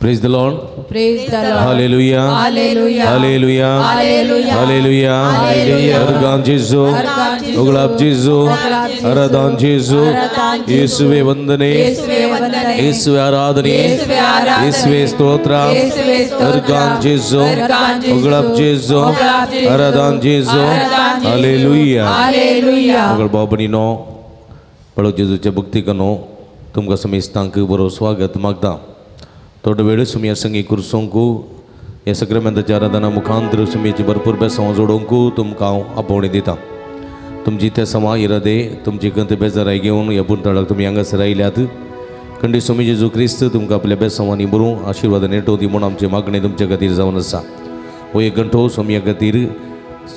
Praise the Lord. Praise the Lord. Hallelujah. Hallelujah. Hallelujah. Hallelujah. Hallelujah. Hallelujah. Argan Jesu. Uglab Jesu. Aradan Jesu. ಯೇಸುವೇ ವಂದನೆ, ಯೇಸುವೇ ಆರಾಧನೆ, ಯೇಸುವೇ ಸ್ತೋತ್ರ. ಅರ್ಗಾನ್ ಜೇಸು, ಉಗ್ಲಾಬ್ ಜೇಸು, ಅರದಾನ್ ಜೇಸು. ಹಾಲೆಲೂಯಾ. ಮಗಳ ಬಾಬನಿನೋ बळो जेजूच्या भक्तिकनो तुमकां समेस्तांक बरो स्वागत मागता. थोडो वेळ सुमया संगी कुरसोंकू ह्या सक्रामेंताच्या आराधना मुखांतर सुमयेची भरपूर बेसांव जोडोवंकू तुमकां हांव आपोवणी दिता. तुमची ते समा इरादे तुमची कंत बेजाराय घेवन ह्या पुंतळाक तुमी हांगासर आयल्यात. खंडी स्वामी जेजू क्रिस्त तुमकां आपल्या बेसांवांनी बरूं आशिर्वादान नेटोवं म्हूण आमची मागणी तुमच्या खातीर जावन आसा. हो एक घंटो सोमया खातीर,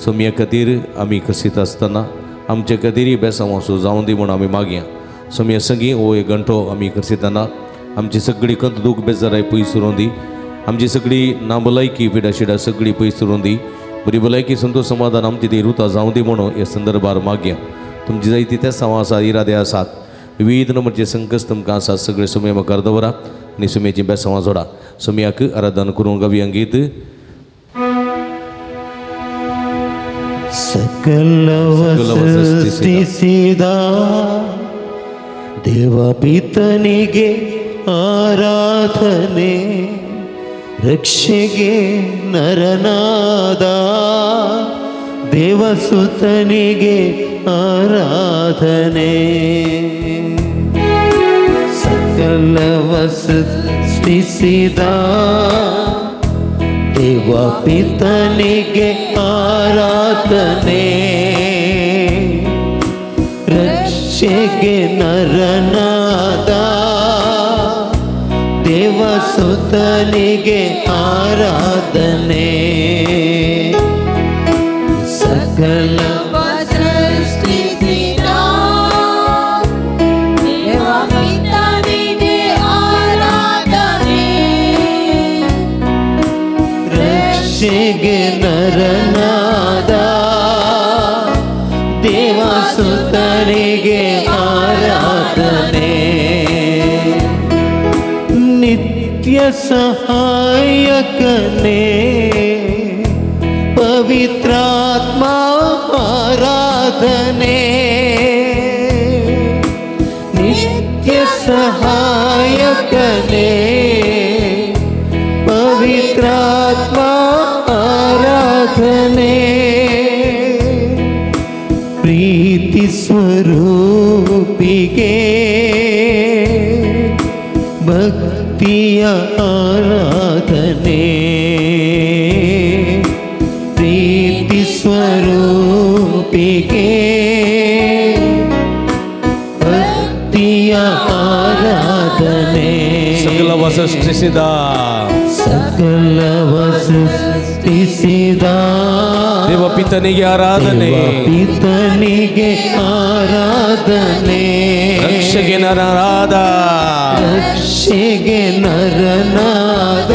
सोमया खातीर आमी कसीत आसतना आमचे खातीर बेसांव जावं दी म्हूण आमी मागया. सोमया संगी हो एक घंटो आमी करसितना आमची सगळी कंत दूख बेजाराय पयस उरोवं दी. आमची सगळी नाभलायकी पिडाशिडा सगळी पयस उरोवं दी. बरी भलायकी संतोष समाधान आमची ती रुता जावं दी म्हणून ह्या संदर्भार मागया. तुमची जायती ते सावां आसात, इरादे आसात, विविध नंबरचे संकश्ट तुमकां आसात. सगळे सुमये मुखार दवरा आनी सुमयेची बेसांवां जोडा. सुमयाक आराधन करूंक गावया गीत. सकलವ ಸೃಷ್ಟಿಸಿದ ದೇವಪಿತನಿಗೆ ಆರಾಧನೆ, ರಕ್ಷೆಗೆ ನರನಾದ ದೇವಸುತನಿಗೆ ಆರಾಧನೆ. ಸಕಲವ ಸೃಷ್ಟಿಸಿದ ದೇವಪಿತನಿಗೆ ಆರಾಧನೆ, ರಕ್ಷೆಗೆ ನರನಾದ ದೇವಸುತನಿಗೆ ಆರಾಧನೆ. ಸಕಲವ ಸೃಷ್ಟಿಸಿದ ದೇವಪಿತನಿಗೆ ಆರಾಧನೆ, ರಕ್ಷೆಗೆ ನರನಾದ ದೇವಸುತನಿಗೆ ಆರಾಧನೆ. ನಿತ್ಯ ಸಹಾಯಕನೇ ಪವಿತ್ರಾತ್ಮ ಆರಾಧನೆ, ನಿತ್ಯ ಸಹಾಯಕನೇ ಪವಿತ್ರಾತ್ಮ ಆರಾಧನೆ. ಪ್ರೀತಿ ಸ್ವರೂಪಿಗೆ ಭಕ್ತಿಯ ಆರಾಧನೆ, ಪ್ರೀತಿ ಸ್ವರೂಪಿಗೆ ಭಕ್ತಿಯ ಆರಾಧನೆ. ಸಕಲವ ಸೃಷ್ಟಿಸಿದ, ಸಕಲವ ಸೃಷ್ಟಿಸಿದ ದೇವಪಿತನಿಗೆ ಆರಾಧನೆ, ಪಿತನಿಗೆ ಆರಾಧನೆ, ರಕ್ಷೆಗೆ ನರನಾದ, ರಕ್ಷೆಗೆ ನರನಾದ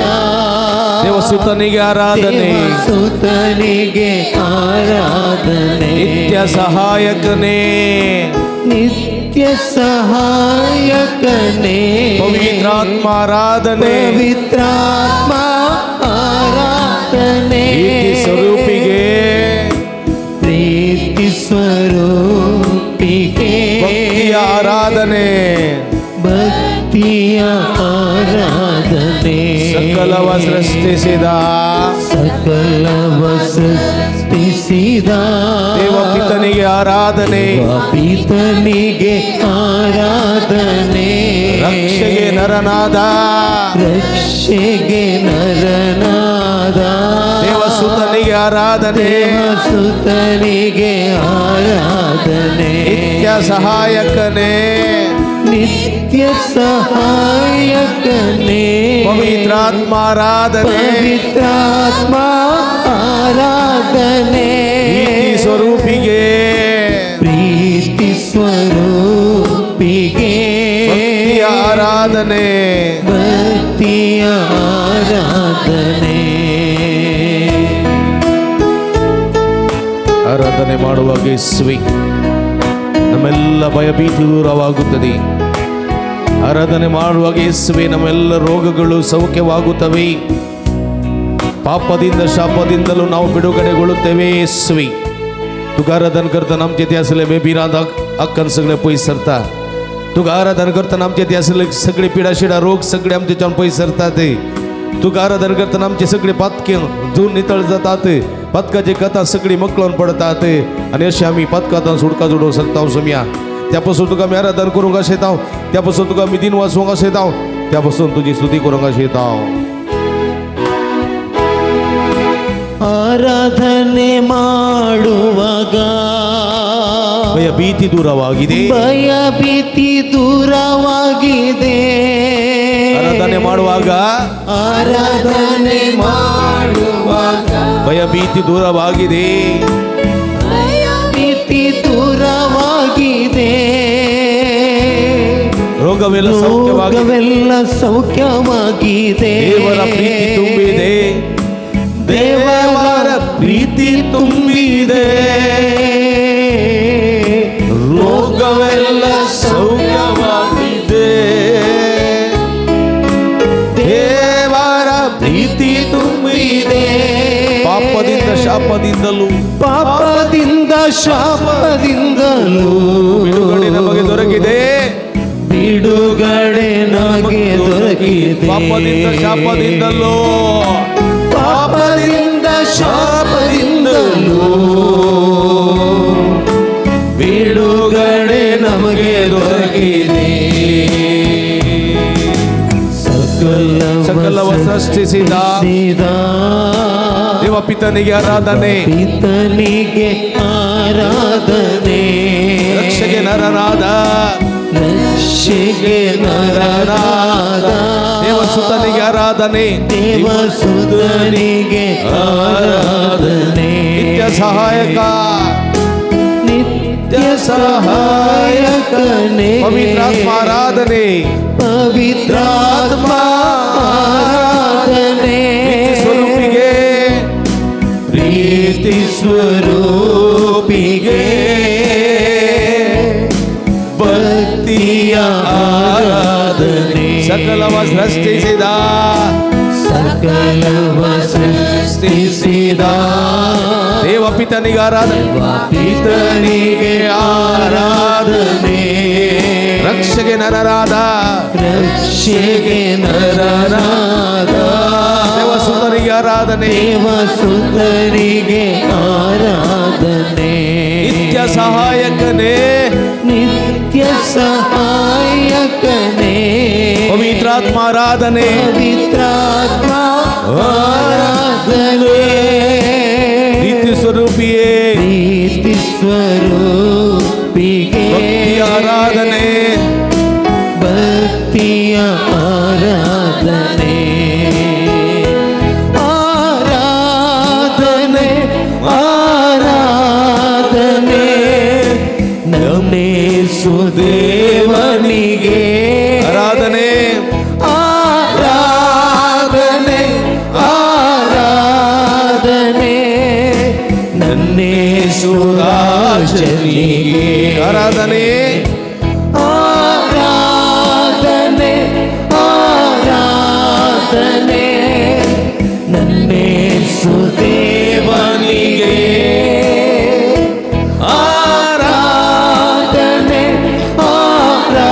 ದೇವಸುತನಿಗೆ ಆರಾಧನೆ, ದೇವಸುತನಿಗೆ ಆರಾಧನೆ. ನಿತ್ಯ ಸಹಾಯಕನೇ, ನಿತ್ಯ ಸಹಾಯಕನೇ ಪವಿತ್ರಾತ್ಮ ಆರಾಧನೆ, ಪವಿತ್ರಾತ್ಮ ಆರಾಧನೆ. ಪ್ರೀತಿ ಸ್ವರೂಪಿಗೆ, ಪ್ರೀತಿ ಸ್ವರೂಪಿಗೆ ಭಕ್ತಿಯ ಆರಾಧನೆ, ಭಕ್ತಿಯ ಆರಾಧನೆ. ಸಕಲವ ಸೃಷ್ಟಿಸಿದ, ಸಕಲವ ಸೃಷ್ಟಿಸಿದ ದೇವಪಿತನಿಗೆ ಆರಾಧನೆ, ಪಿತನಿಗೆ ಆರಾಧನೆ, ರಕ್ಷೆಗೆ ನರನಾದ, ರಕ್ಷೆಗೆ ನರನಾದ ದೇವಸುತನಿಗೆ ಆರಾಧನೆ, ದೇವಸುತನಿಗೆ ಆರಾಧನೆ. ನಿತ್ಯ ಸಹಾಯಕನೇ, ನಿತ್ಯ ಸಹಾಯಕನೇ ಪವಿತ್ರಾತ್ಮ ಆರಾಧನೆ, ಪವಿತ್ರಾತ್ಮ ಆರಾಧನೆ. ಪ್ರೀತಿ ಸ್ವರೂಪಿಗೆ, ಪ್ರೀತಿ ಸ್ವರೂಪಿಗೆ ಭಕ್ತಿಯ ಆರಾಧನೆ, ಭಕ್ತಿಯ ಆರಾಧನೆ. ಆರಾಧನೆ ಮಾಡುವಾಗ ಯೇಸುವೆ ನಮ್ಮೆಲ್ಲ ಭಯಭೀತಿ ದೂರವಾಗುತ್ತದೆ. ಆರಾಧನೆ ಮಾಡುವಾಗ ಯೇಸುವೆ ನಮ್ಮೆಲ್ಲ ರೋಗಗಳು ಸೌಖ್ಯವಾಗುತ್ತವೆ. ಪಾಪದಿಂದ ಶಾಪದಿಂದಲೂ ನಾವು ಬಿಡುಗಡೆಗೊಳ್ಳುತ್ತೇವೆ ಯೇಸುವೆ. तुका आराधन करतना आमचे ते आसले भिरांत अक्कन सगळे पयस सरता. तुका आराधन करतना आमचे ते आसले सगळे पिडा शिडा रोग सगळे आमच्याच्यान पयस सरतात. तुका आराधन करतना आमचे सगळे पातके जून नितळ जातात. पातकाची कथा सगळी मकळून पडतात आनी अशें आमी पातकांत सुटका जोडूंक शकता सोम्या. त्या पासून तुका आमी आराधन करूंक आशेता, त्या पासून तुका आमी दिन वाचूंक आशेता, त्या पासून तुजी स्तुती करूंक आशेता. ಆರಾಧನೆ ಮಾಡುವಾಗ ಭಯ ಭೀತಿ ದೂರವಾಗಿದೆ, ಭಯ ಭೀತಿ ದೂರವಾಗಿದೆ. ಆರಾಧನೆ ಮಾಡುವಾಗ, ಆರಾಧನೆ ಮಾಡುವಾಗ ಭಯ ಭೀತಿ ದೂರವಾಗಿದೆ, ಭಯ ಭೀತಿ ದೂರವಾಗಿದೆ. ರೋಗವೆಲ್ಲ ಸೌಖ್ಯವಾಗಿದೆ, ರೋಗವೆಲ್ಲ ಸೌಖ್ಯವಾಗಿದೆ. ದೇವರ ಪ್ರೀತಿ ತುಂಬಿದೆ, ದೇವರ ಪ್ರೀತಿ ತುಂಬಿದೆ. ರೋಗವೆಲ್ಲ ಸೌಖ್ಯವಾಗಿದೆ, ದೇವರ ಪ್ರೀತಿ ತುಂಬಿದೆ. ಪಾಪದಿಂದ ಶಾಪದಿಂದಲೂ, ಪಾಪದಿಂದ ಶಾಪದಿಂದಲೂ ಬಿಡುಗಡೆ ನಮಗೆ ದೊರಕಿದೆ, ಬಿಡುಗಡೆ ನಮಗೆ ದೊರಕಿದೆ. ಪಾಪದಿಂದ ಶಾಪದಿಂದಲೂ, ಪಾಪದಿಂದ ಶಾಪದಿಂದಲೂ ಬಿಡುಗಡೆ ನಮಗೆ ದೊರಕಿದೆ. ಸಕಲವ ಸೃಷ್ಟಿಸಿದ ದೇವ ಪಿತನಿಗೆ ಆರಾಧನೆ, ಪಿತನಿಗೆ ಆರಾಧನೆ. ರಕ್ಷೆಗೆ ನರನಾದ, ರಕ್ಷೆಗೆ ನರನಾದ ದೇವಸುತನಿಗೆ ಆರಾಧನೆ, ದೇವಸುತನಿಗೆ ಆರಾಧನೆ. ನಿತ್ಯ ಸಹಾಯಕ, ನಿತ್ಯ ಸಹಾಯಕನೇ. ಪವಿತ್ರಾತ್ಮ ಆರಾಧನೆ, ಪವಿತ್ರಾತ್ಮ ಆರಾಧನೆ. ಸ್ವರೂಪಿಗೆ, ಪ್ರೀತಿ ಸ್ವರೂಪಿಗೆ ಭಕ್ತಿಯ ಆರಾಧನೆ. ಸಕಲವ ಸೃಷ್ಟಿಸಿದ, ಸಕಲವ ಸೃಷ್ಟಿಸಿದ ದೇವ ಪಿತನಿಗೆ ಆರಾಧನೆ, ಪಿತನಿಗೆ ಆರಾಧನೆ. ರಕ್ಷೆಗೆ ನರನಾದ, ರಕ್ಷೆಗೆ ನರನಾದ ದೇವಸುತನಿಗೆ ಆರಾಧನೆ, ದೇವಸುತನಿಗೆ ಆರಾಧನೆ. ನಿತ್ಯ ಸಹಾಯಕನೇ, ನಿತ್ಯ ಸಹಾಯಕನೇ. ಪವಿತ್ರಾತ್ಮ ಆರಾಧನೆ, ಪವಿತ್ರಾತ್ಮ ಆರಾಧನೆ. ಪ್ರೀತಿ ಸ್ವರೂಪಿಯೇ, ಪ್ರೀತಿ ಸ್ವರೂಪಿಗೆ ಭಕ್ತಿಯ ಆರಾಧನೆ, ಭಕ್ತಿಯ ಆರಾಧನೆ. ಆರಾಧನೆ ಆರಾಧನೆ ನಮ್ಮೇಸು ದೇವನಿಗೆ ಆರಾಧನೆ, ಆರಾಧನೆ ಆರಾಧನೆ ನನ್ನೇಸು ರಾಜನಿಗೆ ಆರಾಧನೆ, ಆರಾಧನೆ ಆರಾಧನೆ ನನ್ನೇಸು ದೇವನಿಗೆ ಆರಾಧನೆ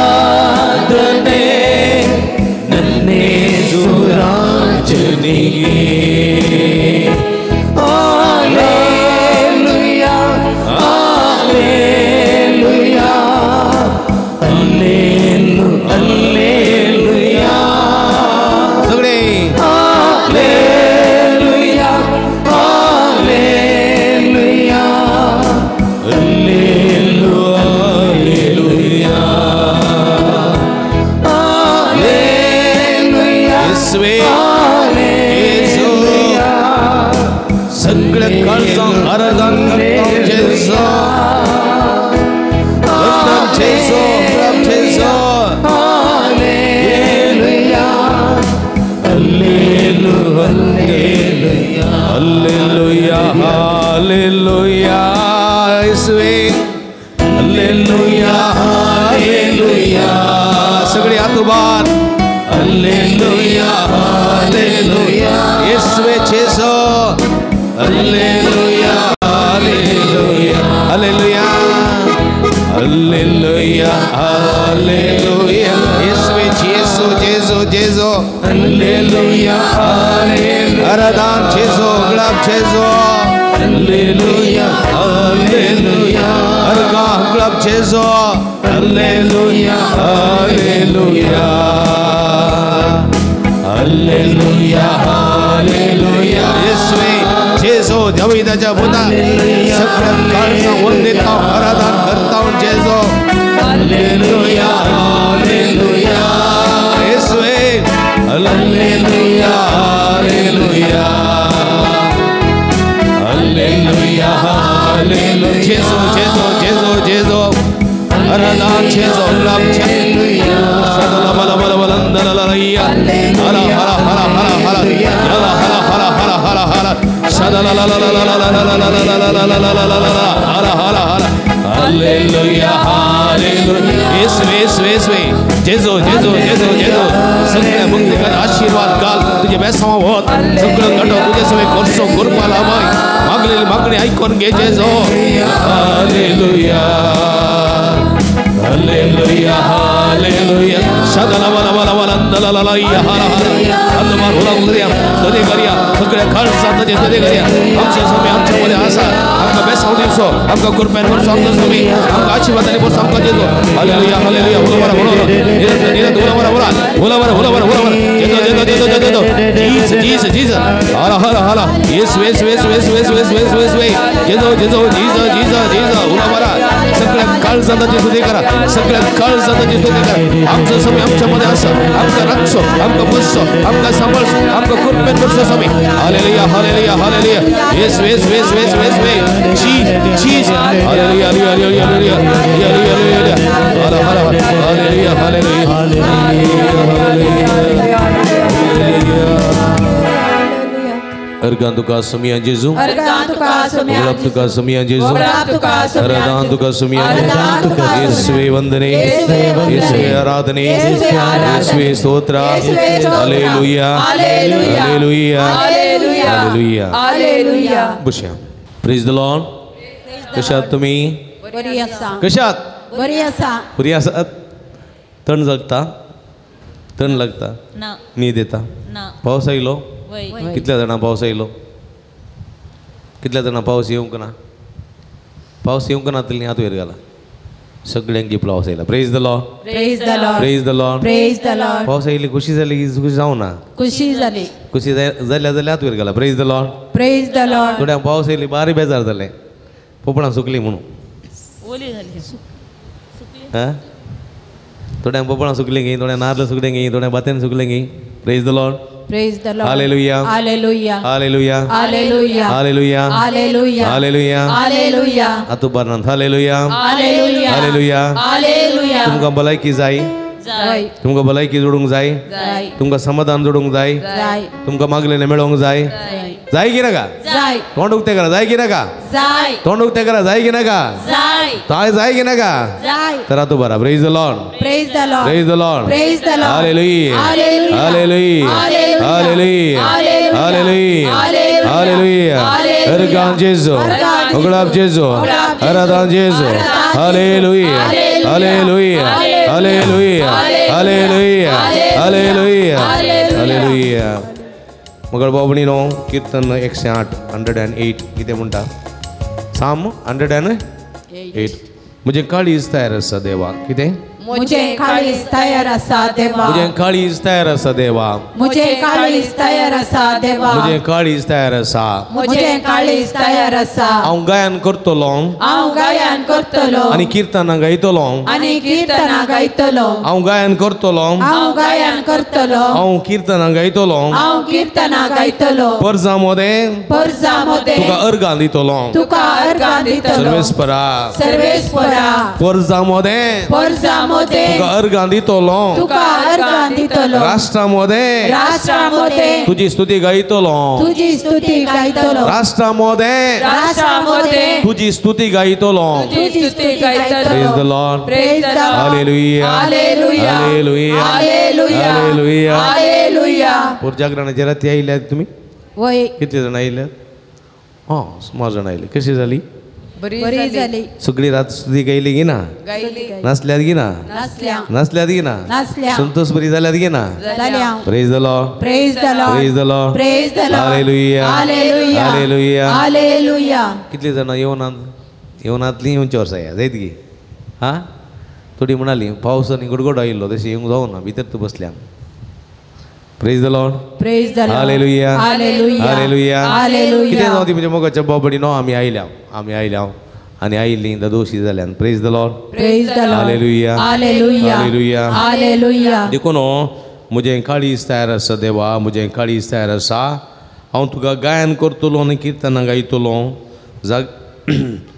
ಆರಾಧನೆ ನನ್ನೇಸು ರಾಜನಿಗೆ. Hallelujah, hallelujah, ಅಲ್ಲೇಲು ಅಲ್ಲೇಲುಯಾ. ಸಗಳೆ ಹಾಲೆಲೂಯಾ, ಹಾಲೆಲೂಯಾ, ಅಲ್ಲೇಲು ಅಲ್ಲೇಲೂಯಾ. ಹಾಲೆಲೂಯಾ, ಯೇಸುವೇ, ಯೇಸು. ಹಾಲೆಲೂಯಾ. सगळे काळजां आराधन करता जेजू, वंदन जेजू, प्रभु जेजू. ಹಾಲೆಲೂಯಾ, ಅಲ್ಲೇಲು ಅಲ್ಲೇಲೂಯಾ. ಹಲ್ಲೆಲೂಯಾ, ಹಲ್ಲೆಲೂಯಾ, ಯೇಸುವೇ. Hallelujah, hallelujah. सगळे हात आतुबार हालेलुया हालेलुया येशुवे जेसू hallelujah hallelujah hallelujah hallelujah hallelujah येशुवे जेसू जेसू जेसू हालेलुया हालेलुया आराधना जेसू गुलाब जेसू हालेलुया हालेलुया अर्गा गुलाब जेसू हालेलुया हालेलुया हालेलुया हालेलुया येशुवे जेसू दावीदाच्या भूता सगळ्या काळजा वंदिता आराधना करता जेसू हालेलुया हालेलुया येशुवे हालेलुया हालेलुया हालेलुया हालेलुया जेसू जेसू जेसू जेसू आराधना जेसू गुलाब हालेलुया सदला बला बला बलंदललैया हरा हरा हरा हरा हरा हरा हरा हरा हरा हरा सदला ला ला ला ला ला ला ला ला ला ला ला ला ला हरा हरा हरा हालेलुया हालेलुया येशुवे येशुवे येशुवे जेसू जेसू जेसू जेसू सगळ्या मुक्तीकर आशीर्वाद घाल तुझे बेसावा होत सगळं घडो तुझे सवे करसो कृपा लाभाय मागलेली मागणी ऐकून घे जेसू हालेलुया हालेलुया हालेलुया सदला बला बला बलंदललैया हरा हरा आतुबार हुला तुझे करिया सगळ्या खर्चात तुझे करिया आमच्या स्वामी आमच्यामध्ये आसा आमकां बेसाव दिवचो आमकां कृपेन भरसो आमचो स्वामी आमकां आशीर्वादांनी भरसो आमकां जेजो हालेलुया हालेलुया हुला बरा हुला निरंतर निरंतर हुला बरा हुला हुला बरा हुला बरा हुला बरा Jeju Jeju Jeju Jeju Jesus Jesus Jesus हरा हरा हरा येशू येशू येशू येशू येशू येशू येशू येशू Jeju Jeju Jesus Jesus Jesus hula बरा सगळ्या काळजाची स्तुती करा सगळ्या काळजाची स्तुती करा आमचो स्वामी आमच्यामध्ये आसा आमकां राखचो आमकां बसचो आमकां सांबाळचो आमकां कृपेन भरचो स्वामी हालेलुया हालेलुया हालेलुया येशू येशू येशू येशू येशू Jesus Jesus hallelujah hallelujah hallelujah hallelujah हरा हरा हालेलुया हालेलुया हालेलुया अर्गां तुका सुमिया जेजू गुलाब तुका सुमिया जेजू आराधना तुका सुमिया येशुवे वंदने येशुवे आराधने येशुवे स्तोत्र हालेलुया हालेलुया हालेलुया हालेलुया बसया. Praise the Lord. कशात तुम्ही? बरी आसा. कशात? बरी आसा. बरी आसात. तण जगता? तण लागता? न्हीद येता? पावस आयलो? कितल्या जाणां पावस आयलो? कितल्या जाणां पावस येवंक ना? पावस येवंक ना तरी हात वयर घाला. सगळ्यांकी पावस आयला. Praise the Lord. Praise the Lord. Praise the Lord. Praise the Lord. पावस आयली खुशी जाली की खुशी जावं ना? खुशी जाली. खुशी जाल्या जाल्यार हात वयर घाला. Praise the Lord. Praise the Lord. थोड्यांक पावस आयली बारी बेजार जालें, पोपणां सुकली म्हणून. हां, थोड्यांक पोपणां सुकली गी, थोड्यांक नाल्ल सुकले गी, थोड्यांक बातेन सुकले गी. Praise the Lord. Praise the Lord. Hallelujah. Hallelujah. Hallelujah. Hallelujah. Hallelujah. Hallelujah. Hallelujah. Hallelujah. आतुबारनाथ hallelujah. Hallelujah. Hallelujah. Hallelujah. तुमकां भलायकी जाय, तुमकां भलायकी जोडूंक जाय, तुमकां समाधान जोडूंक जाय, तुमकां मागलेलें मेळोंक जाय. जाय की नाका? तोंड उक्तें करा. जाय की नाका? तोंड उक्तें करा. जाय की नाका? जाय जाय की नाका? तर आतां बरा. Praise the Lord. Praise the Lord. Praise the Lord. Praise the Lord. Hallelujah. Hallelujah. Hallelujah. Hallelujah. Hallelujah. Organ जेजू, गुलाब जेजू, आराधना जेजू. Hallelujah. Hallelujah. Hallelujah. Hallelujah. Hallelujah. Hallelujah. मगर बाबणीनो कीर्तन 108 108 कितें म्हणटा? साम 108. म्हजें काळीज तयार आसा देवा. कितें? म्हजें काळीज तयार आसा देवा. म्हजें काळीज तयार आसा देवा. म्हजें काळीज तयार आसा देवा. म्हजें काळीज तयार आसा. म्हजें काळीज तयार आसा. हांव गायन करतलो. हांव गायन करतलो. आनी किर्तनां गायतलो. आनी किर्तनां गायतलो. हांव गायन करतलो. हांव गायन करतलो. हांव किर्तनां गायतलो. हांव किर्तनां गायतलो. परजा मोदें परजा मोदें तुका अर्गां दितलो. तुका अर्गां दितलो. सर्वेस्परा सर्वेस्परा. परजा मोदें परजा मोदें तुका अर्गां दितलो तुका अर्गां दितलो राष्ट्रा मोदें राष्ट्रा मोदें तुजी स्तुती गायतलो तुजी स्तुती गायतलो राष्ट्रा मोदें राष्ट्रा मोदें तुजी स्तुती गायतलो तुजी स्तुती गायतलो. Praise the Lord. Praise the Lord. Hallelujah. Hallelujah. Hallelujah. Hallelujah. Hallelujah. Hallelujah. पोर जागरणाच्या राती आयल्यात तुमी वय कितले जाण आयल्यात? हां सुमार जाण आयले. कशी जाली? बरी जाली. सगळी रात स्तुती गायली की ना? नासल्यात की ना? नासल्यात की ना? संतोष बरी जाल्यात की ना? Praise the Lord. Praise the Lord. Praise the Lord. Praise the Lord. Hallelujah. Hallelujah. Hallelujah. Hallelujah. कितली जाणां येवनात येवनातलीं येवच्या वर्सा या जायत की? हां थोडी म्हणाली पावस आनी गडगड आयिल्लो तशें येवंक जावना भितर तूं बसल्या. Praise the Lord. Praise the Lord. Hallelujah. Hallelujah. Hallelujah. Hallelujah. कितें जावं ती म्हणजे मोगाच्या बाबडी न्हू आमी आयल्या आमी आयल्या आनी आयिल्लीं दोशी जाल्यान. Praise the Lord. Praise the Lord. Hallelujah. Hallelujah. Hallelujah. Hallelujah. देखून म्हजें काळीज तयार आसा देवा म्हजें काळीज तयार आसा हांव तुका गायन करतलो आनी किर्तनां गायतलो जाग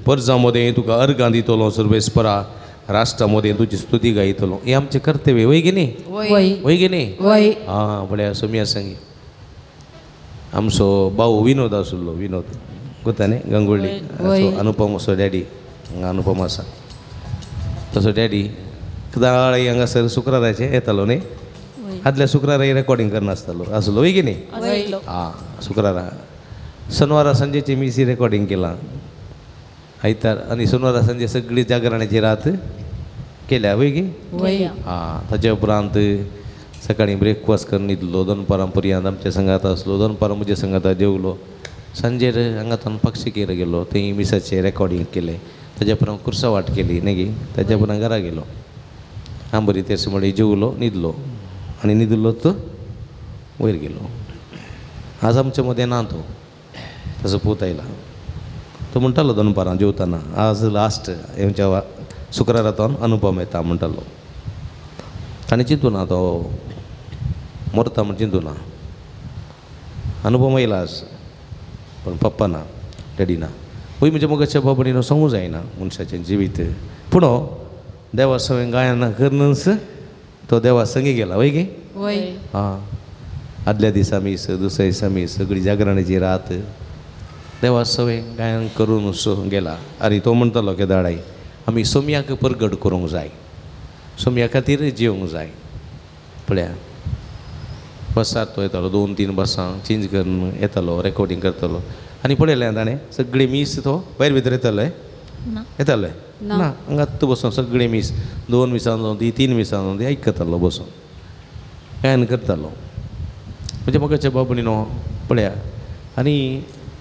परजा मदें तुका अर्गां दितलो सर्वेस्परा राष्ट्रा मदें तुजी स्तुती गायतलो. हें आमचें कर्तव्य वय की न्ही? वय की न्ही? आं पळया सोम्या संगी आमचो भाऊ विनोद आशिल्लो विनोद कोता न्ही गंगोळ्ळी अनुपम असो डॅडी हांगा अनुपम आसा तसो डॅडी दाळ हांगासर शुक्राराचें येतालो न्ही आदल्या शुक्रारा रेकॉर्डिंग करनासतालो आसलो वय की न्ही? आं शुक्रारा शनवारा सांजेची मिसी रेकॉर्डिंग केलां आयतार आनी शनवारा सांजे सगळी जागरणाची रात केल्या वय की? आं ताच्या उपरांत सकाळीं ब्रेकफास्ट करून न्हिदलो दनपारां पर्यंत आमच्या संगात आसलो दनपारां म्हज्या संगाता जेवलो सांजेर हांगा पक्षिकेर गेलो थंय मिसाचें रेकॉर्डिंग केलें ताच्या उपरांत कुर्सावाट केली न्ही गी ताच्या उपरांत घरा गेलो आंबरी तेरस म्हणल्यार जेवलो न्हिदलो आनी न्हिदलो तो वयर गेलो. आज आमच्या मदें ना तो ताचो पूत आयला तो म्हणटालो दनपारां जेवताना आज लास्ट येवच्या शुक्रारा तो अनुपम येता म्हणटालो. ताणें चिंतूना तो मरता म्हण चिंतूना अनुपम येयला आज पण पप्पा ना डॅडी ना वय म्हणजे मोगाच्या बाबडीन सांगूं जायना मनशाचें जिवीत पूण देवा सगळें गायन करनच तो देवा संगी गेला वय की? आं आदल्या दिसा मीस दुसऱ्या दिसा मीस सगळी जागरणाची रात देवा सगळें गायन करून सो गेला. आनी तो म्हणटालो केदाळाय आमी सोम्याक परगट करूंक जाय सोम्या खातीर जिवंक जाय. पळया बसार तो येतालो 2-3 बसां चेंज करून येतालो रेकॉर्डिंग करतालो आनी पळयलें ताणें सगळें मीस तो भायर भितर येतालो येतालो ना हांगा तूं बसून सगळें मीस 2 मिसां जावं ती 3 मिसां जावं ती आयकतालो बसून गायन करतालो म्हणजे मोगाच्या बाबणी न्हू पळया. आनी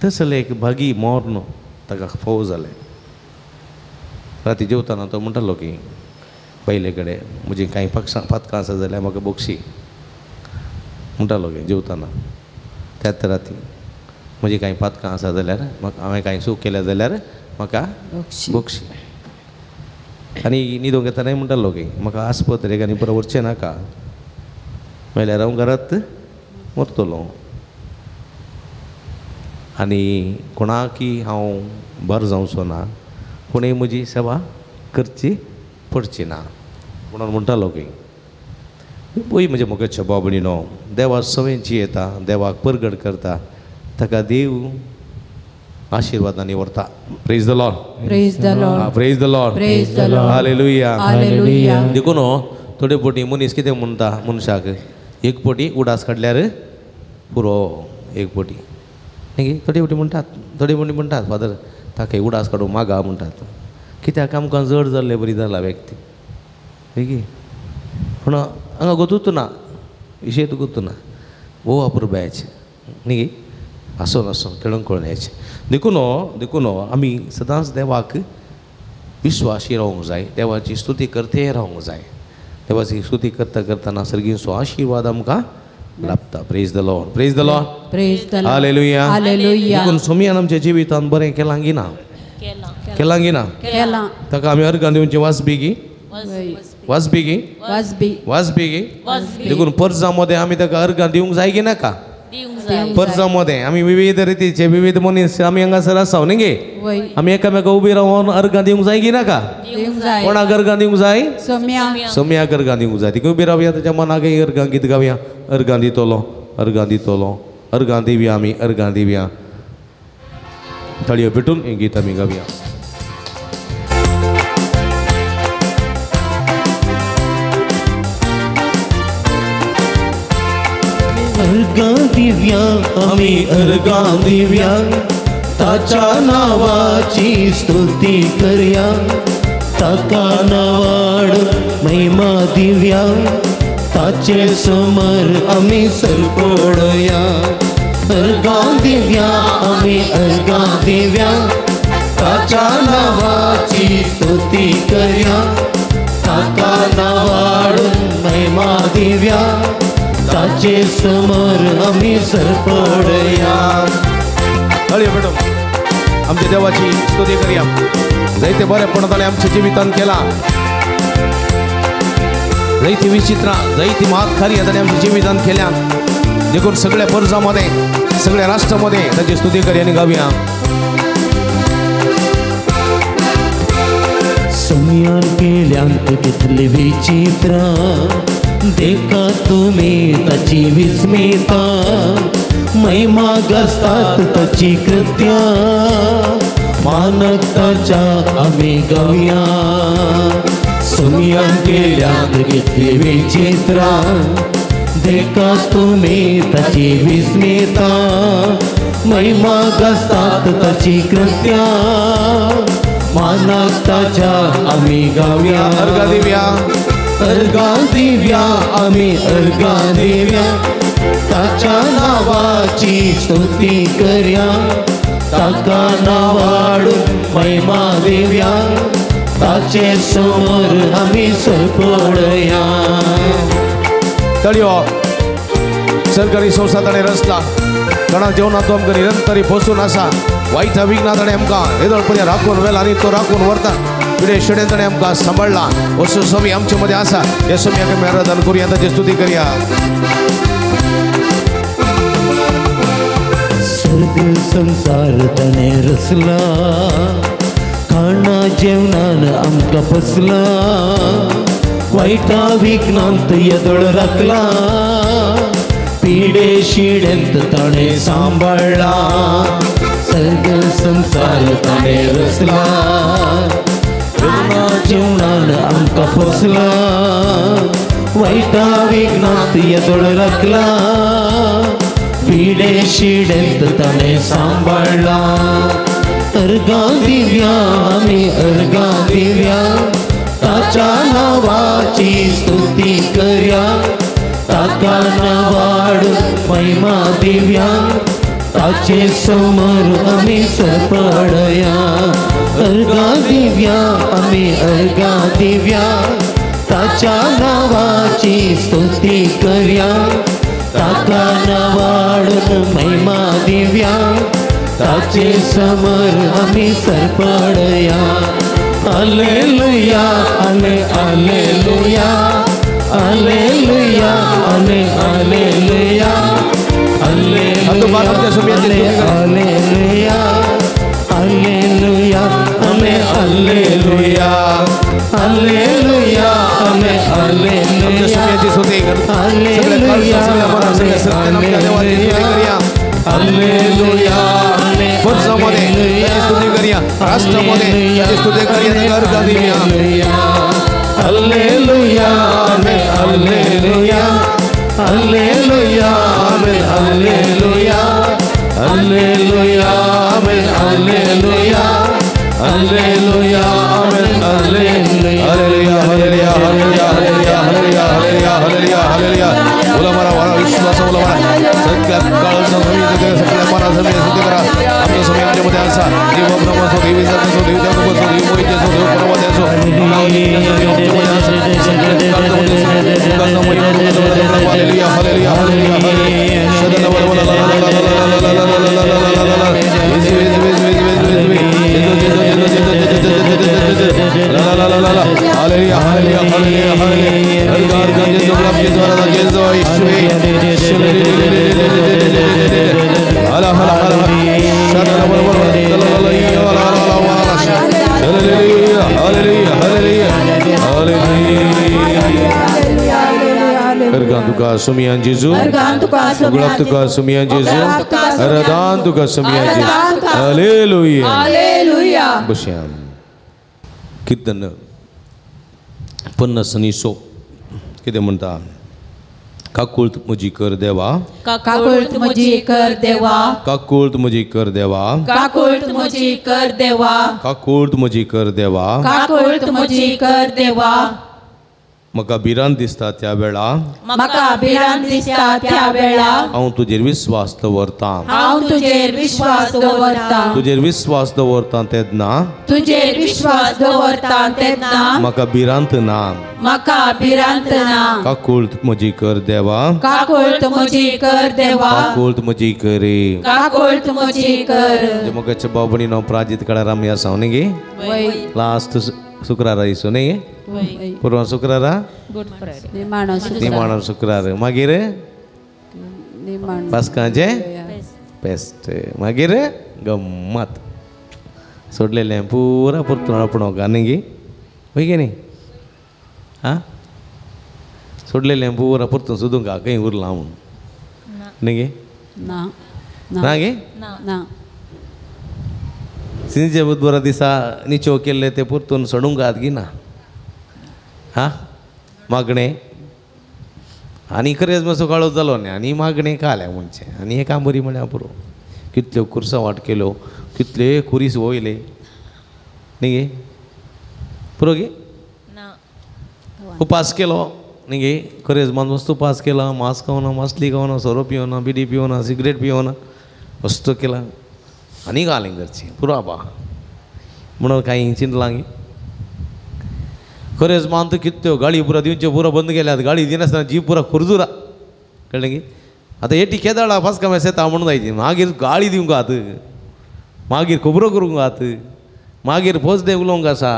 तसलें एक भागी मोर न्हू ताका फावो जालें. राती जेवताना तो म्हणटालो की बायले कडेन म्हजी कांय पक्षां पातकां आसा जाल्यार म्हाका बोगशी म्हणटालो की जेवताना त्याच राती म्हजी कांय पातकां आसा जाल्यार म्हाका हांवें कांय चूक केल्या जाल्यार म्हाका बोगशी. आनी न्हिदोंक येतानाय म्हणटालो की म्हाका आस्पत्रेक आनी परत व्हरचें नाका मेल्यार हांव घरांत मरतलो आनी कोणाकी हांव बरो जावचो ना कोणूय म्हजी सेवा करची पडची ना म्हणून म्हणटालो की पळय म्हज्या मोगाच्या बाबणी न्हू देवा सवय जियेता देवाक परगट करता ताका देव आशिर्वादांनी व्हरता. Praise the Lord. Praise the Lord. Praise the Lord. Praise the Lord. Hallelujah. Hallelujah. देखून थोडे पटी मनीस कितें म्हणटा मनशाक एक पटी उडास काडल्यार पुरो एक पटी न्ही थोडे पटी म्हणटात थोडे पटी म्हणटात फादर ताका उडास काडूं मागा म्हणटात कित्याक आमकां जड जाल्ले बरी जाला व्यक्ती न्ही पूण हांगा गोतूच ना विशय गोतू ना वो अपुरबायेचें न्ही आसून आसून खेळून कळून यायचें. देखून देखून आमी सदांच देवाक विश्वासी रावंक जाय देवाची स्तुती करते रावंक जाय देवाची स्तुती करता करतना सर्गीचो आशिर्वाद आमकां लाभता. Praise the Lord. Praise the Lord. Praise the Lord. Hallelujah. Hallelujah. देखून सोमयान आमच्या जिवितांत बरें केलां की ना केलां की ना केलां ताका आमी अर्गां दिवची वाजबी की वाजबी की वाजबी की देखून परजा मदें आमी ताका अर्गां दिवंक जाय की नाका परजा मदें आमी विविध रितीचे विविध मनीस आमी हांगासर आसा न्ही गे. आमी एकामेका उबी रावन अर्गां दिवंक जाय की नाका? कोणाक अर्गां दिवंक जाय? सोम्याक अर्गां दिवंक जाय. तिका उबी रावया, ताच्या मनाक अर्गां गीत गावया. अर्गां दितलो, अर्गां दितलो, अर्गां दिवया आमी, अर्गां दिवया. ताळयो पेटून हें गीत आमी गावया. अर्गां दिव्या आमी अर्गां दिव्या, ताच्या नांवाची स्तुती करया, ताका नावाड महिमा दिव्या, ताचे समर आमी सरपडया. अर्गां दिव्या आमी अर्गां दिव्या, ताच्या नांवाची स्तुती करया, ताका नावाड महिमा दिव्या, ताचे समर आमी सरपडया. ताळयो पेटोवन आमच्या देवाची स्तुती करया. जायते बरेपण ताणें आमच्या जिवितांत केलां, जायती विचित्रां, जायती महात कार्यां ताणें आमच्या जिवितांत केल्यात. देखून सगळ्या परजां सगळ्या राष्ट्रां ताची स्तुती करया आनी गावया. सोम्यान केल्यांत कितली विचित्रां, देखा तुमी ताची विस्मिता, महिमा गाजतात ताची कृत्या, मानक ताच्या आमी गावया. सोम्यान केल्यांत कितली विचित्रां, देखा तुमी ताची विस्मिता, महिमा गाजतात ताची कृत्या, मानक ताच्या आमी गावया. अर्गां दिव्या, अर्गां दिव्या आमी अर्गां दिव्या, ताच्या नांवाची स्तुती करया, ताका नावाड महिमा दिव्या, ताचे समोर आमी सरपडया. ताळयो. सरकारी संस्था ताणें रचला, घणा जेवणांत आमकां निरंतरी पोसून आसा. वायटा विघ्ना ताणें आमकां येदोळ पर्यंत राखून व्हेला आनी तो राखून व्हरता. पिडे शेडेन ताणें आमकां सांबाळ्ळा. असो स्वामी आमचे मदें आसा. ह्या स्वाम्याक आमी आराधन करुया, ताची स्तुती करया. सर्ग संसार ताणें रचला, खाणा जेवणान आमकां पोसला, वायटा विघ्नांत येदोळ राखला, पिडे शिडेंत ताणें सांबाळ्ळा. सर्ग संसार ताणें रचला, खाणा जेवणान आमकां पोसला, वायटा विघ्नांत येदोळ राखला, पिडे शिडेंत ताणें सांबाळ्ळा. अर्गां दिव्या आमी अर्गां दिव्या, ताच्या नांवाची स्तुती करया, ताका नावाड महिमा दिव्या, ताचे समोर आमी सरपडया. अर्गां दिव्या आमी अर्गां दिव्या, ताच्या नांवाची स्तुती करया, ताका नावाड महिमा दिव्या, ताचे समोर आमी सरपडया. हालेलुया, आले हालेलुया, हालेलुया, आले हालेलुया, हालेलुया, हालेलुया, आमे हालेलुया, हालेलुया, आमे हालेलुया, हालेलुया, हालेलुया, मध्ये स्तुती करूया, राष्ट्रामध्ये स्तुती करूया, अर्घ Divya. Hallelujah, hallelujah, hallelujah, hallelujah, hallelujah, hallelujah, hallelujah, hallelujah, hallelujah, hallelujah, hallelujah, hallelujah, hallelujah, hallelujah. बोला मारा वारा विश्वास, बोला मारा सगळ्या काळाचा सगळ्या मनाचा स्तुती करा. आमच्या समय आमच्यामध्ये असा देव ब्रह्म असो, देवी सत्य असो, देवी जागृत असो, देव मोहित असो, देव परमात्मा असो, hallelujah, hallelujah, hallelujah, hallelujah, hallelujah, hallelujah. Ergantuka sumian Jesu, Uglaptuka sumian Jesu, Aradantuka sumian Jesu. Hallelujah. Hallelujah. बश्याम कीर्तन 50 आनी 100 कितें म्हणटा? काकूळत म्हजी कर देवा, काकूळत म्हजी कर देवा, काकूळत म्हजी कर देवा, काकूळत म्हजी कर देवा, काकूळत म्हजी कर देवा, काकूळत म्हजी कर देवा. म्हाका भिरांत दिसता त्या वेळा, म्हाका भिरांत दिसता त्या वेळा, हांव तुजेर विस्वास दवरतां, हांव तुजेर विश्वास दवरतां, तुजेर विस्वास दवरतां तेन्ना, तुजेर विश्वास दवरतां तेन्ना, म्हाका भिरांत ना, म्हाका भिरांत ना. काकूळत म्हजी कर देवा, काकूळत म्हजी कर देवा, काकूळत म्हजी कर, काकूळत म्हजी कर. मोगाच्या बाबणीनो प्राजित काळार आमी आसा न्ही गे? लास्ट शुक्रारा दिसो न्ही गे? पूर्व शुक्रारा निमाणो शुक्रार, मागीर पास्कांचें पेस्ट, मागीर गम्मत सोडलेलें पुरा पुरतून आपणोक न्ही गे? वय गे न्ही? आं सोडलेलें पुरा परतून सोदूंक खंय उरलां म्हूण न्ही गे? ना गे? सिंचे बुधवारा दिसा निचो केल्ले ते परतून सोडूंक आत गी ना? हां मागणें आनी खरेंच मातसो काळो जालो न्ही आनी मागणें कालें म्हणचें आनी हें काम बरी म्हळ्यार पुरो. कितल्यो कुर्सां वाट केल्यो, कितले खुरीस वयले न्ही गे? पुरो गे? उपास केलो न्ही गे? खरेंच मस्त उपास केला, मांस खावना, मासली खावना, सोरो पिवना, बिडी पिवना, सिगरेट पिवना, मस्त केला आनी घालें करचें पुरो आबा म्हणून कांय चिंतलां गे? खरेंच मान कितल्यो गाळी पुरा दिवच्यो पुरो बंद केल्यात, गाळी दिनासतना जीव पुरा खुरजुरा कळ्ळें गे? आतां एटी केदाळा फास्ट कामेस येता म्हणून जायची, मागीर गाळी दिवंक आत, मागीर खबरो करूंक आत, मागीर पोजडे उलोवंक आसा,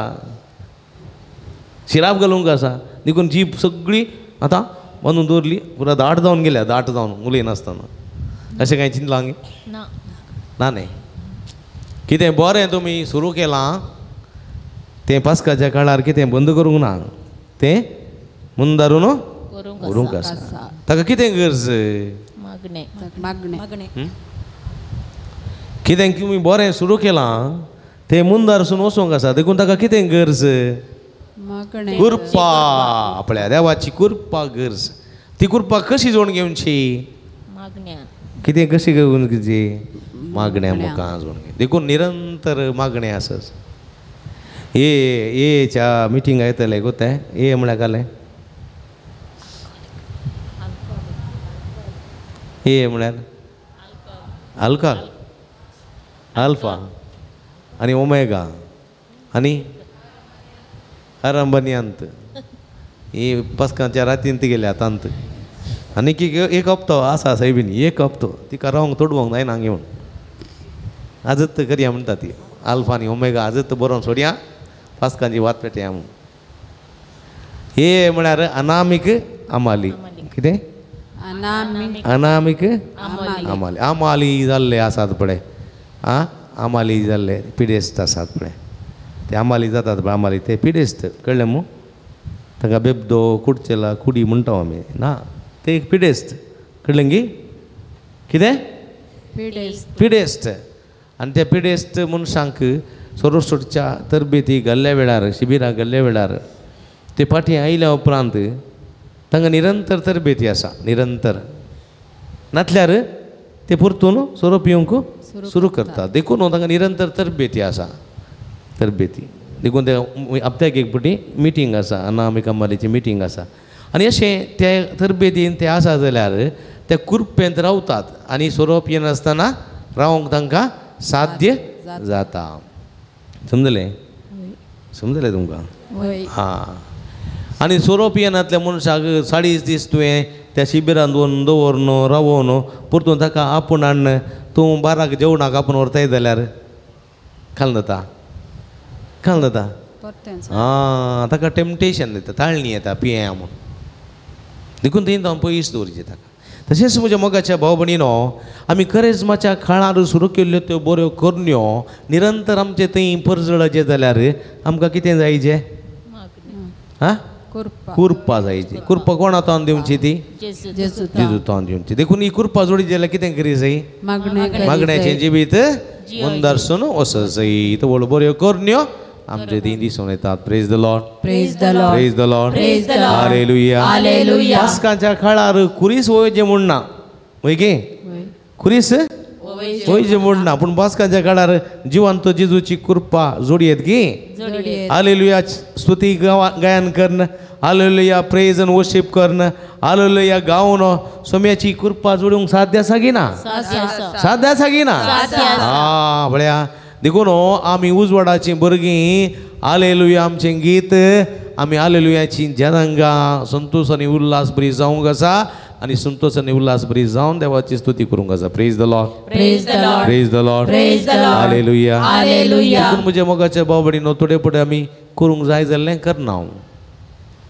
शिराप घालूंक आसा, देखून जीप सगळी आतां बांदून दवरली पुरा दाट जावन गेल्या, दाट जावन उलयनासतना. अशें कांय चिंतलां गे? ना न्ही. कितें बरें तुमी सुरू केलां तें पास्काच्या काळार कितें बंद करूंक ना, तें मुंदारून व्हरूंक आसा. ताका कितें गरज? कितें तुमी बरें सुरू केलां तें मुंदारसून वचूंक आसा, देखून ताका कितें गरज? कृपा, आपल्या देवाची कृपा गरज. ती कृपा कशी जोडून घेवची? कितें कशी घेवन घेवची? मागण्या मुखार जोडून घेवन. देखून निरंतर मागणें आसच. ए एच्या मिटिंगा येतले गो तें ए म्हळ्यार कालें? ए म्हळ्यार आल्कोहोल, आल्फा आनी ओमेगा आनी आरंभ आनी अंत. ही पास्कांच्या रातीन ती गेल्या तांत आनी एक हप्तो आसा सायबीन, एक हप्तो तिका रावंक तोडवंक जायना घेवन आजच करया म्हणटा ती. आल्फा आनी ओमेगा आजच बरोवन सोडया, पास्कांची वात पेटया म्हूण. हे म्हळ्यार अनामीक आमाली. कितें? अनामीक आमाली. आमाली जाल्ले आसात पळय, आं आमाली जाल्ले पिडेस्त आसात पळय, ते आमाली जातात पळय, आमाली ते पिडेस्त कळ्ळें मू? तांकां बेबदो कुडचेला कुडी म्हणटा आमी ना, ते एक पिडेस्त कळ्ळें गी? कितें? पिडेस्त. आनी त्या पिडेस्त मनशांक सोरो सोडच्या तरबेती घाल्ल्या वेळार, शिबिरां घाल्ल्या वेळार ते फाटीं आयल्या उपरांत तांकां निरंतर तरबेती आसा, निरंतर. नातल्यार ते परतून सोरो पिवंक सुरू करता. देखून तांकां निरंतर तरबेती आसा, तरबेती. देखून ते हप्त्याक एक फावटी मिटींग आसा, अनामिक अमालीची मिटींग आसा. आनी अशें त्या तरबेतीन ते आसा जाल्यार ते कुरपेंत रावतात आनी सोरो पियेनासतना रावंक तांकां साध्य जाता. समजलें? समजलें तुमकां? हां. आनी सोरो पियेनातल्या मनशाक 40 दीस तुवें त्या शिबिरान दवरून दवरून रावोवन परतून ताका आपूण हाडून तूं बाराक जेवणाक आपूण व्हरताय जाल्यार खाल जाता, खाल जाता. आं ताका टेम्पटेशन येता, ताळणी येता पिया म्हूण. देखून थंय जावन पयस दवरचें ताका. तशेंच म्हज्या मोगाच्या भाव भयणीनो आमी करेज्माच्या काळार सुरू केल्ल्यो त्यो बऱ्यो करण्यो निरंतर आमचे थंय परजळाचे जाल्यार आमकां कितें जायचें? आं, कुरपा जायची. कुरपा कोणा तावन दिवची? ती जेजू तावन दिवची. देखून ही कुरपा जोडी जाल्यार कितें करी जाय? मागण्याचें जिवीत मुंदारसून वचत जाय. तर व्हड बऱ्यो करण्यो आमचे थंय दिसून येतात. Praise the Lord, praise the Lord, praise the Lord, praise the Lord. Hallelujah, hallelujah. पास्काच्या काळार कुरीस वयचें म्हूण ना, वय गे? कुरीस वयचें म्हूण ना, पूण पास्काच्या काळार जिवंत जेजूची कृपा जोडयेत गी. हालेलुया स्तुती गायन कर्ण, हालेलुया प्रेज आनी वर्शीप कर्ण, हालेलुया गावन सोम्याची कृपा जोडूंक साध्य आसा की ना? साध्य आसा की ना? आं, पळया देखून आमी उजवाडाचीं भुरगीं हालेलुया आमचें गीत आमी हालेलुयाची जनांगां संतोश आनी उल्हास बरी जावंक आसा आनी संतोश आनी उल्हास बरी जावन देवाची स्तुती करूंक आसा. Praise the Lord, praise the Lord, praise the Lord, praise the Lord. Hallelujah, hallelujah. देखून म्हज्या मोगाच्या भाव भयणीनो थोडे फुडें आमी करूंक जाय जाल्लें करना.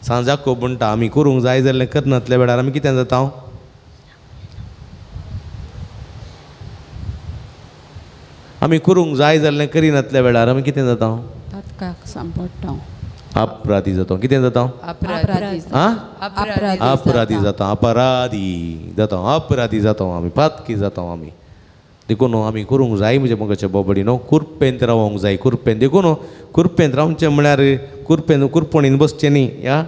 सांजाको म्हणटा आमी करूंक जाय जाल्लें करनातल्या वेळार आमी कितें जाता? आमी करूंक जाय जाल्लें करिनातल्या वेळार आमी कितें जाता? अपराधी जाता. कितें जाता? अपराधी जाता, अपराधी जाता, अपराधी जाता आमी, पातकी जाता आमी. देखून आमी करूंक जाय म्हज्या मोगाच्या भाव भयणीनो कुरपेंत रावोंक जाय. कुरपेंत देखून कुरपेंत रावचें म्हळ्यार कुरपेंत कुरपणीन बसचें न्ही. ह्या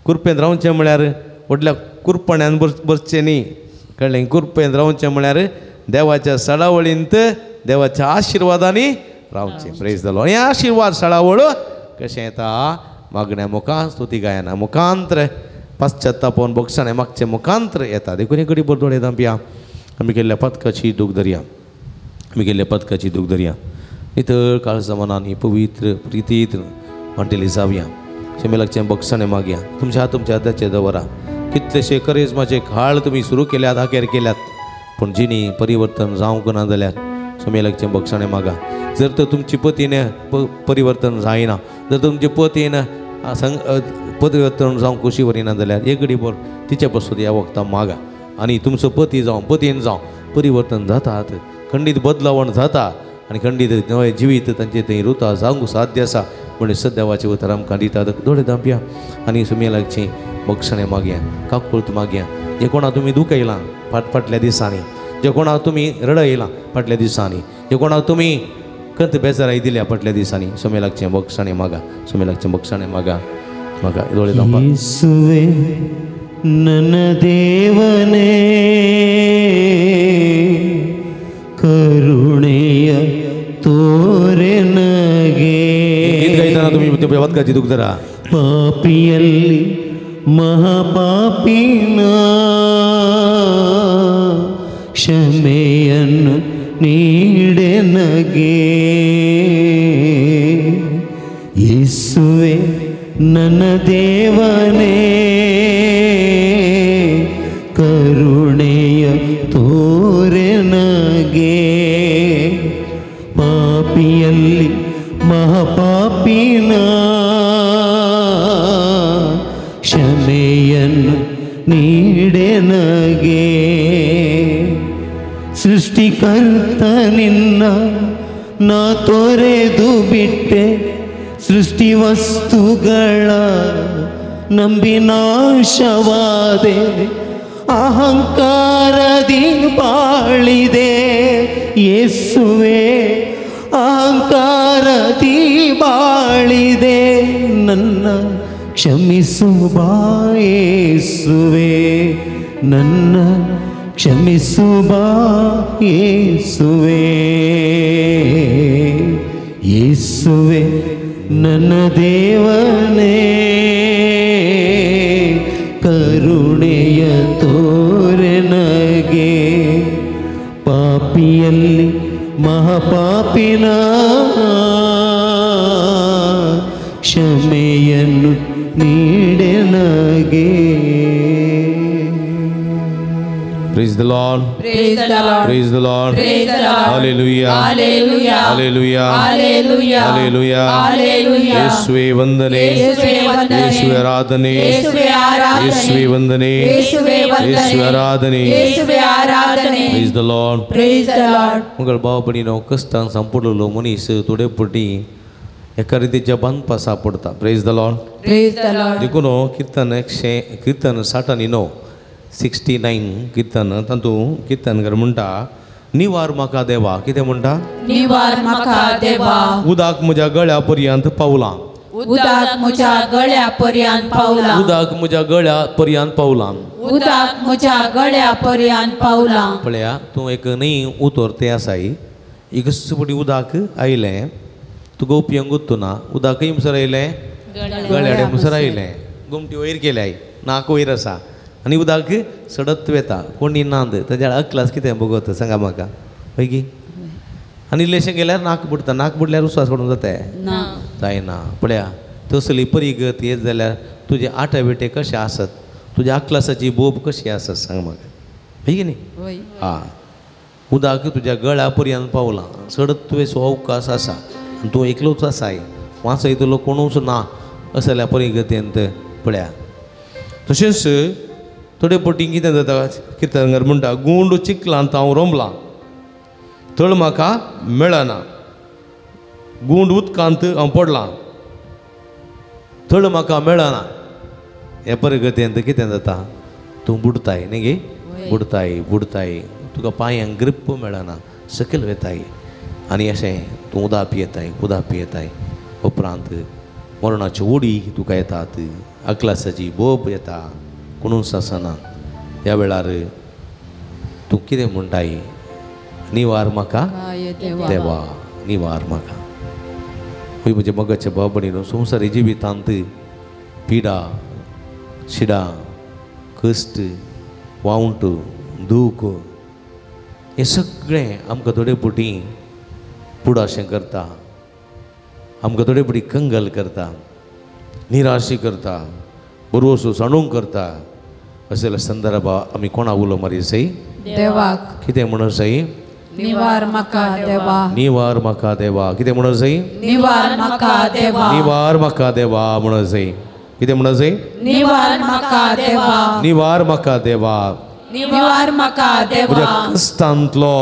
कुरपेंत रावचें म्हळ्यार व्हडल्या कुरपण्यान बसचें न्ही, कळ्ळें? कुरपेंत रावचें म्हळ्यार देवाच्या सडावळींत देवाच्या आशिर्वादांनी रावचें. Praise the Lord. हे आशिर्वाद सडावळ कशें येता? मागण्या मुखान, स्तुती गायना मुखांत्र, पश्चातापोवन भोगसाणे मागचे मुखांत्र येता. देखून एक घडी भर दोळे धांपया. आमी केल्ल्या पदकाची दूख धरया, आमी केल्ल्या पदकाची दूख धरया. नितळ काळजा मनान पवित्र प्रितीत म्हणटली जावया. शमेलागचें भोगसाणे मागया. तुमच्या हात तुमच्या हाताचेर दवरा. कितलेशे करेज्माचे काळ तुमी सुरू केल्यात, आखेर केल्यात, पूण जिणी परिवर्तन जावंक ना जाल्यार सोमेलागचें भोगसाणे मागा. जर तर तुमची पतीन परिवर्तन जायना, जर तुमचे पतीन परिवर्तन जावंक कुशी वरिना जाल्यार एक घडी भर तिचे पासून ह्या वखदां मागा आनी तुमचो पती जावं पतीन जावं परिवर्तन जातात, खंडीत बदलावण जाता आनी खंडीत नवें जिवीत तांचे थंय रुता जावंक साध्य आसा म्हण सद्देवाचें उतर आमकां दितात. दोळे धांपया आनी सोमेलागचें भोगसाणे मागया, काकुळत मागया. जे कोणा तुमी दुखयलां फाटल्या दिसांनी, जे कोणाक तुमी रडयलां फाटल्या दिसांनी, जे कोणाक तुमी कंत बेजाराय दिल्या फाटल्या दिसांनी, सोमेलागचें भोगसाणे मागा, सोमेलागचें भोगसाणे मागा मागा. दोळे धांपा. ಯೇಸುವೆ ನನ್ನ ದೇವನೇ ಕರುಣೆಯ ತೋರೆ ನನಗೆ. गीत गायताना तुम्ही पदकाची दूख धरा. ಪಾಪಿಯಲ್ಲಿ ಮಹಾಪಾಪಿನ ಕ್ಷಮೆಯನ್ನು ನೀಡೆನಗೆ. ಯೇಸುವೆ ನನ್ನ ದೇವನೇ ಕರುಣೆಯ ತೋರೆನಗೆ. ಪಾಪಿಯಲ್ಲಿ ಮಹಾಪಾಪಿನ ಕ್ಷಮೆಯನ್ನು ನೀಡೆನಗೆ. ಸೃಷ್ಟಿಕರ್ತ ನಿನ್ನ ನಾ ತೊರೆದು ಬಿಟ್ಟೆ, ಸೃಷ್ಟಿ ವಸ್ತುಗಳ ನಂಬಿ ನಾಶವಾದೆ, ಅಹಂಕಾರದಿ ಬಾಳಿದೆ. ಯೇಸುವೆ ಅಹಂಕಾರದಿ ಬಾಳಿದೆ, ನನ್ನ ಕ್ಷಮಿಸು ಬಾ ಯೇಸುವೆ, ನನ್ನ ಕ್ಷಮಿಸು ಬಾ ಯೇಸುವೆ. ಯೇಸುವೆ ನನ್ನ ದೇವನೇ ಕರುಣೆಯ ತೋರೆನಗೆ. ಪಾಪಿಯಲ್ಲಿ ಮಹಾಪಾಪಿನ ಕ್ಷಮೆಯನ್ನು ನೀಡೆನಗೆ. Praise the Lord. Praise the Lord. Praise the Lord. Praise the Lord. Hallelujah. Hallelujah. Hallelujah. Hallelujah. Hallelujah. Hallelujah. ಯೇಸುವೇ ವಂದನೆ, ಯೇಸುವೇ ವಂದನೆ, ಯೇಸುವೇ ಆರಾಧನೆ, ಯೇಸುವೇ ಆರಾಧನೆ, ಯೇಸುವೇ ವಂದನೆ, ಯೇಸುವೇ ವಂದನೆ, ಯೇಸುವೇ ಆರಾಧನೆ, ಯೇಸುವೇ ಆರಾಧನೆ. Praise the Lord. Praise the Lord. मंगळ भाव भयणीनो, कश्टांक सांपडलेलो मनीस थोडे फावटी एका रितीच्या बांदपा सापडटा. Praise the Lord. Praise the Lord. देखून कीर्तन 169 69 कीर्तन तातूंत कीर्तनकार म्हणटा, निवार म्हाका देवा. कितें म्हणटा? निवार म्हाका देवा. उदक म्हज्या गळ्या पर्यंत पावलां. उदक म्हज्या गळ्या पर्यंत पावलां. उदक म्हज्या गळ्या पर्यंत पावलां. उदक म्हज्या गळ्या पर्यंत पावलां. पळया, तूं एक न्हय उतर तें आसाय, एक फावटी उदक आयलें, तुका उपयोग ना, उदकय मुसर आयलें, गळ्याडे मुसर आयलें, गोमटी वयर केल्याय, नाक वयर आसा आनी उदक सडत वेता, कोणी नांद ताज्या अकलास कितें बगत सांगा म्हाका, हय की? आनी इल्लेशें गेल्यार नाक बुडटा, नाक बुडल्यार उस्वास पडून जाता जायना. पळया, तसली परिगत येत जाल्यार तुजे आटा विटे कशें आसत, तुज्या अकलासाची बोब कशी आसत सांग म्हाका, हय की न्ही? आं, उदक तुज्या गळ्या पर्यंत पावलां, सडत तुवें अवकाश आसा आनी तूं एकलोच आसाय, वाचयतलो कोणूच ना असल्या परिगतेंत. पळया, तशेंच थोडे फावटी कितें जाता, कीर्तनकार म्हणटा, गुंड चिखलांत हांव रोमलां, तळ म्हाका मेळना, गुंड उदकांत हांव पडलां, तळ म्हाका मेळना. हे परिगतेंत कितें जाता, तूं बुडताय न्ही गे, बुडताय बुडताय, तुका पांयांक ग्रीप मेळना, सकयल वेताय आनी अशें तूं उदक पियेताय, उदक पियेताय. उपरांत मरणाची उडी तुका येतात, अकलासाची बोब येता, कोणूच आसना. ह्या वेळार तूं कितें म्हणटाय? निवार म्हाका देवा, निवार म्हाका. हय म्हज्या मोगाच्या भाव भयणीनो, संवसारी जिवितांत पिडा, शिडा, कश्ट, वावंट, दूख हें सगळें आमकां थोडे फावटी पुडाशें करता, आमकां थोडे फावटी कंगल करता, निराशी करता, बरोसो सांडूंक करता. असल्या संदर्भा आमी कोणा उलो मारी सई? देवाक. कितें म्हणून सई? निवार म्हाका देवा. निवार म्हाका देवा. कितें म्हणून सई? निवार म्हाका देवा. निवार म्हाका देवा म्हणून सई. कितें म्हणून सई? निवार म्हाका देवा. निवार म्हाका देवा. निवार म्हाका देवा. म्हज्या कश्टांतलो,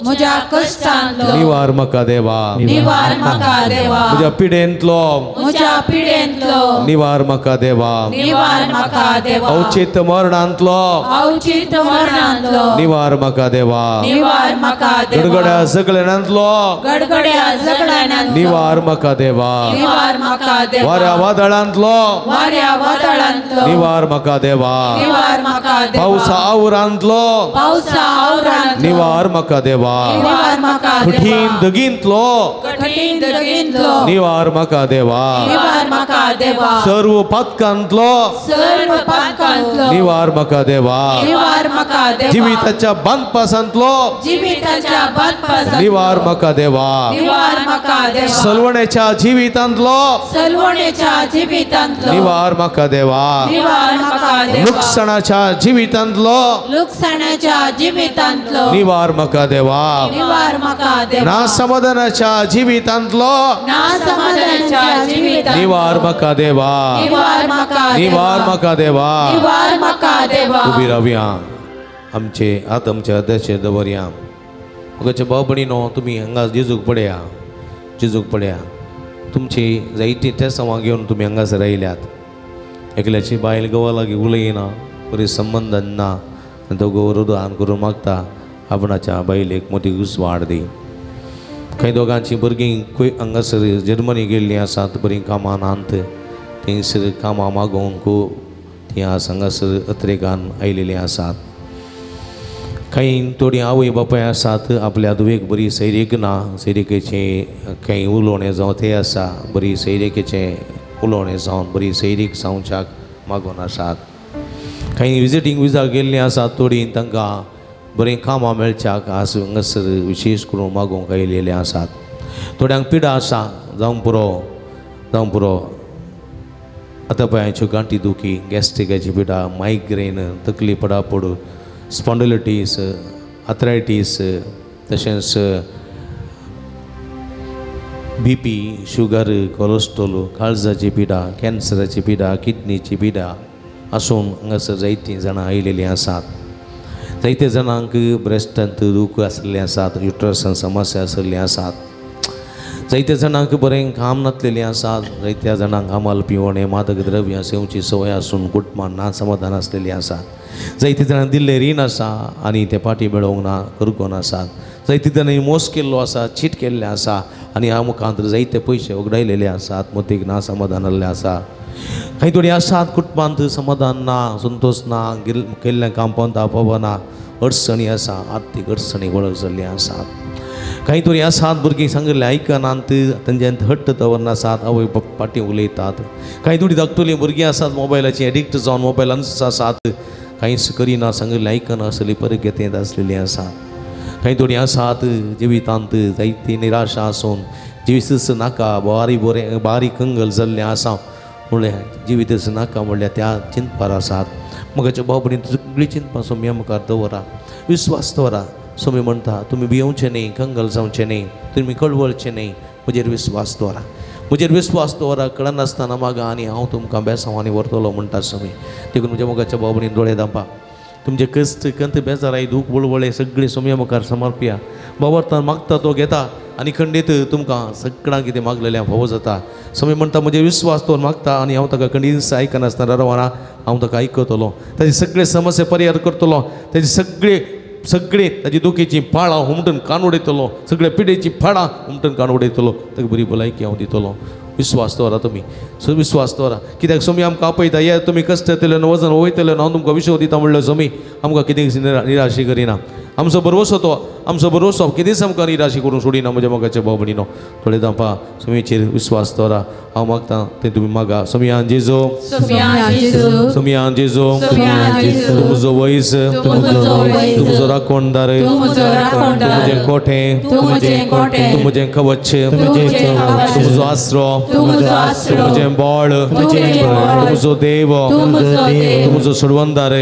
म्हज्या कश्टांतलो निवार म्हाका देवा. निवार म्हाका देवा. म्हज्या पिडेंतलो, म्हज्या पिडेंतलो निवार म्हाका देवा. निवार म्हाका देवा. अवचित मरणांतलो, अवचित मरणांतलो निवार म्हाका देवा. निवार म्हाका देवा. गडगड्या सगळ्यांतलो, गडगड्या सगळ्यांतलो निवार म्हाका देवा. निवार म्हाका देवा. वाऱ्या वादळांतलो, वाऱ्या वादळांतलो निवार म्हाका देवा. निवार म्हाका देवा. पावसा आवरांतलो, पावसा आवरांतलो निवार म्हाका देवा. निवार म्हाका देवा. कठीण दगींतलो, कठीण दगींतलो निवार म्हाका देवा. निवार म्हाका देवा. सर्व पातकांतलो, सर्व पातकांतलो निवार म्हाका देवा. निवार म्हाका देवा. जिविताच्या बांदपासांतलो, जिविताच्या बांदपासांतलो निवार म्हाका देवा. निवार म्हाका देवा. सलवण्याच्या जिवितांतलो, सलवण्याच्या जिवितांतलो निवार म्हाका देवा. निवार म्हाका देवा. लुकसाणाच्या जिवितांतलो, लुकसाणाच्या जिवितांतलो निवार म्हाका देवा. निवार म्हाका देवा. ना समाधानाच्या जिवितांतलो, ना समाधानाच्या जिवितांतलो निवार म्हाका देवा. निवार म्हाका देवा. निवार म्हाका देवा. निवार म्हाका देवा. उबी रावया, आमचे आत्मचे अध्यक्ष दवरया. मोगाचे भाव भयणीनो, तुमी हांगा जेजूक पळया, जेजूक पळया. तुमची जायतीं टेसांवां घेवन तुमी हांगासर आयल्यात. एकल्याची बायल घोवा लागीं उलयना, बरी संबंद ना, आनी तो घोव रुदान करून मागता आपणाच्या बायलेक मोटी वाड दी. कांय दोगांची भुरगीं खंय हांगासर जर्मनी गेल्लीं आसात, बरीं कामां नात, थंयसर कामां मागोवंक तीं आज हांगासर अत्रेगान आयलेलीं आसात. कांय थोडीं आवय बापाय आसात आपल्या धुवेक बरी सैरीक ना, सैरिकेचें कांय उलोवणें जावं तें आसा, बरी सैरिकेचें उलोवणें जावन बरी सैरीक जावच्याक मागून आसात. कांय विजिटींग विजा गेल्लीं आसात थोडीं, तांकां बरीं कामां मेळच्याक आज हांगासर विशेश करून मागोवंक आयलेलीं आसात. थोड्यांक पिडा आसा, जावं पुरो जावं पुरो, आतां पांयांच्यो गांठी दुखी, गॅस्ट्रिकाची पिडा, मायग्रेन, तकली पडापड, स्पॉन्डिलिटीस, आथरायटीस, तशेंच बीपी, शुगर, कोलेस्ट्रॉल, काळजाची पिडा, कॅन्सराची पिडा, किडनीची पिडा आसून हांगासर जायतीं जाणां आयिल्लीं आसात. जायते जाणांक ब्रेस्टांत दूख आशिल्लें आसात, युट्रसान समस्या आशिल्ली आसात. जायते जाणांक बरें काम नासलेलें आसात. जायत्या जाणांक आमाल पिवणें, मादक द्रव्यां सेवची संवय आसून कुटुंबान ना समाधान आसलेलीं आसात. जायते जाणांक दिल्लें रीण आसा आनी तें फाटीं मेळोवंक ना, करगोन आसात. जायते जाणांनी मोस केल्लो आसा, चीट केल्लें आसा आनी ह्या मुखांत जायते पयशे वगडायलेले आसात, मतीक ना समाधान आसलें आसा. कांय थोडीं आसात कुटुंबांत समाधान ना, संतोश ना, केल्लें काम पंता पावना, अडचणी आसा, आर्थीक अडचणी वळख जाल्ली आसात. कांय थोडीं आसात भुरगीं सांगिल्लें आयकनात, तांच्यांत हट्ट दवरनासात, आवय फाटीं उलयतात. कांय थोडीं धाकटुलीं भुरगीं आसात मोबायलाची एडिक्ट जावन मोबायलानूच आसात, कांयच करिना, सांगिल्लें आयकना आसली परगतेंत आसलेलीं आसात. कांय थोडीं आसात जिवितांत जायती निराशा आसून जिवीतच नाका, बारीक बरें बारीक कंगल जाल्लें आसा म्हणल्यार जिवीतच नाका म्हणल्यार त्या चिंतपार आसात. म्हज्या भाव भयणी सगळीं चिंतपां सोम्या मुखार दवरा, विस्वास दवरा. सोमी म्हणटा तुमी भियोवचें न्ही, कंगल जावचें न्ही, तुमी कळवळचें न्ही, म्हजेर विस्वास दवरा, म्हजेर विस्वास दवरा. कळनासतना मागा आनी हांव तुमकां बेसांव आनी व्हरतलो म्हणटा सोमी. देखून म्हज्या मोगाच्या भाव भयणीन दोळे धांपा, तुमचे कश्ट कंत बेजाराय दूख वळवळे सगळें सोम्या मुखार समर्पया. बाबरतान मागता तो घेता आनी खंडीत तुमकां सगळ्यां कितें मागलेलें फावो जाता. सोमी म्हणटा म्हजे विस्वास तो मागता आनी हांव ताका खंडीत आयकनासतना रवाना हांव ताका आयकतलो, ताजी सगळे समस्या परिहार करतलो, ताजी सगळे सगळे ताजी दुखीची पाळां हुमटून कान उडयतलो, सगळे पिडेची पाळां हुमटून कान उडयतलो, ताका बरी भलायकी हांव दितलो. विस्वास दवरा तुमी, सो विस्वास दवरा. कित्याक सोमी आमकां आपयता, ये तुमी कश्ट येतले वजन वयतले हांव तुमकां विश्व दिता म्हणल्यार सोमी आमकां कितें निराशी करिना. आमचो भरवसो तो, आमचो भरवसो कितेंच आमकां निराशी करूंक सोडिना. म्हज्या मोगाच्या भाव भयणीनो थोडे धांपा, सोमीचेर विस्वास दवरा. हांव मागता तें तुमी मागा. सोमियान जेजो, सोमियान जेजो, तूं म्हजो वयस, तूं म्हजो राखणदार, तूं म्हजें कोठें, तूं म्हजें कवच, तूं म्हजो आसरो, तूं म्हजें बळ, तूं म्हजो देव, तूं म्हजो सोडवणदार.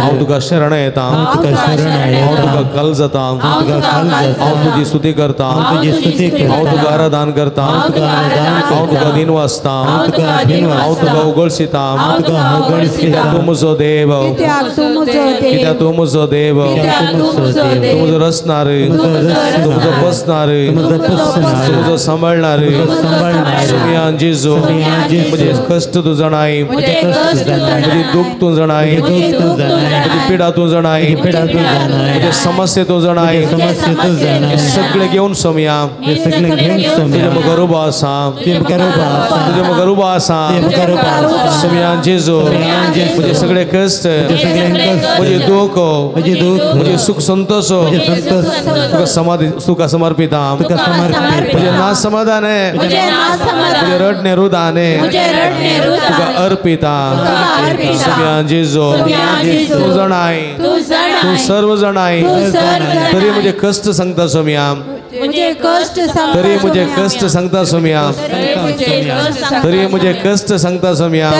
हांव तुका शरण येता, हांव तुका कल जाता, हांव तुजी स्तुती करता, हांव तुका आराधन करता, हांव तुका दिनवासता, हांव तुका उगळशिता. तूं म्हजो देव, कित्याक तूं म्हजो देव, तूं म्हजो रचणार, तूं म्हजो बसणार, तूं म्हजो सांबाळणार. सोमियान जेजू, म्हजे कश्ट तूं जाणाय, म्हजी दूख तूं जाणाय, म्हजी पिडा तूं जाणाय, म्हजे समस्या तूं जाणाय. सगळे घेवन सोमिया तुजे मुखार उबो आसा, तुजे मुखार उबो आसा. सोमियान जेजू, म्हजे सगळे कश्ट, म्हजे दूख, म्हजे सुख संतोष तुका समाधी, तुका समर्पिता. म्हजे ना समाधान, म्हजे रडणे रुदाने तुका अर्पिता. सोमियान जेजू, तूं जाणाय, तूं सर्व जाणाय. तरी म्हजे कश्ट सांगता सोमिया, तरी म्हजे कश्ट सांगता सोमिया, तरी म्हजे कश्ट सांगता सोमिया.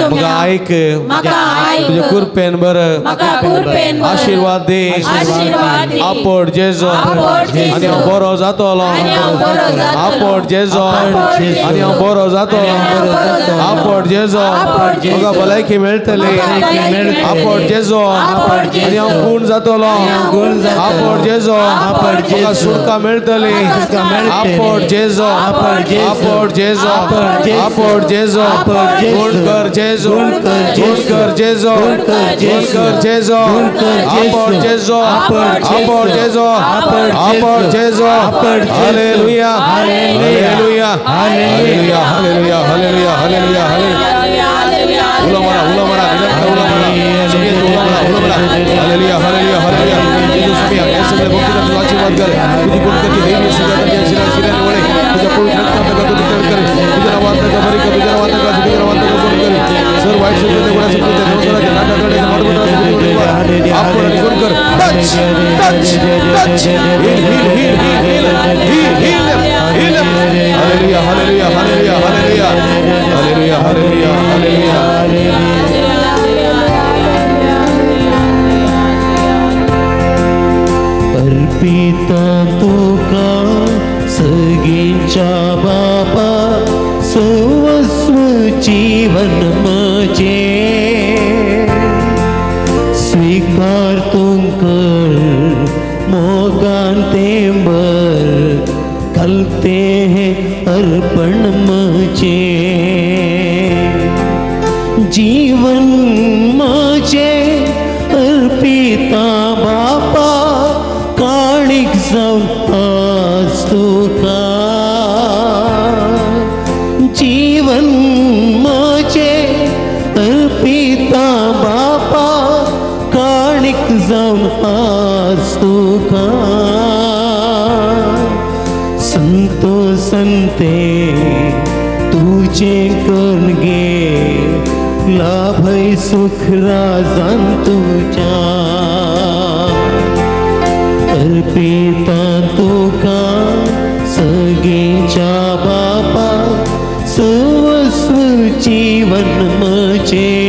म्हाका आयक, तुजे कृपेन बर आशिर्वाद दे. आपड जेजो आनी हांव बरो जातलो, आपड जेजो आनी हांव बरो जातलो, आपड जेजो म्हाका भलायकी मेळटली, आपड जेजो आनी हांव गूण जातलो, आपड जेजो म्हाका सुटका मेळटली. आपड जेजो, आपड जेजो, आपड जेजो, गुण कर जेजो, गुण कर जेजो, गुण कर जेजो, आपड जेजो, आपड जेजो, आपड जेजो. Hallelujah, hallelujah, hallelujah, hallelujah, hallelujah, hallelujah, hallelujah. उलो मारा, उलो मारा, उलो मारा, उलो मारा, उलो मारा. Hallelujah, hallelujah, hallelujah. जेजू सोमिया, हे सगळे भक्तांचा आशीर्वाद कर. तुझी गुणकरची देवी सगळ्या तुझ्या शिरा शिराने वळे, तुझ्या पवित्र रक्ताने तू तळ कर, तुझ्या नावात नका बरी कर, तुझ्या नावात नका तुझ्या नावात नका गुण कर. सर वाईट सगळे गुणा सगळे संसाराच्या नाका कडे माडबुद्रा आपण आणि गुण कर. Touch, touch, touch. Heal, heal, heal, heal, heal, heal, heal. Hallelujah, hallelujah, hallelujah, hallelujah, hallelujah, hallelujah, hallelujah. Arpita तुका सगळ्यांच्या बापा सर्वस्व जीवन म्हजें स्वीकार तुमकर मोगान तेंबर कलते हैं अर्पण म्हजें जीवन म्हजें अर्पिता बापा काणीक जावन आज तुका जीवन म्हजें अर्पिता बापा काणीक जावन आज तुका संतो संते तुझे करून गे लाभय सुख राजान तुझ्या अर्पिता तुका सगळ्यांच्या बापा सर्वस्व जीवन म्हजें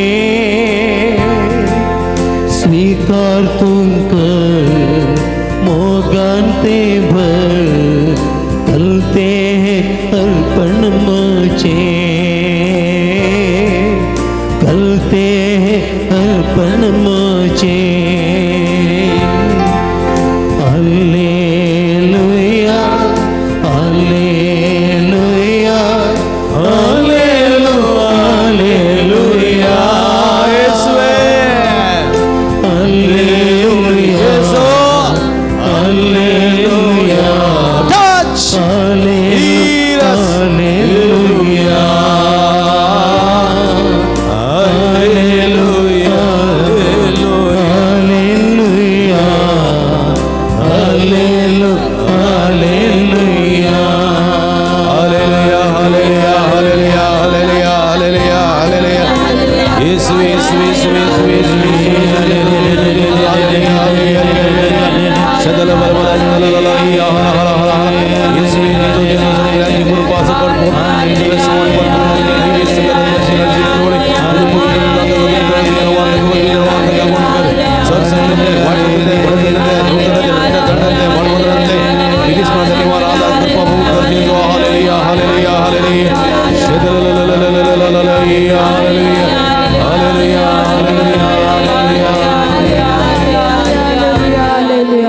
स्वीकार तुमकर मोगान ते भर कलते हैं अर्पण म्हजें कलते हैं अर्पण म्हजें। Hallelujah hallelujah hallelujah hallelujah येशुवे हालेलुया येशू hallelujah touch hallelujah hallelujah hallelujah hallelujah hallelujah hallelujah hallelujah hallelujah hallelujah hallelujah येशुवे येशुवे येशुवे येशुवे हालेलुया सदल बल बल लला या हला हला हला येशुवे येशू येशू राज्य कृपा सकट समान पर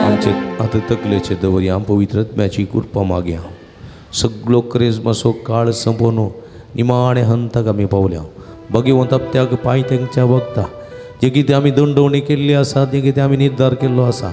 आमचे आतां तकलेचे दवरया पवित्र आत्म्याची कृपा मागया सगळो क्रिस्मसो काळ संपोवन निमाणे हंताक आमी पावल्या भगवंत हप्त्याक पांय तेंच्या वखता जे कितें आमी दंडवणी केल्ली आसा जें कितें आमी निर्धार केल्लो आसा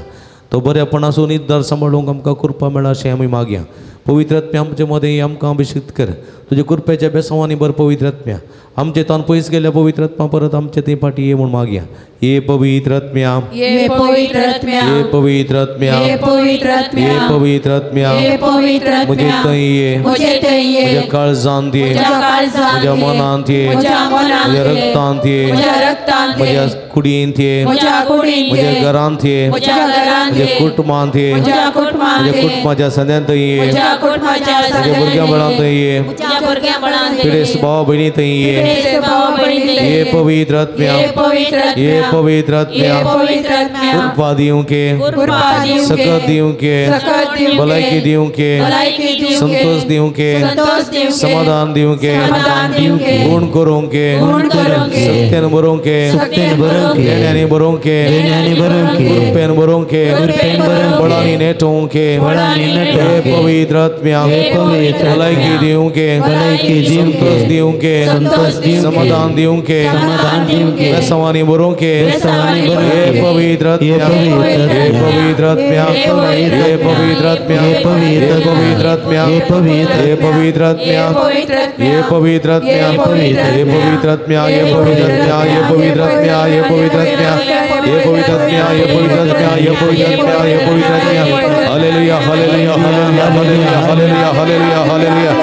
तो बऱ्यापणाचो निर्धार सांबाळूंक आमकां कृपा मेळा अशें आमी मागया। पवित्र आत्म्या आमचे मदें आमकां अभिषिक्त कर तुज्या कृपेच्या बेसांवांनी बर पवित्र आत्म्या आमचे तान पयस गेल्या पवित्र आत्मा परत आमचे थंय फाटी ये म्हूण मागया। ये पवित्र आत्म्या ये पवित्र आत्म्या ये पवित्र आत्म्या ये पवित्र आत्म्या ये पवित्र आत्म्या ये पवित्र आत्म्या म्हजे थंय ये म्हजे थंय ये म्हज्या काळजांत ये म्हज्या काळजांत म्हज्या मनांत ये म्हज्या मनांत म्हज्या रक्तांत ये म्हज्या रक्तांत म्हज्या कुडींत ये म्हज्या कुडींत म्हज्या घरांत ये म्हज्या घरांत म्हज्या कुटुंबांत ये म्हज्या कुटुंबांत म्हज्या कुटुंबाच्या सद्यांत ये म्हज्या कुटुंबाच्या म्हज्या भुरग्यां बळांत ये म्हज्या भुरग्यां बळांत पिडेस्त भाव भयणी थंय ये पिडेस्त भाव भयणी ये पवित्र आत्म्या ये पवित्र आत्म्या ये पवित्र आत्म्या ये पवित्र आत्म्या कृपा दिवंके कृपा दिवंके सकत दिवंके सकत दिवंके भलायकी दिवंके भलायकी दिवंके संतोष दिवंके संतोष दिवंके समाधान दिवंके समाधान दिवंके गुण करूंके गुण करूंके सत्यान बरोवंके सत्यान बरोवंके देण्यानी बरोवंके देण्यानी बरोवंके कृपेन बरोवंके कृपेन बरोवंके बळानी नेटोवंके बळानी नेटोवंके हे पवित्र आत्म्या हे पवित्र आत्म्या भलायकी दिवंके भलायकी दिवंके संतोष दिवंके संतोष दिवंके समाधान दिवंके समाधान दिवंके बेसवानी बरोवंके बेसवानी बरोवंके हे पवित्र आत्म्या हे पवित्र हे पवित्र आत्म्या हे पवित्र आत्म्या हे पवित्र हे पवित्र आत्म्या हे पवित्र हे पवित्र आत्म्या हे पवित्र आत्म्या हे पवित्र आत्म्या हे पवित्र आत्म्या हे पवित्र आत्म्या हे पवित्र आत्म्या हे पवित्र आत्म्या हे पवित्र आत्म्या हे पवित्र आत्म्या हे पवित्र आत्म्या हे पवित्र आत्म्या hallelujah hallelujah hallelujah hallelujah hallelujah hallelujah hallelujah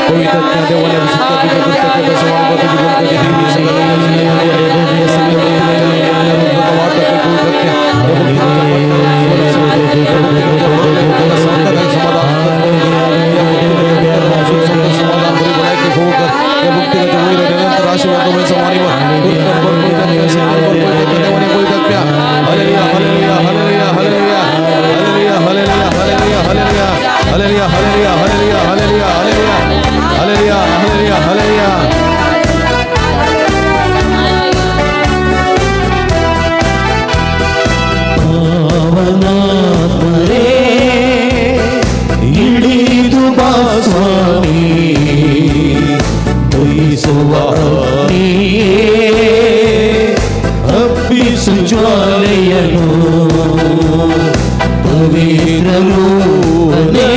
पवित्र आत्म्या देवाने अभिषिक्त तुझ्या कृत्याचे बेसवान तुझी गुणकची देवी hallelujah hallelujah hallelujah hallelujah hallelujah hallelujah. ಪವಿತ್ರರೂಹನೇ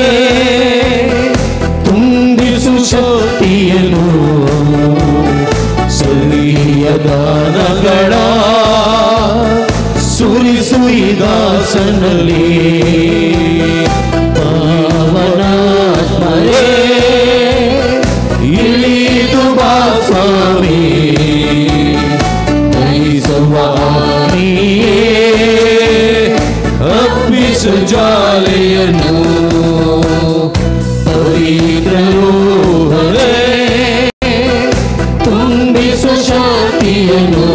ತುಂಬಿಸು ಶಕ್ತಿಯನ್ನು ಸ್ವರ್ಗೀಯ ದಾನಗಳ ಸುರಿಸು ಈ ದಾಸನಲ್ಲಿ ಪಾವನಾತ್ಮರೇ ಇಳಿದು ಬಾ ಸ್ವಾಮಿ ದಯಿಸುವ ಅಗ್ನಿಯೇ ಅಪ್ಪಿಸು ಜ್ವಾಲೆಯನ್ನು ಪವಿತ್ರರೂಹನೇ ತುಂಬಿಸು ಶಕ್ತಿಯನ್ನು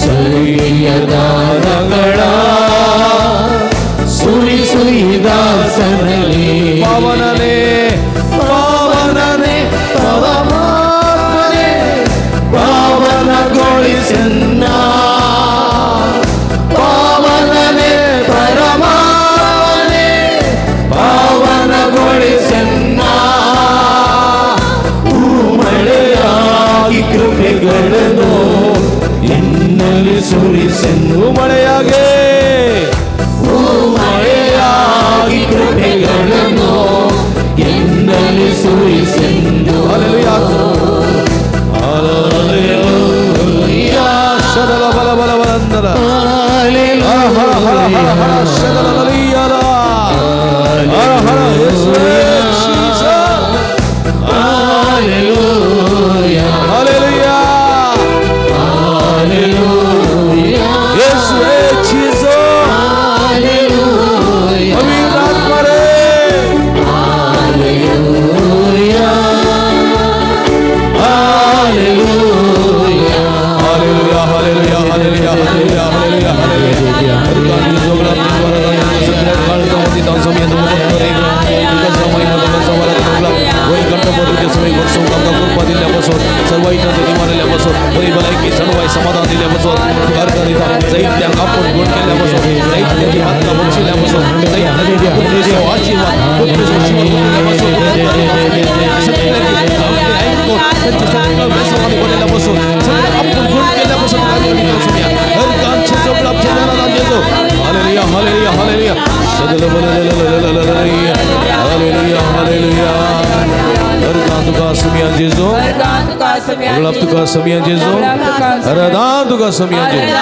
ಸ್ವರ್ಗೀಯ ದಾನಗಳ ಸುರಿಸು ಈ ದಾಸನಲ್ಲಿ ಪಾವನನೇ ಪಾವನನೇ ಪರಮಾತ್ಮನೇ ಪಾವನಗೊಳಿಸನ್ನ ಪಾವನನೇ ಪರಮಾತ್ಮನೇ ಪಾವನಗೊಳಿಸನ್ನ ಮಳೆಯಾಗಿ ಕೃಪೆಗಳನ್ನು ಎನ್ನಲ್ಲಿ ಸುರಿಸೆನ್ನು ಮಳೆಯಾಗೆ ಮಳೆಯಾಗಿ ಕೃಪೆಗಳನ್ನು ಎನ್ನಲ್ಲಿ ಸುರಿಸೆಂದು. ಹಲ್ಲೆಲೂಯಾ ಹಲ್ಲೆಲೂಯಾ ಶದಲ ಬಲ ಬಲ ಬಲಂದರ ಹರ ಹರ ಹರ ಹರ ಹರ ಶದಲ ಲಲಿಯಲ ಹರ ಹರ ಯೇಸುವೇ ಜೀಸಸ್. ಹಲ್ಲೆಲೂಯಾ ಹಲ್ಲೆಲೂಯಾ ಹಲ್ಲೆಲೂಯಾ ಯೇಸುವೇ ಜೀಸಸ್. ಹಲ್ಲೆಲೂಯಾ ಪವಿತ್ರಾತ್ಮರೇ hallelujah hallelujah hallelujah hallelujah hallelujah hallelujah hallelujah hallelujah. समाधान दिल्यापासून जैत्यांक आपूण गुण केल्यापासून जैत्याची हातकां बक्षिल्यापासून जैत्याची आशीर्वाद सगळ्यांची त्यांचे सगळं व्यसनाने भरलेल्यापासून सगळं आपूण गुण केल्यापासून hallelujah hallelujah hallelujah hallelujah hallelujah. तुका सुमिया जेजू गुलाब तुका सुमिया जेजू हरदान तुका सुमिया जेजू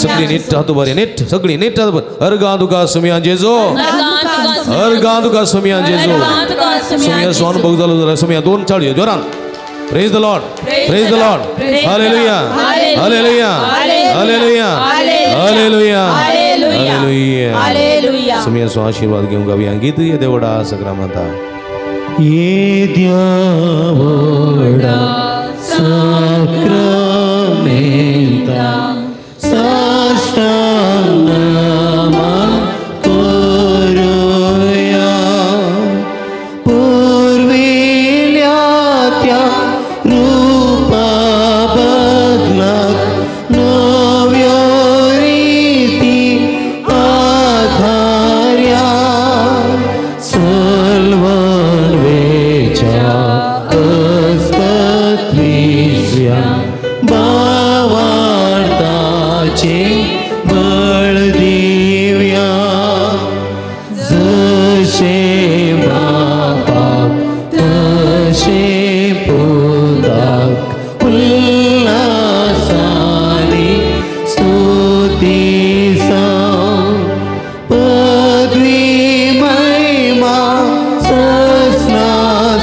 सगळी नीट हात बरे नीट सगळी नीट हात बरे हरगां तुका सुमिया जेजू हरगां तुका सुमिया जेजू सुमिया स्वान बघ झालो जरा सुमिया दोन चाळी जोरान. Praise the Lord praise the Lord. Hallelujah hallelujah hallelujah hallelujah hallelujah. सुमिया स्व आशीर्वाद घेऊन गाऊया गीत ये देवडा सक्रामंता. येद्या व्हडा साक्रामेंता साष्टांग नमन करूया पुर्विल्या त्या रूपा बदलाक नव्यो रीती आधार्या सलवणवेच्या अस्पत्विश्या भावार्थाचे बळ दिव्या जशे बापाक तशे पुताक उल्हासानी स्तुती पदवी महिमा ससना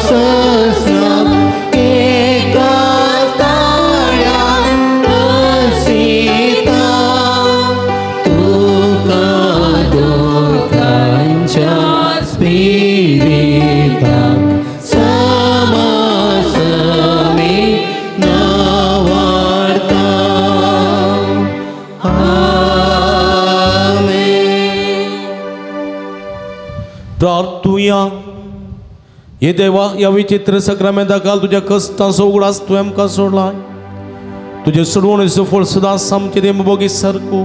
ससना एका ताळ्या आसिता तुका दोगांच्या स्पिरिताक समासमी नावार्ता. आमेन. प्रार्थुया. हे देवा या विचित्र सक्रामेंता काल तुझ्या कश्टांचो उगडास तुवें आमकां सोडलाय. तुजे सोडवणेचो फळ सदांच आमचे देव बोगी सारको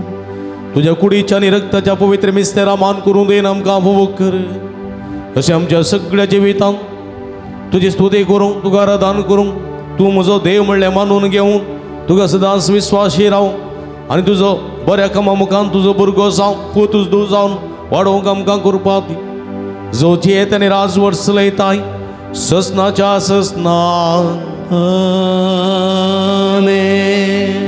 तुज्या कुडीच्या आनी रक्ताच्या पवित्र मिस्तेरा मान करून देन आमकां उपभोग कर. तशें आमच्या सगळ्या जिवितांत तुजी स्तुती करूंक तुका आराधन करूंक तूं म्हजो देव म्हणलें मानून घेवन तुका सदांच विस्वाशी राव आनी तुजो बऱ्या कामा मुखान तुजो भुरगो जावं पूत धूव जावन वाडोवंक आमकां कृपा दी जो जियेत आनी राजवट चलयताय ससनाच्या ससना. आमेन.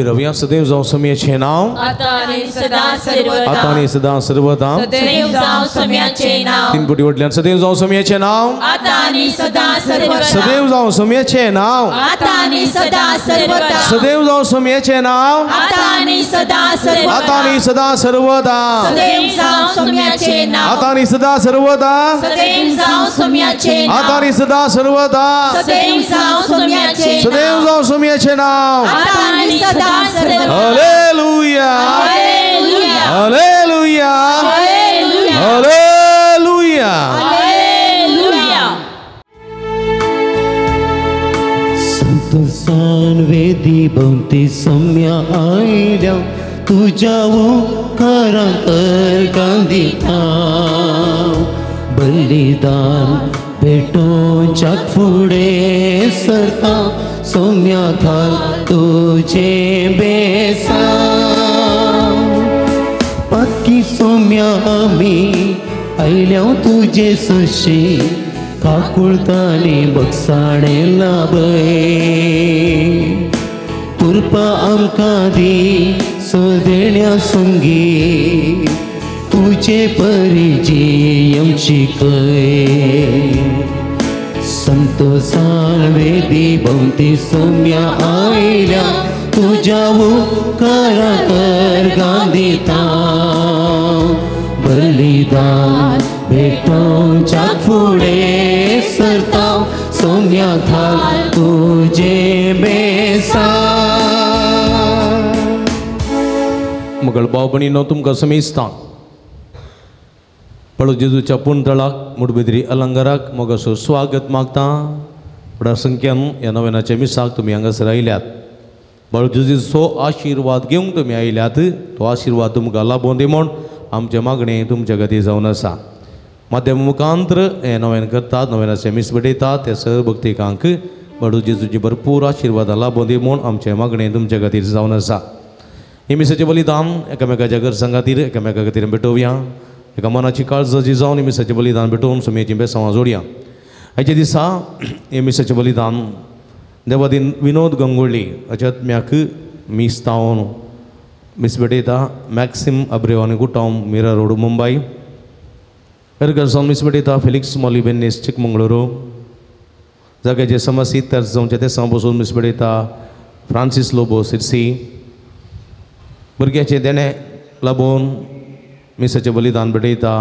रविया सदैव जावं सम्याचें नांव आतां आनी सदां सर्वदा आतां आनी सदां सर्वदा सदैव जावं सम्याचें नांव तीन पुटी वटल्यान सदैव जावं सम्याचें नांव आतां आनी सदां सर्वदा सदैव जावं सम्याचें नांव आतां आनी सदां सर्वदा सदैव जावं सम्याचें नांव आतां आनी सदां सर्वदा आतां आनी सदां सर्वदा सदैव जावं सम्याचें नांव आतां आनी सदां सर्वदा सदैव जावं सम्याचें नांव आतां आनी सदां सर्वदा सदैव जावं सम्याचें नांव सदैव जावं सम्याचें नांव आतां आनी सदां. Hallelujah. Hallelujah. Hallelujah. Hallelujah. संतोषान वेदी भोवती सौम्या आयल्या तुज्या उपकारांत गांधीता बलिदान भेटोवच्याक फुडें सरता सौम्या घाल तुजें बेसांव पाकी सौम्या आमी आयल्या तुजे सशी काकुळतानी बगसाणे लाभय कृपा आमकां दी सदेण्या संगी तुजे परी जियेवंक शिकय संतोषान वेदी भोवती सौम्या आयल्या तुज्या उपकारांत गांधीता बलिदान भेटोवच्याक फुडें सरता सौम्या घाल तुजें बेसांव. मगळ भाव भयणीनो तुमकां समेस्तां पळो जेजूच्या पुणतळाक मुडबेद्री अलंकाराक मोगासो स्वागत मागता. व्हडा संख्यान ह्या नव्यानाच्या मिसाक तुमी हांगासर आयल्यात. बाळ जेजूचो आशिर्वाद घेवंक तुमी आयल्यात. तो आशिर्वाद तुमकां लाबोवन दी म्हूण आमचें मागणें तुमच्या खातीर जावन आसा. माध्यम मुखांत्र हें नव्यान करतात नव्यानाचें मीस भेटयतात त्या सर्व भक्तिकांक बाळू जेजूची भरपूर आशिर्वादां लाबोवन दी म्हूण आमचें मागणें तुमच्या खातीर जावन आसा. हे मिसाचें बलिदान एकामेकाच्या गरजां खातीर एकामेका खातीर भेटोवया. एका मनाची काळजाची जावन हे मिसाचें बलिदान भेटोवन सुमयेचीं बेसांवां जोडया. आयच्या दिसा हे मिसाचें बलिदान देवादीन विनोद गंगोळ्ळी अच्यात्म्याक मीस तावन मीस भेटयता. मॅक्सिम अब्रेव आनी गुटांव मिरा रोड मुंबय. एरगर जावन मीस भेटयता फेलिक्स मॉली बेन्नीस चिकमंगळुरू. जाग्याचे समस्येत तर जावचे ते सावन बसून मीस भेटयता फ्रांसीस लोबो सिरसी. भुरग्याचें देणें लाबोवन मिसाचें बलिदान भेटयता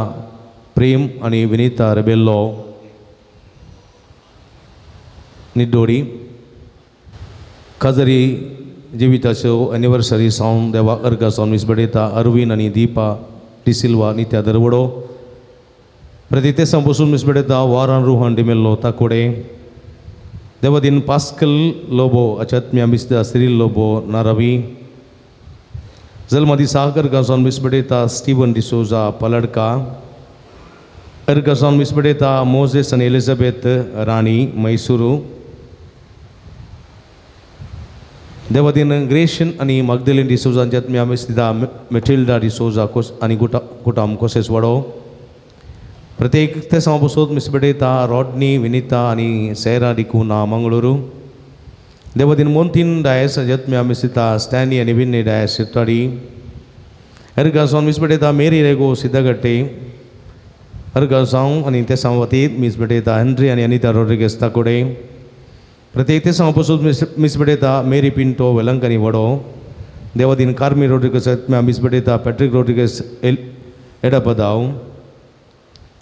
प्रेम आनी विनिता रेबेल्लो निड्डोडी. काजरी जिविताच्यो एनिवर्सरी सावन देवा अर्घा सावन मीस भेटयता अरविंद आनी दीपा डिसिल्वा नित्या दरवडो. प्रति ते सावन बसून मीस भेटयता वारान रोहन डिमेल्लो ताकोडे. देवादीन पास्कल लोबो अचात्म्या मिसदा सिरील लोबो नारवी. जल्मदिसा अर्घा सावन मीस भेटयता स्टीवन डिसोजा पलडका. अर्घा सावन मीस भेटयता मोजेस आनी एलिझाबेथ राणी मैसुरू. देवादीन ग्रेशन आनी मगदेलीन डिसोजा हांच्या मिसदिता मेटिल्डा डिसोजा कोस आनी गुटाम कोसेस वाडो. प्रत्येक ते सावन बसून मीस भेटयता रॉडनी विनिता आनी सैरा डिकुना मंगळुरू. देवादीन मोंतीन डायस हांच्या मिसदिता स्टॅनी आनी विन्नी डायस सिट्टाडी. अर्घा सावन मीस भेटयता मेरी रेगो सिद्धगट्टे. अर्घा सावन आनी ते सावन वतीत मीस भेटयता हेनरी आनी अनिता रोड्रिगेस ताकोडे. प्रत्येक तेसांव पसून मिस भेटयता मेरी पिंटो वेलंकनी वडो देवादीन कार्मी रोड्रिगस मिस भेटयता पॅट्रिक रोड्रिगस एडापदाव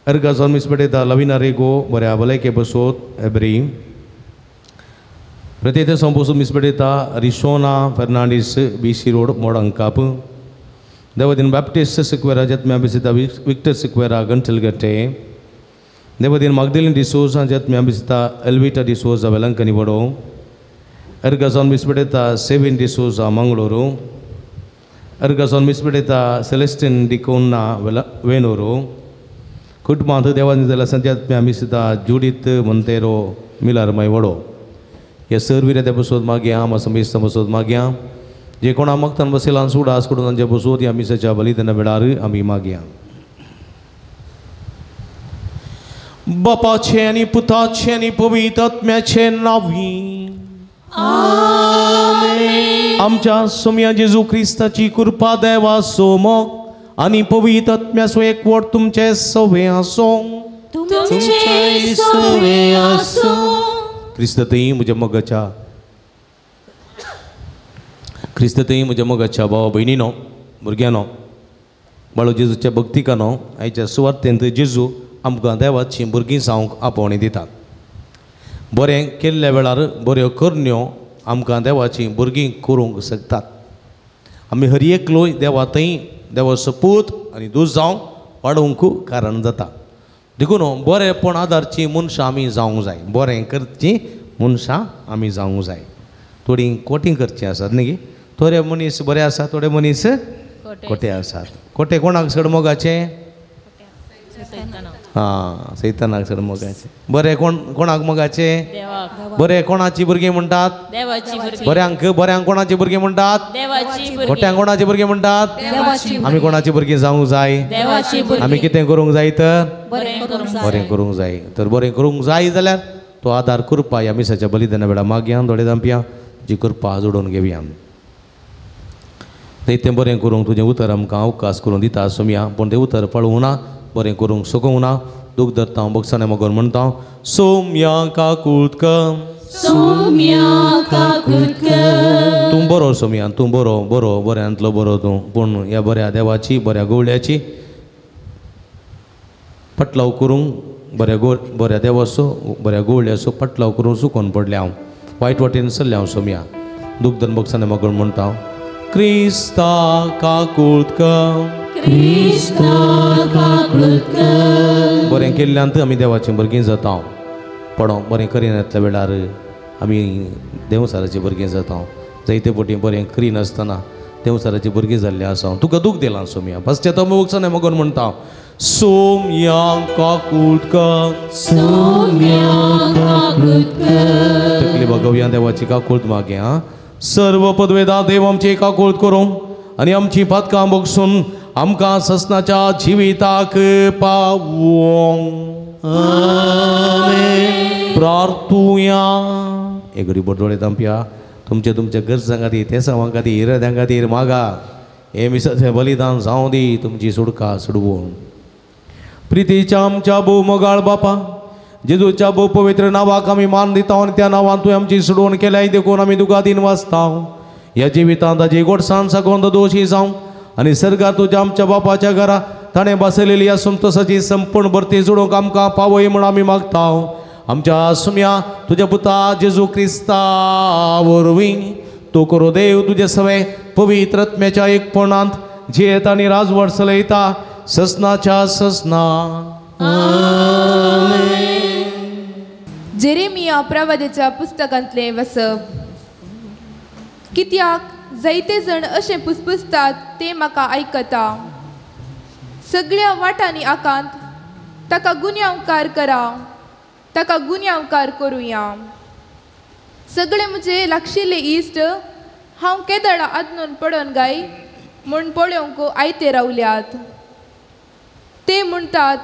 अर्गाजॉन मिस भेटयता लविना रेगो बऱ्या भलायके बसोत एब्री प्रत्येक तेसांव पसून मिस भेटयता Rishona Fernandes BC road Modankap देवादीन बाप्टिस्ट सिक्वेरा जत्म्या बिसिता विक्टर सिक्वेरा गंठलगट्टे देवादीन मागदेलीन डिसोजा जत्म्या बिसिता एल्विटा डिसोजा वेलंकनी वडो अर्गाजॉन मिस भेटयता सेविन डिसोजा मंगळूरू अर्गाजॉन मिस भेटयता सेलेस्टिन डिकोन्ना वेनूरू कुटुंबांत देवादीन जाल्यार संत्यात्म्या मिसिता जुडीत मोंतेरो मिलार माय वडो ह्या सर्वीर त्या बसोत मागया आमा मिस्ता बसोत मागया जे कोणा मगतान बसयलान सुडास करून तांचे बसोत ह्या मिसाच्या बलिदाना वेळार आमी मागया. बापाचे आनी पुताचे आनी पवित्र आत्म्याचे नांवी आमेन. आमच्या सोम्या जेजू क्रिस्ताची कृपा देवाचो मोग आनी पवित्र आत्म्याचो एकवट तुमचे सवे आसूं. तुमचे सवे आसूं. क्रिस्ततई म्हज्या मोगाच्या क्रिस्ततई म्हज्या मोगाच्या भावा भयणीनो भुरग्यांनो बाळू जेजूच्या भक्तिकानो आयच्या सुवार्तेंत जेजू आमकां देवाची भुरगीं जावंक आपोवणी दितात. बरें केल्ल्या वेळार बऱ्यो करण्यो आमकां देवाची भुरगीं करूंक शकतात. आमी हर एकलो देवा थंय देवाचो पूत आनी दूत जावंक वाडोवंक कारण जाता. देखून बरेंपण आदारचीं मनशां आमी जावंक जाय. बरें करचीं मनशां आमी जावंक जाय. थोडीं कोटीं करचीं आसात न्ही. थोडे मनीस बरे आसात, थोडे मनीस खोटे आसात. खोटे कोणाक चड मोगाचें? आं, सैतानाक चड मोगाचें. बरें कोण कोणाक मोगाचें? बरें कोणाची भुरगीं म्हणटात? बऱ्यांक बऱ्यांक कोणाची भुरगीं म्हणटात? खोट्यांक कोणाची भुरगीं म्हणटात? आमी कोणाची भुरगीं जावंक जाय? आमी कितें करूंक जाय तर? बरें करूंक जाय. तर बरें करूंक जाय जाल्यार तो आदार कृपा ह्या मिसाच्या बलिदाना वेळार मागया थोडे दामपया जी कृपा जोडून घेवया. तें बरें करूंक तुजें उतर आमकां अवकाश करून दिता सोमया, पूण तें उतर पळोवंक ना, बरें करूंक शकूंक ना. दूख धरता बगसाणे मगोर म्हणटा सोम्या काकूत कर, सोम्या काकूत कर. तूं बरो सोम्या, तूं बरो बरो बऱ्यांतलो बरो तूं. पूण ह्या बऱ्या देवाची बऱ्या गोवळ्याची पटलाव करूंक बऱ्या गो बऱ्या देवाचो बऱ्या गोवळ्याचो पटलाव करूंक चुकोन पडलें हांव, वायट वाटेन सरलें हांव सोम्या. दूख धरून बगसाणे मगोर म्हणटा क्रिस्ता काकूत कर, क्रिस्ता काकूत कर. बरें केल्ल्यान आमी देवाचीं भुरगीं जाता. पडो बरें करिनातल्या वेळार आमी देवसाराचीं भुरगीं जाता. जायते पटी बरें करिनासतना देवसाराचीं भुरगीं जाल्लीं आसा. तुका दूख दिलां सोम्या, पश्चाताप मोगसाणे मगोन म्हणटा सोम्या काकूत कर, सोम्या काकूत कर. तकली बगोवया देवाची काकूत मागे. आं, सर्व पदवेदा देव आमची काकूत करूं आनी आमची पातकां बगसून आमकां ससनाच्या जिविताक पावोंक. आमेन. प्रार्थुया. एक घडी बोट दोळे दामपया. तुमच्या तुमच्या गरजां खातीर तेसांवां खातीर इराद्यां खातीर मागा. हे मिसाचें बलिदान जावं दी तुमची सुडका सुडवून. प्रितीच्या आमच्या भोव मोगाळ बापा जेजूच्या भोव पवित्र नांवाक आमी मान दिता आनी त्या नांवान तुवें आमची सुडवण केल्याय देखून आमी तुका दीन वाचता. ह्या जिवितांत ताजी गोडसाण सागोन दोशी जावं आनी सर्गार तुज्या आमच्या बापाच्या घरा ताणें बसयलेली ह्या संतोसाची संपूर्ण भरती जोडूंक आमकां पावय म्हूण आमी मागता. आमच्या सुम्या तुज्या पुता जेजू क्रिस्ता वरवीं तूं करो देव तुजे सवे पवित्र आत्म्याच्या एकपणांत जियेत आनी राजवट चलयता ससनाच्या ससना. आमेन. जेरेमिया प्रवादाच्या पुस्तकांतलें वसप. कित्याक जायते जण अशें पुसपुसतात ते म्हाका आयकता. सगळ्या वाटांनी आकांत ताका गुन्यांवकार करा, ताका गुन्यांवकार करुया. सगळे म्हजे लागशिल्ले इश्ट हांव केदळा आदनून पडोन गाय म्हूण पळोवंक आयते रावल्यात. ते म्हणटात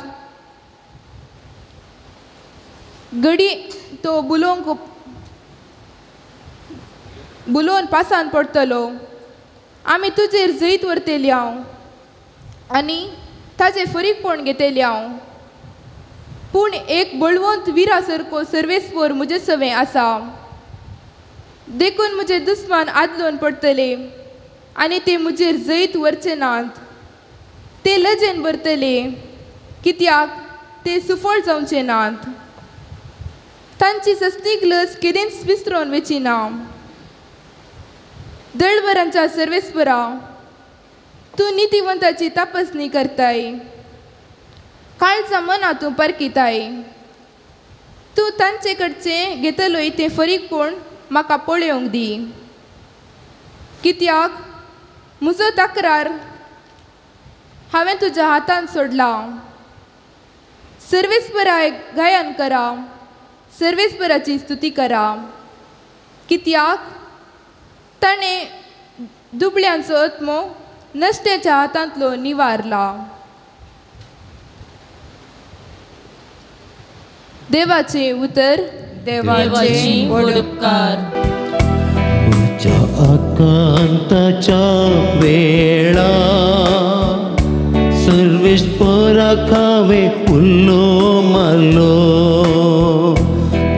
घडी तो बुलोवंक बुलोवन पासान पडटलो. आमी तुजेर जैत व्हरतली हांव आनी ताजें फरीकपण घेतली हांव. पूण एक बळवंत विरा सारको सर्वेस्पर म्हजे सवें आसा. देखून म्हजे दुस्मान आदलोन पडटले आनी ते म्हजेर जैत व्हरचे नात. ते लजेन भरतले कित्याक ते सुफळ जावचे नात. तांची सस्तीक लज केदेंच विसरोन वेची ना. दळवरांच्या सर्वेस्परा, तूं नितिवंताची तपासणी करताय, काळजा मना तूं परकिताय. तूं तांचे कडचें घेतलोय तें फरीकपण म्हाका पळोवंक दी, कित्याक म्हजो तक्रार हांवें तुज्या हातान सोडला. सर्वेस्पराक गायन करा, सर्वेस्पराची स्तुती करा, कित्याक ताणें दुबळ्यांचो आत्मो नश्ट्याच्या हातांतलो निवारला. देवाचें उतर. देवाचे व्हड उपकार. म्हज्या आकांताच्या वेळा सर्वेस्पराक हांवें उल्लो मारलो,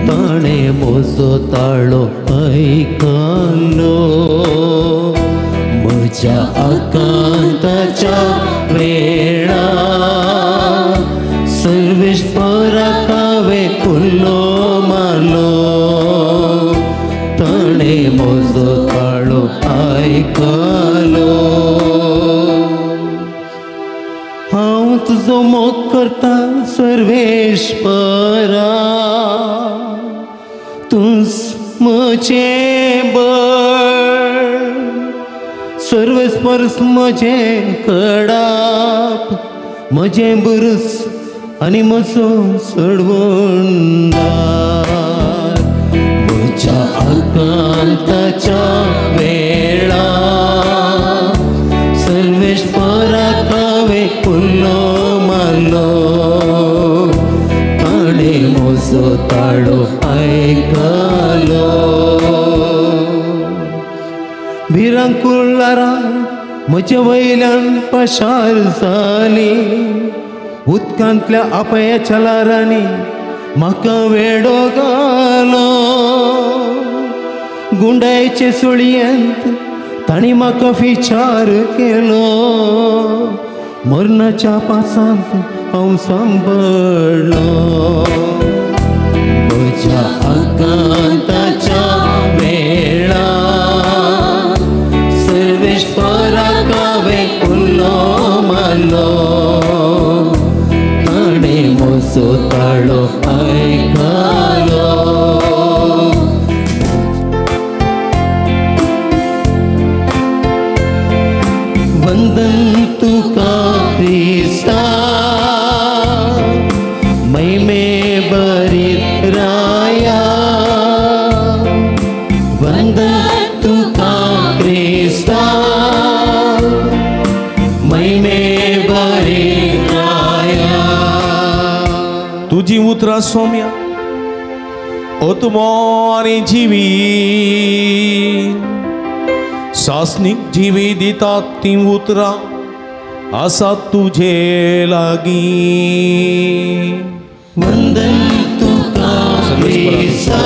ताणें म्हजो ताळो आयकलो. म्हज्या आकांताच्या वेळा सर्वेस्पराक हांवें उल्लो मारलो, ताणें म्हजो ताळो आयकलो. हांव तुजो मोग करता सर्वेस्परा, तूंच म्हजें बळ, सर्वेस्पर म्हजें कडाप, म्हजें बुरूस आनी म्हजो सोडवणदार. म्हज्या आकांताच्या वेळा सर्वेस्पराक हांवें उल्लो मारलो, ताणें म्हजो ताळो आयकलो. भिरांकूळ ल्हारां म्हजे वयल्यान पशार जाली, उदकांतल्या अपायाच्या ल्हारांनी म्हाका वेडो घालो. गुंडायचे सुळयेंत तांणी म्हाका विचार केलो, मरणाच्या पासांत हांव सांबाळ्ळो. म्हज्या आकांताच्या वेळा सर्वेस्पराक हांवें उल्लो मारलो, ताणें म्हजो ताळो आयकलो. वंदन तुका क्रिस्ता, महिमे बरीत राया. वंदन तुका क्रिस्ता, महिमे बरीत राया. तुजी उतरां सोम्या आत्मो आनी जिवी सासणीक जिवी दितात तीं उतरां आसात तुजे लागीं. वंदन तुका क्रिस्ता,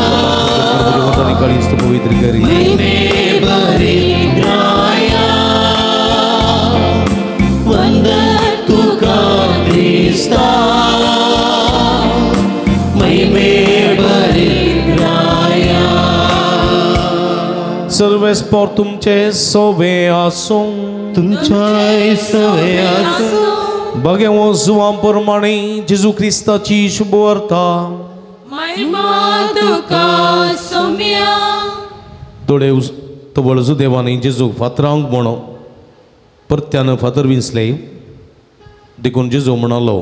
पवित्र करी महिमे बरीत राया. वंदन तुका क्रिस्ता, महिमे बरीत राया. सर्वेस्पर तुमचे सवे आसूं, तुमच्याय सवे आसूं. बघेवो जुवां प्रमाणे जेजू क्रिस्ताची शुभवार्ता. महिमा तुका सोम्या. थोडे तवळ जुदेवांनी जेजूक फातरांक म्हणो परत्यान फातर विंचले, देखून जेजू म्हणालो,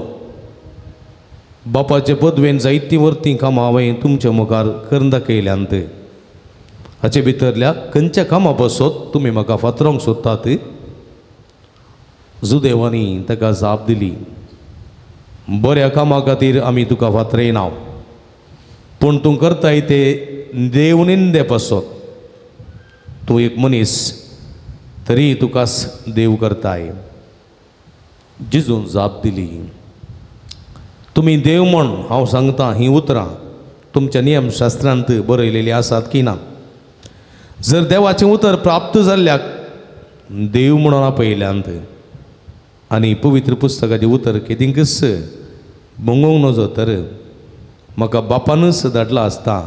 बापाचे पदवेन जायतीं वरतीं कामां हांवें तुमच्या मुखार करून दाखयल्यांत, हाचे भितरल्या खंयच्या कामां पासत तुमी म्हाका फातरांक सोदतात? जुदेवांनी ताका जाप दिली, बऱ्या कामां खातीर आमी तुका फातरयना, पूण तूं करताय ते देव निंदे पासत. तूं एक मनीस तरी तुकाच देव करताय. जेजून जाप दिली, तुमी देव म्हण हांव सांगता हीं उतरां तुमच्या नियमशास्त्रांत बरयलेलीं आसात की ना? जर देवाचें उतर प्राप्त जाल्ल्याक देव म्हणून आपयल्यांत आनी पवित्र पुस्तकाचें उतर केदींकच भंगोवंक नजो तर म्हाका बापानूच धाडला आसता.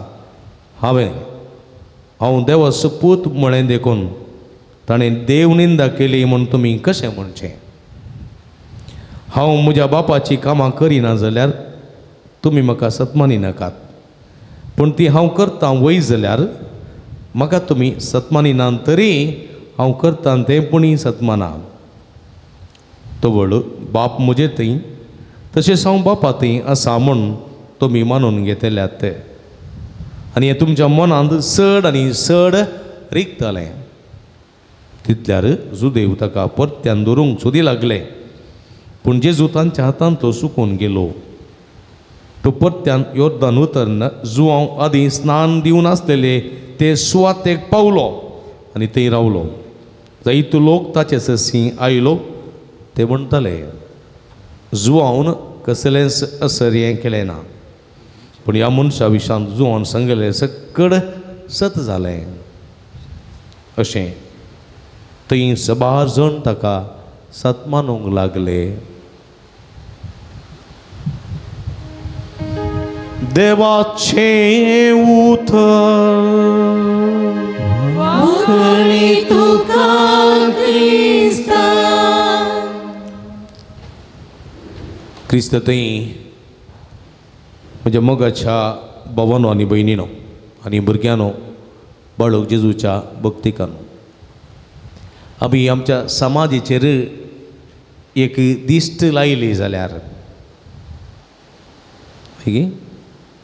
हांव देवाचो पूत म्हळें देखून ताणें देव निंदा केली म्हूण तुमी कशें म्हणचें? हांव म्हज्या बापाची कामां करिना जाल्यार तुमी म्हाका सत्मानी नाकात, पूण ती हांव करतां वय जाल्यार म्हाका तुमी सत्मानी ना तरी हांव करतां तें पुणी सत्माना. तवळ बाप म्हजे थंय तशेंच हांव बापा थंय आसा म्हूण तुमी मानून घेतल्यात ते, आनी हें तुमच्या मनांत चड आनी चड रिगतलें. तितल्यार जुदेव ताका परत्यान धरूंक सोदी लागले, पूण जेजू तांच्या हातांतलो सुकून गेलो. तो परत्यान योर्दान उतरन जुवांव आदीं स्नान दिवन आसलेले ते सुवातेक पावलो आनी थंय रावलो. जायतो लोक ताचे सरशीं आयलो. ते म्हणटाले, जुवांवन कसलेंच असर हें केलें ना, पूण ह्या मनशा विशांत जुवान सांगलें सकड सत जालें. अशें थंय सबार जण ताका सत मानूंक लागले. देवाचें उतर तुका क्रिस्ता. क्रिस्त थंय म्हज्या मोगाच्या भावानो आनी भयणीनो आनी भुरग्यांनो, बाळक जेजूच्या भक्तिकानो, आमी आमच्या समाजाचेर एक दिश्ट लायली जाल्यार,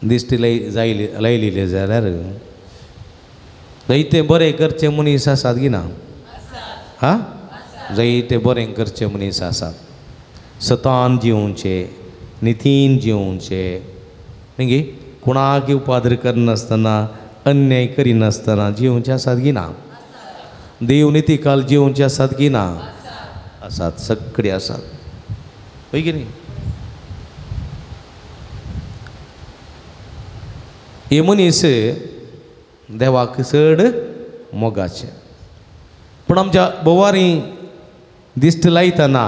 दिश्ट लायली जाल्यार जायते बरें करचे मनीस आसात की ना? हा, जायते बरें करचे मनीस आसात, सतान जिवचे, नितीन जिवचे, न्ही, कोणाक उपाद्र करनासतना, अन्याय करिनासतना जिवचे आसात की ना? देव नितीकाल जिवचे आसात की ना? आसात, सगळे आसात, हय की न्ही? हे मनीस देवाक चड मोगाचे, पूण आमच्या बोवारी दिश्ट लायतना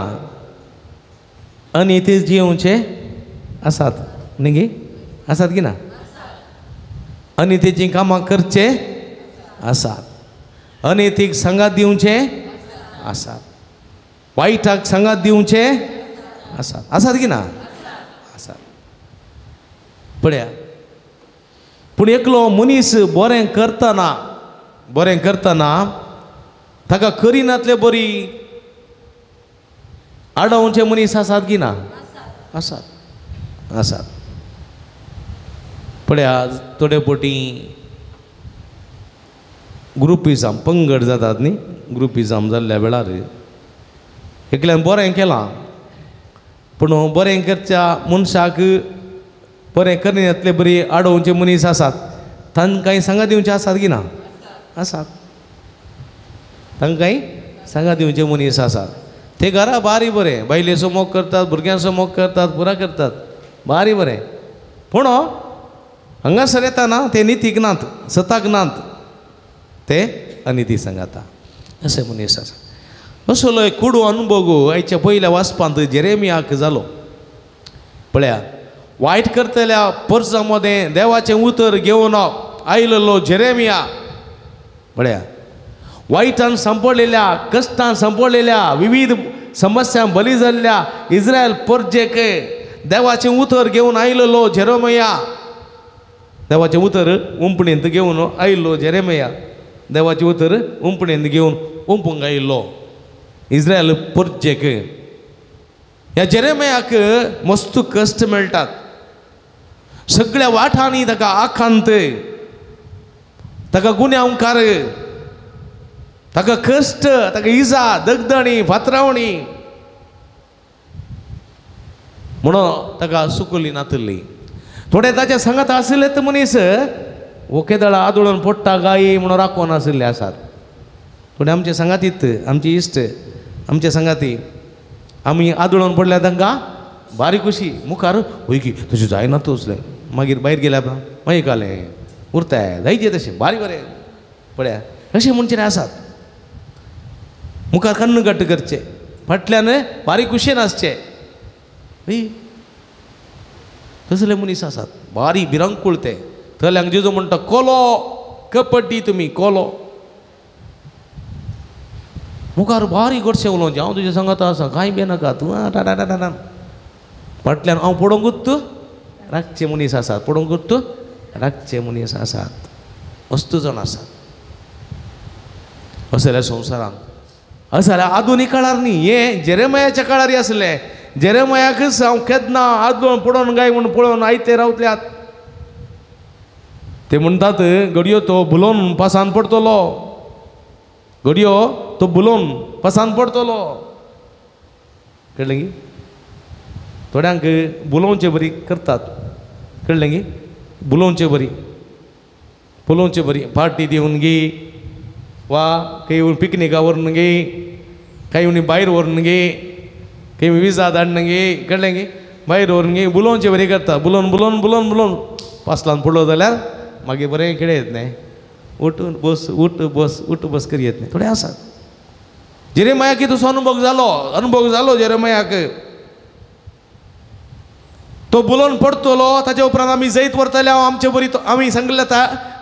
आनी ते जिवचे आसात न्ही गे? आसात की ना? आनी तेचीं कामां करचे आसात, अनितीक सांगात दिवचे आसात, वायटाक सांगात दिवचे आसात, आसात की ना? आसात. पळया, पूण एकलो मनीस बरें करतना, बरें करतना ताका करिनातले बरी आडावचे मनीस आसात की ना? आसात, आसात. पळया, थोडे पटी ग्रुपिझम पंगड जातात न्ही, ग्रुपिझम जाल्ल्या वेळार एकल्यान बरें केलां, पूण बरें करच्या मनशाक बरें करनातले बरी आडोवचे मनीस आसात, तांकांय सांगा दिवचे आसात की ना? आसात, तांकांय सांगा दिवचे मनीस आसात. ते घरा बारी बरें, बायलेचो मोग करतात, भुरग्यांचो मोग करतात, पुरा करतात, बारी बरें, पूण हांगासर येतना ते नितीक नात, सताक नात, ते अनिती सांगाता, अशें मनीस आसा. असलो एक कुडू अनुभव आयच्या पयल्या वाचपांत जेरेमियाक जालो. पळया, वायट करतल्या परसां मदें देवाचें उतर घेवन आयलेलो जेरेमिया, पळया, वायटान सांपडलेल्या, कश्टान सांपडलेल्या, विविध समस्यां बली जाल्ल्या इस्रायल परजेक देवाचें उतर घेवन आयलेलो जेरेमिया, देवाचें उतर उंपणींत घेवन आयलो जेरेमिया, देवाचें उतर उंपणींत घेवन उंपूंक आयिल्लो इस्रायल परजेक. ह्या जेरेमियाक मस्त कश्ट मेळटात, सगळ्या वाठांनी ताका आखांत, ताका गुन्यांवकार, ताका कश्ट, ताका इजा, दगदणी, फातरावणी, म्हणून ताका सुकली नातली. थोडे ताच्या सांगात आशिल्ले तर मनीस ओकेदळा आदळून पडटा गायी म्हणून राखून आशिल्ले आसात. थोडे आमचे सांगातीत, आमचे इश्ट आमचे सांगाती, आमी आदळून पडल्या तांकां बारीक खुशी मुखार वय की तशें जायना तसलें, मागीर भायर गेल्या मागीर कालें उरताय जायचे तशें बारीक बरें. पळया, अशें म्हणचे आसात. मुखार कन्न घट्ट करचे, फाटल्यान बारीक कुशेन आसचे. तसले मनीस आसात बारीक भिरांकूळ ते. थंयल्यांक जेजू म्हणटा कोलो कपटी तुमी कोलो. मुखार बारीक गोडशें उलोवचें, हांव तुजें सांगता आसा कांय बी नाका तूं टाटा. फाटल्यान हांव पडोवंकूच राखचे मनीस आसात, पडोवंकूच राखचे मनीस आसात, वस्तू जाण आसात. असल्या संवसारांत असल्या आधुनीक काळार न्ही, हें जेरेमयाच्या काळार आसलें. जेरेमयाकच हांव केन्ना आदोन पडोवन गाय म्हूण पळोवन आयते रावतल्यात. ते म्हणटात घडयो तो बुलोवन पासान पडटलो, घडयो तो बुलोवन पासान पडटलो. कळ्ळें गी? थोड्यांक बुलोवचे बरी करतात, कळ्ळें गी? बुलोवचे बरी, बुलोवचे बरी पार्टी दिवन गी वा खंय पिकनिका व्हरून गी, खंय भायर व्हरून गी, खंय विजा धाडन गी, कळ्ळें गी? भायर व्हरून गी बुलोवचे बरी करता. बुलोवन बुलोवन बुलोवन बुलोवन पासलान पडलो जाल्यार मागीर बरें खेळ येत न्ही, उठून बस उठ बस उठ बस करी येत न्ही. थोडे आसात. जेरेमयाक तसो अनुभव जालो, अनुभव जालो जेरेमयाक. तो बुलोवन पडटलो, ताच्या उपरांत आमी जैत व्हरतले. हांव आमचे बरी तो आमी सांगले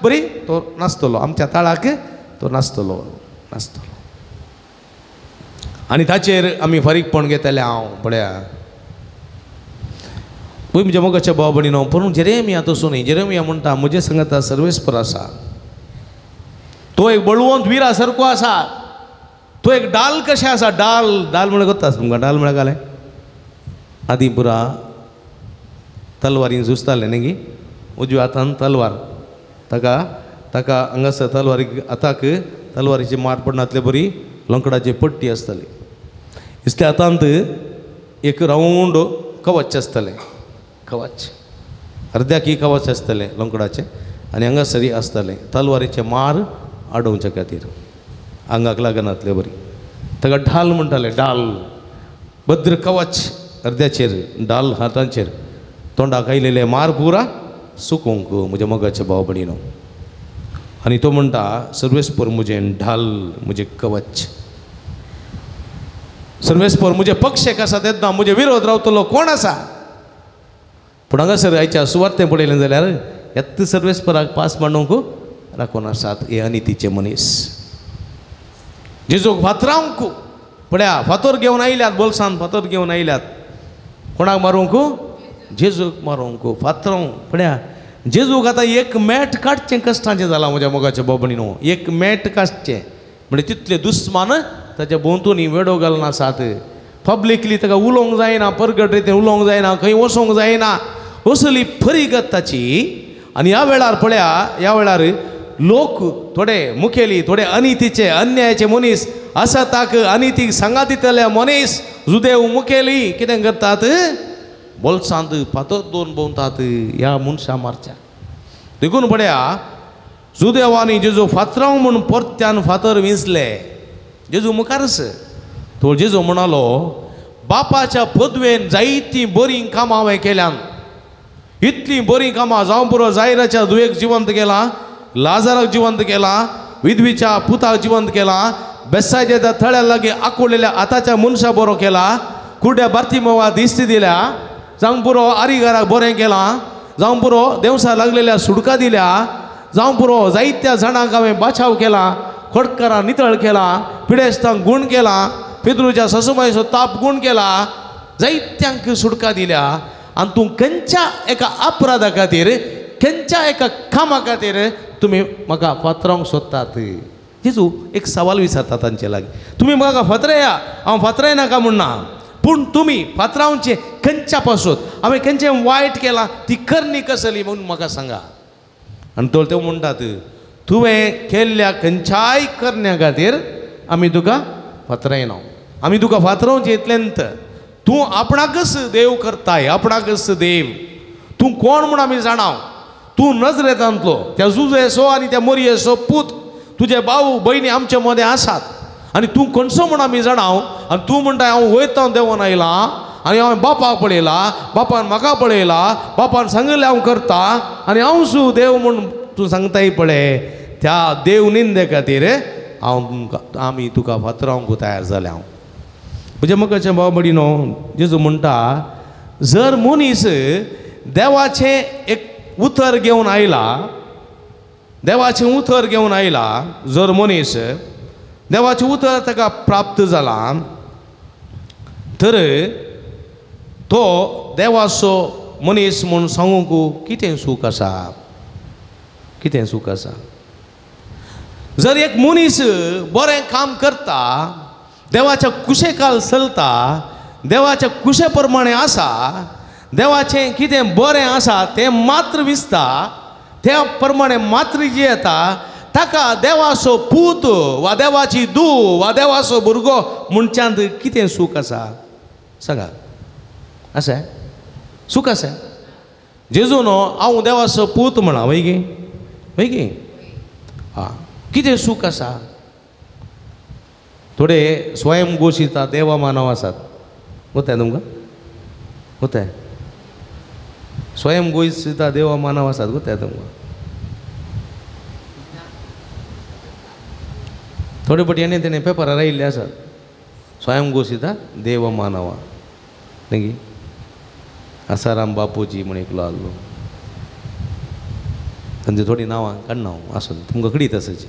बरी तो नासतलो, आमच्या ताळाक तो नासतलो, नासतलो. आनी ताचेर आमी फारीकपण घेतले. हांव पळया पळय म्हज्या मोगाच्या भाव भयणीनो, पूण जेरेमिया तसो न्ही. जेरेमिया म्हणटा म्हजे सांगता सर्वेस्पर आसा, तो एक बळवंत विरा सारको आसा, तो एक डाल कशें आसा. डाल, डाल म्हळ्यार कोत्ता तुमकां? डाल म्हळ्यार घालें आदी पुरा तलवारीन झुजताले न्ही गी, उजव्या हातान तलवार, ताका ताका हांगासर तलवारीक हाताक तलवारीची मार पडनातले बरी लोंकडाची पट्टी आसताली. इतल्या हातांत एक रावंड कवच आसतालें, कवच अर्द्याक कवच आसतालें लोंकडाचें, आनी हांगासरी आसतालें तलवारीचे मार आडोवच्या खातीर, आंगाक लागनातले बरी. ताका ढाल म्हणटाले, ढाल. भद्र कवच अर्द्याचेर, ढाल हातांचेर, तोंडाक आयलेले मार पुरा सुकोवंक म्हज्या मोगाच्या भाव भयणीनो. आनी तो म्हणटा सर्वेस्पर म्हजें ढाल, म्हजें कवच, सर्वेस्पर म्हजें पक्षेक आसा तेन्ना म्हजे विरोध रावतलो कोण आसा? पूण हांगासर आयच्या सुवार्तें पळयलें जाल्यार येत्त सर्वेस्पराक पास मांडूंक राखून आसात हे अनितीचे मनीस. जेजूक फातरावंक पळया फातर घेवन आयल्यात, बोल्सान फातर घेवन आयल्यात. कोणाक मारूंक? जेजूक मारूंक फातरावंक. पळया जेजूक आतां एक मॅट काडचें कश्टांचें जालां म्हज्या मोगाच्या बाबणीनो. एक मॅट काडचें म्हणजे तितले दुस्मान ताच्या भोंवतणी वेडो घालून आसात. पब्लिकली ताका उलोवंक जायना, परगट रितीन उलोवंक जायना, खंय वचोंक जायना, असली परिगत ताची. आनी ह्या वेळार पळया, ह्या वेळार लोक थोडे मुखेली, थोडे अनितीचे अन्यायाचे मनीस आसाताक अनितीक सांगा दितले मनीस जुदेव मुखेली कितें करतात? बोल्सांत फातर दोन भोंवतात ह्या मनशां मारच्या. देखून पळया जुदेवांनी जेजू फातराव म्हूण परत्यान फातर विंचले जेजू मुखारच. तो जेजू म्हणालो बापाच्या पदवेन जायतीं बरीं कामां हांवें केल्यान, इतलीं बरीं कामां जावं पुरो जायराच्या दुयेक जिवंत केला, लाजाराक जिवंत केला, विधवीच्या पुताक जिवंत केला, बेसायच्या थळ्या लागीं आकुळलेल्या आताच्या मनशा बरो केला, कुड्या बार्तिमोवा दिश्टी दिल्या, जावं पुरो आरिगाराक बरें केलां, जावं पुरो देवसा लागलेल्या सुडका दिल्या, जावं पुरो जायत्या जाणांक हांवें बाचाव केला, खोटकारां नितळ केला, पिडेस्तांक गूण केला, पितृच्या ससुमायचो ताप गूण केला, जायत्यांक सुटका दिल्या. आनी तूं खंयच्या एका अपराधा खातीर, खंयच्या एका कामा खातीर तुमी म्हाका फातरावंक सोदतात? जेजू एक सवाल विचारता तांचे लागीं, तुमी म्हाका फातराया, हांव फातरायनाका म्हूण ना, पूण तुमी फातरावचें खंयच्या पासून, हांवें खंयचें वायट केलां ती करणी कसली म्हणून म्हाका सांगा. आनी तो ते म्हणटात तुवें केल्ल्या खंयच्याय करण्या खातीर आमी तुका फातरायना, आमी तुका फातरावचें इतलेंत तूं आपणाकच देव करताय, आपणाकच देव तूं कोण म्हूण आमी जाणाव. तूं नजरेतांतलो त्या जुजेसो आनी त्या मोरयेचो पूत, तुजे भाव भयणी आमचे मदें आसात आनी तूं खंयचो म्हूण आमी जाणाव. आनी तूं म्हणटा हांव वयता देंवन आयलां आनी हांवें बापाक पळयला, बापान म्हाका पळयला, बापान सांगिल्लें हांव करता आनी हांव सू देव म्हूण तूं सांगताय पळय. त्या देव निंदे खातीर हांव तुमकां आमी तुका फातरावंक तयार जाले हांव. म्हज्या मोगाच्या भाव भयणीनो, जेजू म्हणटा जर मनीस देवाचें एक उतर घेवन आयला, देवाचें उतर घेवन आयला, जर मनीस देवाचें उतर ताका प्राप्त जालां तर तो देवाचो मनीस म्हूण सांगूंक कितें सूख आसा, कितें सूख आसा. जर एक मनीस बरें काम करता, देवाच्या कुशेकाल चलता, देवाच्या कुशे प्रमाणे आसा, देवाचें कितें बरें आसा तें मात्र विसता, त्या प्रमाणे मात्र जियेता, ताका देवाचो पूत वा देवाची धूव वा देवाचो भुरगो म्हणच्यांत कितें सूख आसा सांगा. आसा सूख आसा? जेजू न्हू हांव देवाचो पूत म्हणा वय गे, वय गे, आं कितें सूख आसा? थोडे स्वयं घोशिता देवा मानव आसात, वताय तुमकां वताय स्वयं घोशिता देवा मानव आसात, वताय तुमकां. थोडे पटी आनी तेणे पेपरार आयिल्ले आसात स्वयं घोशिता देव मानवा न्ही. आसाराम बापूजी म्हण एकलो आहलो, तांची थोडीं नांवां काडना हांव, आसून तुमकां कडीत आसाची.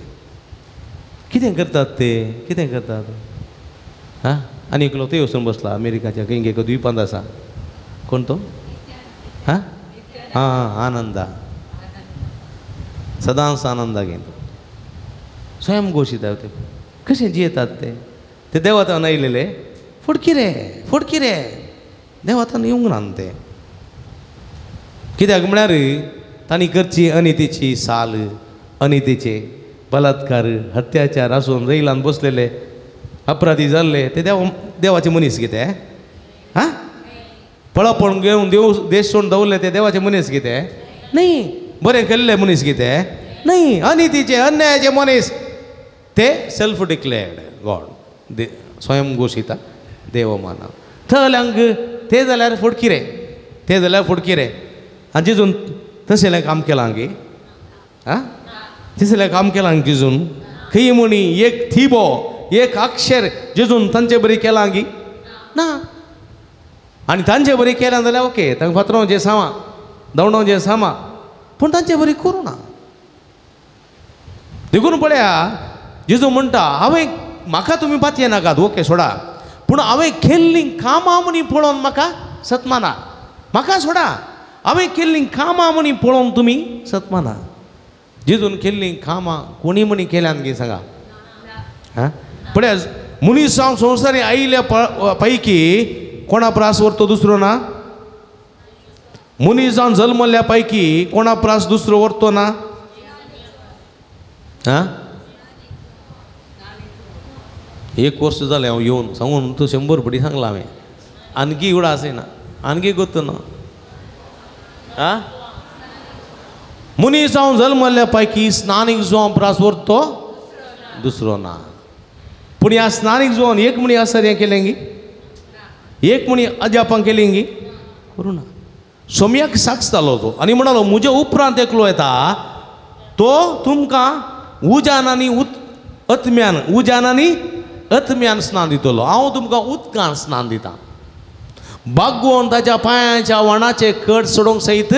कितें करतात ते, कितें करतात? आं आनी एकलो थंय वचून बसला अमेरिकाच्या खंय एका द्विपांत आसा, कोण तो? आं आं आनंदा, सदांच आनंदा घेन तो स्वयं घोशीत ते कशें जियेतात ते, ते देवातान आयलेले फटकिरे, फटकिरे देवातान येवंक ना ते. कित्याक म्हळ्यार तांणी करची अनितीची साल, अनितीचे बलात्कार, अत्याचार आसून रैलान बसलेले अपराधी जाल्ले ते देव देवाचे मनीस कितें? आं पळपण घेवन देव देश सोडून दवरले ते देवाचे मनीस कितें? न्ही. बरें केल्ले मनीस कितें? न्ही. अनितीचे अन्यायाचे मनीस ते सेल्फ डिक्लेर्ड गॉड, स्वयं घोशिता देवमानव थंयल्यांक ते जाल्यार फटकिरे, ते जाल्यार फटकिरे. आनी जेजून तशें काम केलां गे? आं तसलें काम केलां जेजून? खंय म्हणी एक थिबो एक अक्षर जेजून तांचे बरी केलां गी ना. आनी तांचे बरी केलां जाल्यार ओके, तांकां फातरांचें सामा दवणांचें सामा, पूण तांचे बरी करूं ना. देखून पळया जेजू म्हणटा हांवें म्हाका तुमी पातये नाकात, ओके सोडा, पूण हांवें केल्लीं कामां म्हणी पळोवन म्हाका सतमाना, म्हाका सोडा, हांवें केल्लीं कामां म्हणी पळोवन तुमी सतमाना. जेजून केल्लीं कामां कोणी म्हणी केल्यान गी सांगा? आं पळया मनीस जावन संवसारी आयिल्ल्या पैकी कोणा प्रास व्हरतो दुसरो ना? मनीस जावन जल्मल्ल्या पैकी कोणा प्रास दुसरो व्हरतो ना? आं एक वर्स जालें हांव येवन सांगून तूं 100 पटी सांगलां हांवें, आणकी एवढो आसना, आणकी गोत्त ना. आं मनीस जावन जल्मल्ल्या पैकी स्नानीक जुवां प्रास व्हरतो दुसरो ना. पूण ह्या स्नानीक जुवान एक म्हणी आसा हें केलें गी? एक म्हणी अजापां केलीं गी? करूं ना. सोम्याक साक्ष जालो तो आनी म्हणालो म्हज्या उपरांत एकलो येता तो तुमकां उजान आनी अत्म्यान, उजान आनी अत्म्यान स्नान दितलो, हांव तुमकां उदकान स्नान दितां. बागोवन ताच्या पांयाच्या वणाचे कट सोडोवंक सयत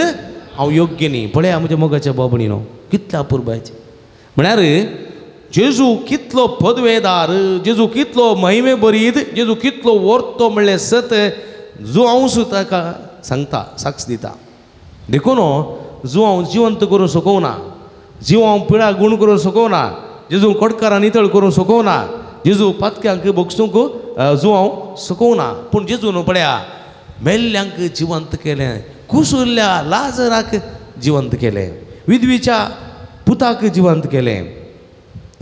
हांव योग्य न्ही. पळया म्हज्या मोगाच्या बाबणीनो कितल्या अपुरबायचें म्हळ्यार जेजू कितलो पदवेदार, जेजू कितलो महिमे बरीत, जेजू कितलो व्हरतो म्हणलें सत जो हांव ताका सांगता, साक्ष दिता. देखून जो हांव जिवंत करूंक शकना, जीव हांव पिळा गूण करूंक शकना, जेजू कोटकारां नितळ करूंक शकना, जेजू पातक्यांक भोगसूंक जो हांव शकना, पूण जेजू न्हू पळया मेल्ल्यांक जिवंत केलें, कुसुल्ल्या लाजराक जिवंत केलें, विधवीच्या पुताक जिवंत केलें,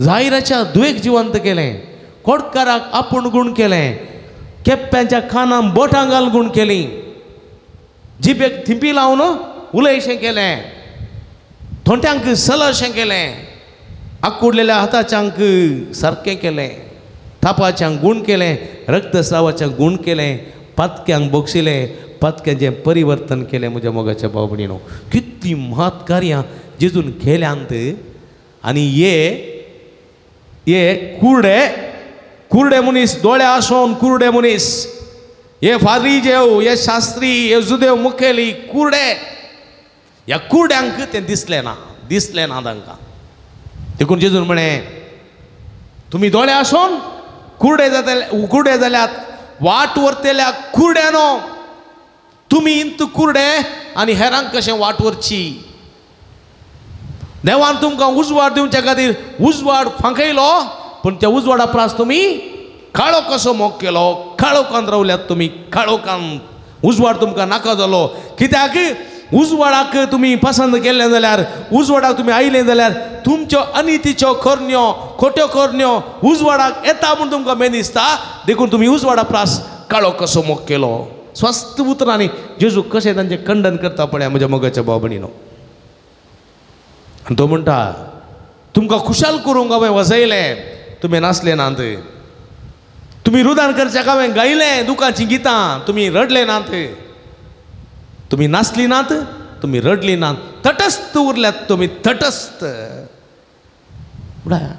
जाहिराच्या दुयेक जिवंत केलें, कोटकाराक आपूण गूण केलें, केप्प्यांच्या कानां बोटां घाल गूण केली, जिबेक थिंपी लावन उलयशें केलें, थोंट्यांक सलशें केलें, आकुडलेल्या हाताच्यांक सारकें केलें, थापाच्यांक गूण केलें, रक्तस्रावाच्यांक गूण केलें, पातक्यांक बक्षिलें, पातक्यांचें परिवर्तन केलें. म्हज्या मोगाच्या भाव भयणीनो कितलीं महत् कार्यां जेजून केल्यांत. आनी ये ये कुर्डे कुर्डे मनीस दोळे आसोन कुर्डे मनीस हे फारीजेव हे शास्त्री हे जुदेव मुखेली कुर्डे ह्या कुर्ड्यांक तें दिसलें ना दिसलें ना तांकां. देखून जेजून म्हळें तुमी दोळे आसोन कुर्डे जातले कुर्डे जाल्यात वाट व्हरतल्या कुर्ड्यानो तुमी इंत कुर्डे आनी हेरांक कशें वाट व्हरची. देवान तुमकां उजवाड दिवच्या खातीर उजवाड फांकयलो पूण त्या उजवाडा प्रास तुमी काळो कसो मोग केलो काळोखांत रावल्यात तुमी काळोखांत उजवाड तुमकां नाका जालो. कित्याक उजवाडाक तुमी पसंत केल्लें जाल्यार उजवाडाक तुमी आयले जाल्यार तुमच्यो अनितीच्यो करण्यो खोट्यो करण्यो उजवाडाक येता म्हूण तुमकां मेन दिसता. देखून तुमी उजवाडा प्रास काळो कसो मोग केलो. स्वस्थ उतरांनी जेजू कशें तांचें खंडन करता पळया म्हज्या मोगाच्या भाव भयणीनो. आनी तो म्हणटा तुमकां खुशाल करूंक हांवें वजयलें तुमी नासले नात तुमी रुदान करच्याक हांवें गायलें दुकांचीं गितां तुमी रडले नात तुमी नासली नात तुमी रडली नात तटस्थ उरल्यात तुमी तटस्थ. म्हळ्यार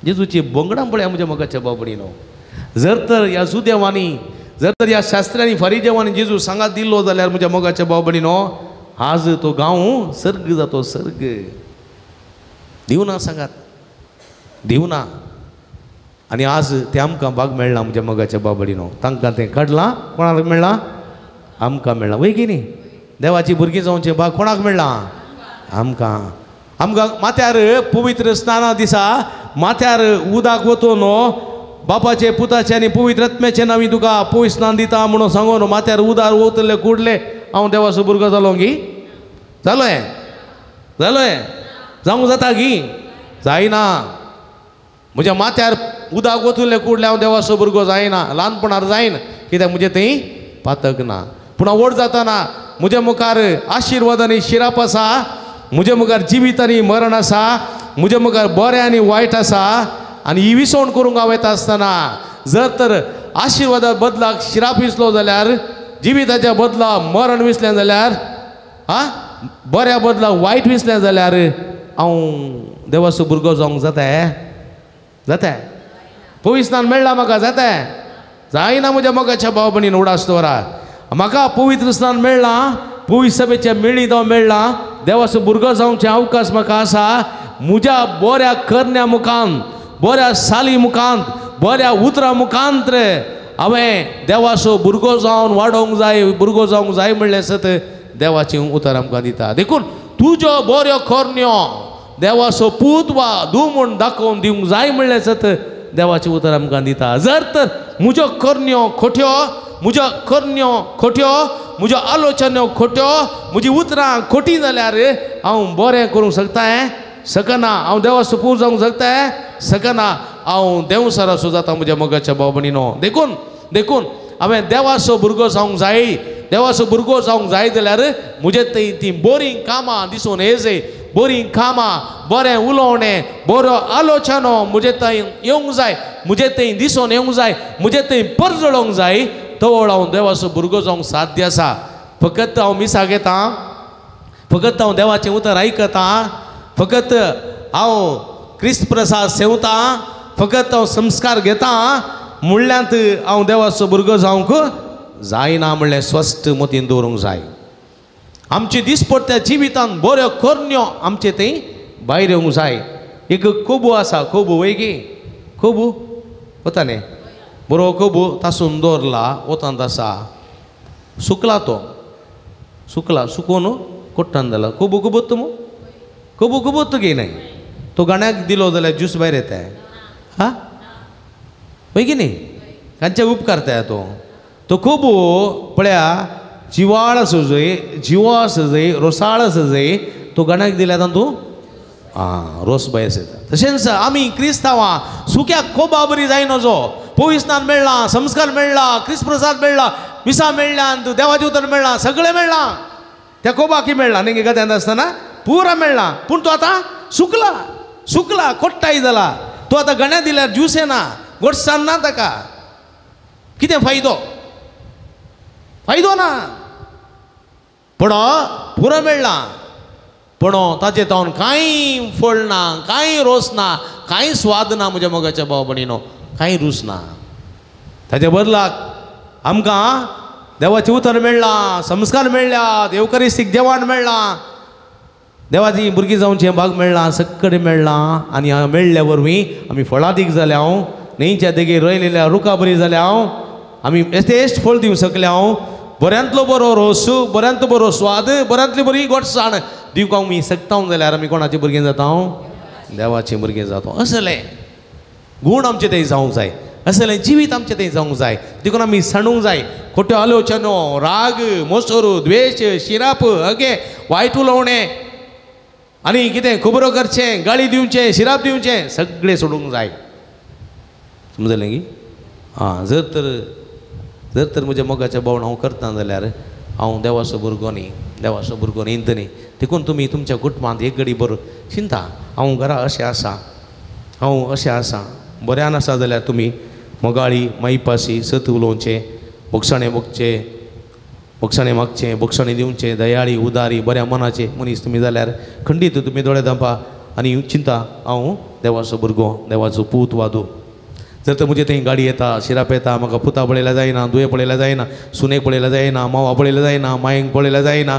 जेजूची बोंगडां पळया म्हज्या मोगाच्या भाव भयणीनो. जर तर ह्या जुदेवांनी जर तर ह्या शास्त्र्यांनी फारीदेवांनी जेजू सांगात दिल्लो जाल्यार म्हज्या मोगाच्या भाव भयणीनो आज तो गांव सर्ग जातो सर्ग. दिवना सांगात दिवना आनी आज तें आमकां भाग मेळ्ळा म्हज्या मोगाच्या भाव भयणीनो. तांकां तें काडलां कोणाक मेळ्ळां आमकां मेळ्ळां वय की न्ही. देवाची भुरगीं जावचें भाग कोणाक मेळ्ळां आमकां. आमकां माथ्यार पवित्र स्नाना दिसा माथ्यार उदक वतून बापाचे पुताचे आनी पवित्र आत्म्याचे नांवी तुका पवित्र स्नान दिता म्हणून सांगून माथ्यार उदार वतले कुडले हांव देवाचो भुरगो जालो गी जालो हें जालो हें जावंक जाता गी जायना. म्हज्या माथ्यार उदक वतले कुडले हांव देवाचो भुरगो जायना ल्हानपणार जायना कित्याक म्हजें थंय पातक ना. पूण हांव व्हड जाताना म्हज्या मुखार आशिर्वाद आनी शिराप आसा म्हज्या मुखार जिवीत आनी मरण आसा म्हज्या मुखार बरें आनी वायट आसा आनी ही विसवण करूंक हांव येता आसतना जर तर आशिर्वादा बदलाक शिराप विसलो जाल्यार जिविताच्या बदला मरण विसलें जाल्यार आं बऱ्या बदलाक वायट विसलें जाल्यार हांव देवाचो भुरगो जावंक जाता जाता पवित्र स्नान मेळ्ळां म्हाका जाता जायना म्हज्या मोगाच्या भाव भयणीन उडास दवरा. म्हाका पवित्र स्नान मेळ्ळां पवित्र सभेच्या मेळींत हांव मेळ्ळां देवाचो भुरगो जावचे अवकाश म्हाका आसा. म्हज्या बऱ्या करण्या मुखान बऱ्या साली मुखांत बऱ्या उतरां मुखांत हांवें देवाचो भुरगो जावन वाडोवंक जाय भुरगो जावंक जाय म्हणलें आसत देवाचें उतर आमकां दिता. देखून तुज्यो बऱ्यो करण्यो देवाचो पूत वा धूव म्हूण दाखोवन दिवंक जाय म्हणलें आसत देवाचें उतर आमकां दिता. जर तर म्हज्यो करण्यो खोट्यो म्हज्यो करण्यो खोट्यो म्हज्यो आलोचन्यो खोट्यो म्हजी उतरां खोटी जाल्यार हांव बरें करूंक शकता शकना हांव देवाचो पूत जावंक शकता शकना हांव देंवसराचो जाता म्हज्या मोगाच्या भाव भयणीनो. देखून देखून हांवें देवाचो भुरगो जावंक जाय देवाचो भुरगो जावंक जाय जाल्यार म्हजे थंय तीं बरीं कामां दिसून येजय बरीं कामां बरें उलोवणें बरो आलोचनो म्हजे थंय येवंक जाय म्हजे थंय दिसून येवंक जाय म्हजे थंय परजळोंक जाय तवळ हांव देवाचो भुरगो जावंक साध्य आसा. फकत हांव मिसाक येता फकत हांव देवाचें उतर आयकतां फकत हांव क्रिस्त प्रसाद सेवतां फकत हांव संस्कार घेतां म्हणल्यांत हांव देवाचो भुरगो जावंक जायना म्हणलें स्वस्थ मतीन दवरूंक जाय. आमचे दिसपट्ट्या जिवितांत बऱ्यो करण्यो आमचे थंय भायर येवंक जाय. एक कोबू आसा कोबू वय गी कोबू वता न्ही बरो कोबू तासून दवरला वतांत आसा सुकला तो सुकला सुकोवन कोट्टान जाला कोबू कोबूत मू कोबू कोबूत गी न्हय तो गाण्याक दिलो जाल्यार ज्यूस भायर येता हा वय की न्ही तांचे उपकारता तो तो कोबू पळया जिवाळ आसो जंय जिवो आसा जंय रोसाळ आसा जंय तो गाण्याक दिल्या तातूंत आं रोस भायर येता. तशेंच आमी क्रिस्तांवां सुक्या कोबा बरी जायना जो पवित्र स्नान मेळ्ळां संस्कार मेळ्ळा क्रिस्त प्रसाद मेळ्ळा मिसां मेळ्ळ्यान देवाचें उतर मेळ्ळां सगळें मेळ्ळां त्या कोबाकी मेळ्ळां न्ही गद्यांत आसतना पुरा मेळ्ळां पूण तो आतां सुकला सुकला कोट्टाय जाला तो आतां गण्या दिल्यार ज्यूस येना गोडसान ना ताका कितें फायदो फायदो ना. पूण पुरो मेळ्ळां पूण ताचे तावन कांय फळ ना, कांय रोस ना, कांय स्वाद ना म्हज्या मोगाच्या भाव भयणीनो, कांय रूच ना. ताच्या बदलाक आमकां देवाचें उतर मेळ्ळां, संस्कार मेळ्ळ्या, देवकरिस्तीक जेवण मेळ्ळां, देवाची भुरगीं जावचें भाग मेळ्ळां, सगळें मेळ्ळां. आनी मेळ्ळ्या वरवीं आमी फळादीक जाल्या हांव, न्हंयच्या देगेर रोयलेल्या रुखा बरी जाल्या हांव, आमी बेस्ट फळ दिवंक शकल्या हांव. बऱ्यांतलो बरो रोस, बऱ्यांतलो बरो स्वाद, बऱ्यांतली बरी गोडसाण दिवंक आमी शकता जाल्यार आमी कोणाची भुरगीं जाता? देवाचीं भुरगीं जाता. असलें गूण आमचें थंय जावंक जाय, असलें जिवीत आमचें थंय जावंक जाय. देखून आमी सांडूंक जाय खोट्यो आलोचनो, राग, मोसोर, द्वेश, शिराप, अगे वायट उलोवणें आनी कितें खबरो करचें, गाळी दिवचें, शिराप दिवचें, सगळें सोडूंक जाय. समजलें की? आं, जर तर म्हज्या मोगाच्या भावन हांव करता जाल्यार हांव देवाचो भुरगो न्ही, देवाचो भुरगो न्ही न्ही. देखून तुमी तुमच्या कुटुंबांत एक घडी बरो चिंता, हांव घरा अशें आसा, हांव अशें आसा, बऱ्यान आसा जाल्यार तुमी मोगाळी माईपाशी सत उलोवचें, बोगसाणें भोगचें, बोगसाणें मागचें, बोगसाणें दिवचें, दयाळी उदारी बऱ्या मनाचे मनीस तुमी जाल्यार खंडीत तुमी दोळे धांपा आनी चिंता हांव देवाचो भुरगो, देवाचो पूत वादू. जर तर म्हजे थंय गाडी येता, शिराप येता, म्हाका पुता पळयल्यार जायना, दुये पळयल्यार जायना, सुनेक पळयल्यार जायना, मावा पळयल्यार जायना, मायेक पळयल्यार जायना,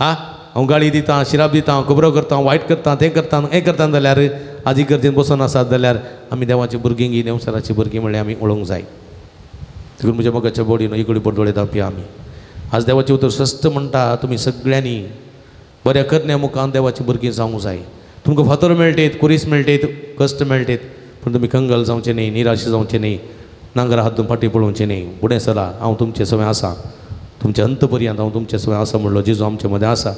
आं हांव गाडी दितां, शिराप दितां, खबरो करतां, वायट करतां, तें करतां, हें करतां जाल्यार आजी गरजेन बसून आसात जाल्यार आमी देवाची भुरगीं गी देंवचाराची भुरगीं म्हणल्यार आमी उलोवंक जाय. देखून म्हज्या मोगाच्या बोडीन इकडे दोळे धांपया आमी. आज देवाचें उतर सस्त म्हणटा, तुमी सगळ्यांनी बऱ्या करण्या मुखान देवाची भुरगीं जावंक जाय. तुमकां फातर मेळटेत, कुरीस मेळटेत, कश्ट मेळटेत, पूण तुमी कंगाल जावचें न्ही, निराश जावचें न्ही, नांगरा हात फाटीं पळोवचें न्ही. फुडें सरा, हांव तुमचें सगळें आसा, तुमच्या अंत पर्यंत हांव तुमचें सगळें आसा म्हणलो जेजू आमचे मदें आसा.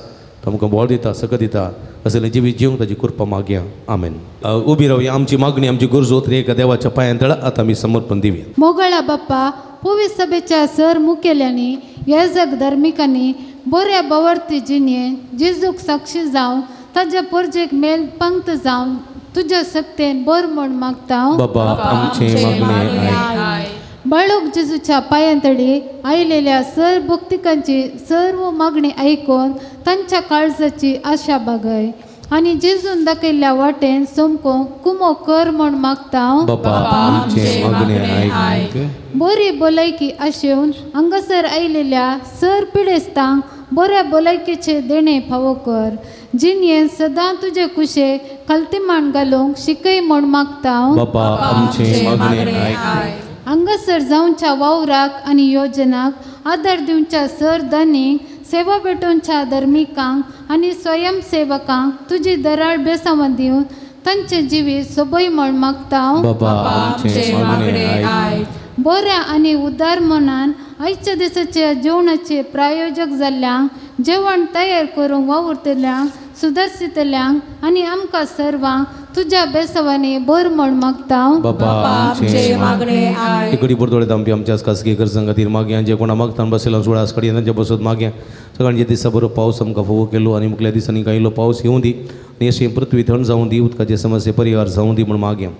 तो आमकां बळ दिता, सकत दिता. असलें जिवीत जिवंक ताजी कृपा मागया. आमेन. उबी रावया. आमची मागणी, आमची गरजो एका देवाच्या पांयां तळा आतां आमी समर्पण दिवया. मोगळा बाप्पा, पुवी सभेच्या सर मुखेल्यांनी, याजक धर्मिकांनी बऱ्या बवर्ती जिणेन जेजूक साक्षी जावन ताज्या परजेक मेल पंक्त जावन तुज्या सक्तेन बर म्हण मागता. बाबा आमचें मागणें आयक. बाळूक जेजूच्या पांयांतडी आयलेल्या सर भक्तिकांची सर्व मागणी आयकून तांच्या काळजाची आशा बागय आनी जेजून दाखयल्ल्या वाटेन सोमको कुमो कर म्हण मागता. बाबा आमचें मागणें आयक. बरी भलायकी आशेवन हांगासर आयलेल्या सर पिडेस्तांक बऱ्या भलायकेचे देणें फावो कर. जिणेन सदां तुजे कुशे खालतीमाण घालूंक शिकय म्हण मागता. बाबा आमचें मागणें आयक. हांगासर जावच्या वावराक आनी योजनाक आदार दिवच्या सर दानीक, सेवा भेटोवच्या धर्मिकांक आनी स्वयंसेवकांक तुजी दराळ बेसांवां दिवन तांचें जिवीत सोबय म्हण मागता. बाबा आमचें मागणें आयक. बऱ्या आनी उदार मनान आयच्या दिसाच्या जेवणाचे प्रायोजक जाल्ल्यांक, जेवण तयार करूंक वावुरतल्यांक, सुदर्शितल्यांक आनी आमकां सर्वांक तुज्या बेसवांनी बर म्हण मागता. बाबा आमचें मागणें आयक. इकडे दोळे धांपी आमच्या खासगी गरजां खातीर मागया. जे कोणा मागतान बसयला सुळास कडेन तांच्या बसत मागया. सगळ्यांच्या दिसा बरो पावस आमकां फोवो केलो आनी मुखल्या दिसांनी कांय पावस येवं दी आनी अशी पृथ्वी थंड जावं दी, उदकाचे समस्ये परिहार जावं दी म्हण मागया.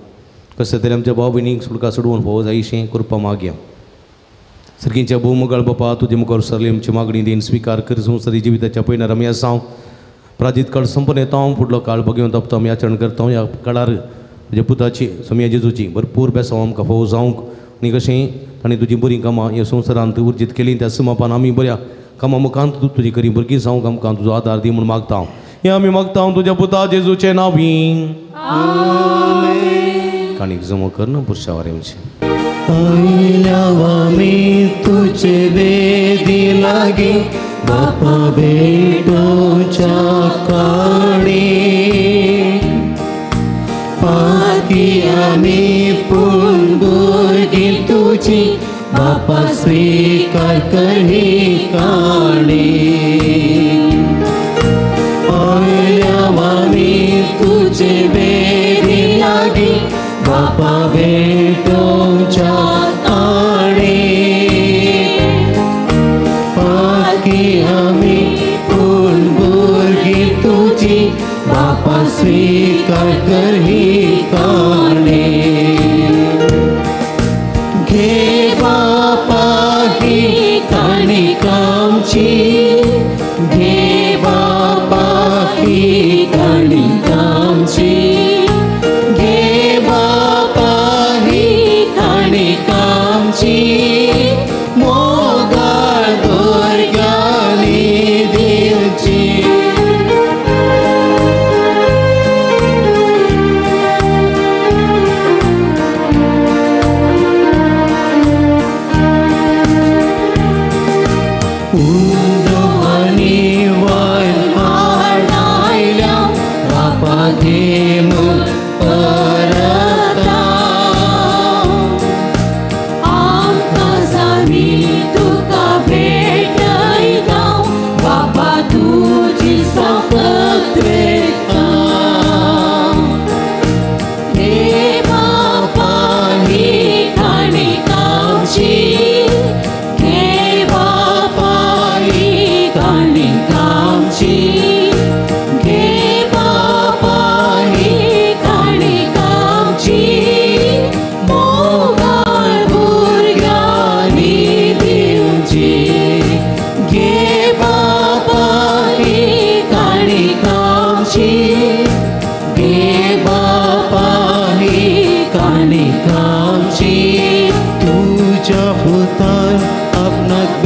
कसले तरी आमच्या भाव भयणीक सुटका सोडवून फोवो जायशें कृपा मागया. सर्गींच्या भोवमगाळ बापा, तुजे मुखार सरली आमची मागणी दिन स्विकार कर. संवसारी जिविताच्या पयणार आमी आसा, प्राजीत काळ संपून येता, फुडलो काळ बघून तपता आमी आचरण करता. ह्या काळार तुज्या पुताची सोमया जेजूची भरपूर बेसांव आमकां फोव जावंक आनी कशें ताणें तुजी बरीं कामां ह्या संवसारांत उर्जीत केलीं त्या सुमापान आमी बऱ्या कामां मुखांत तुजी खरी भुरगीं जावंक आमकां तुजो आदार दी म्हूण मागता. हें आमी मागता तुज्या पुता जेजूचें नांवी. काणीक जमो कर पुरशावर येवचें. आयल्यावामी तुझे वेदी लागी बापा भेटोच्या काणी, पाकी आमी पूण भुरगीं तुजी बापा स्वीकार कर ही काणी. आयल्यावामी तुझे वेदी लागी बापा भेटोच्या काणी, पाकी आमी पूण भुरगीं तुजी बापा स्वीकार कर ही काणी. घे बापा ही काणी आमची, घे बापा ही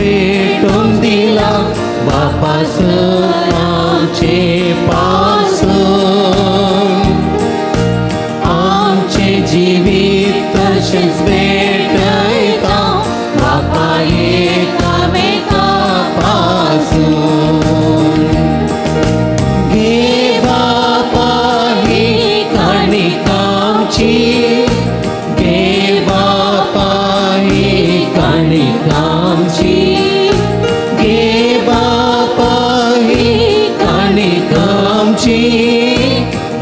भेटून दिला बापा आमचे पासून आमचे जिवीत तशेंच भेटयता बापा एकामेका पासून घे बापा ही काणिक आमची घे बापा ही काणिक आमची घे बापा ही काणिक आमची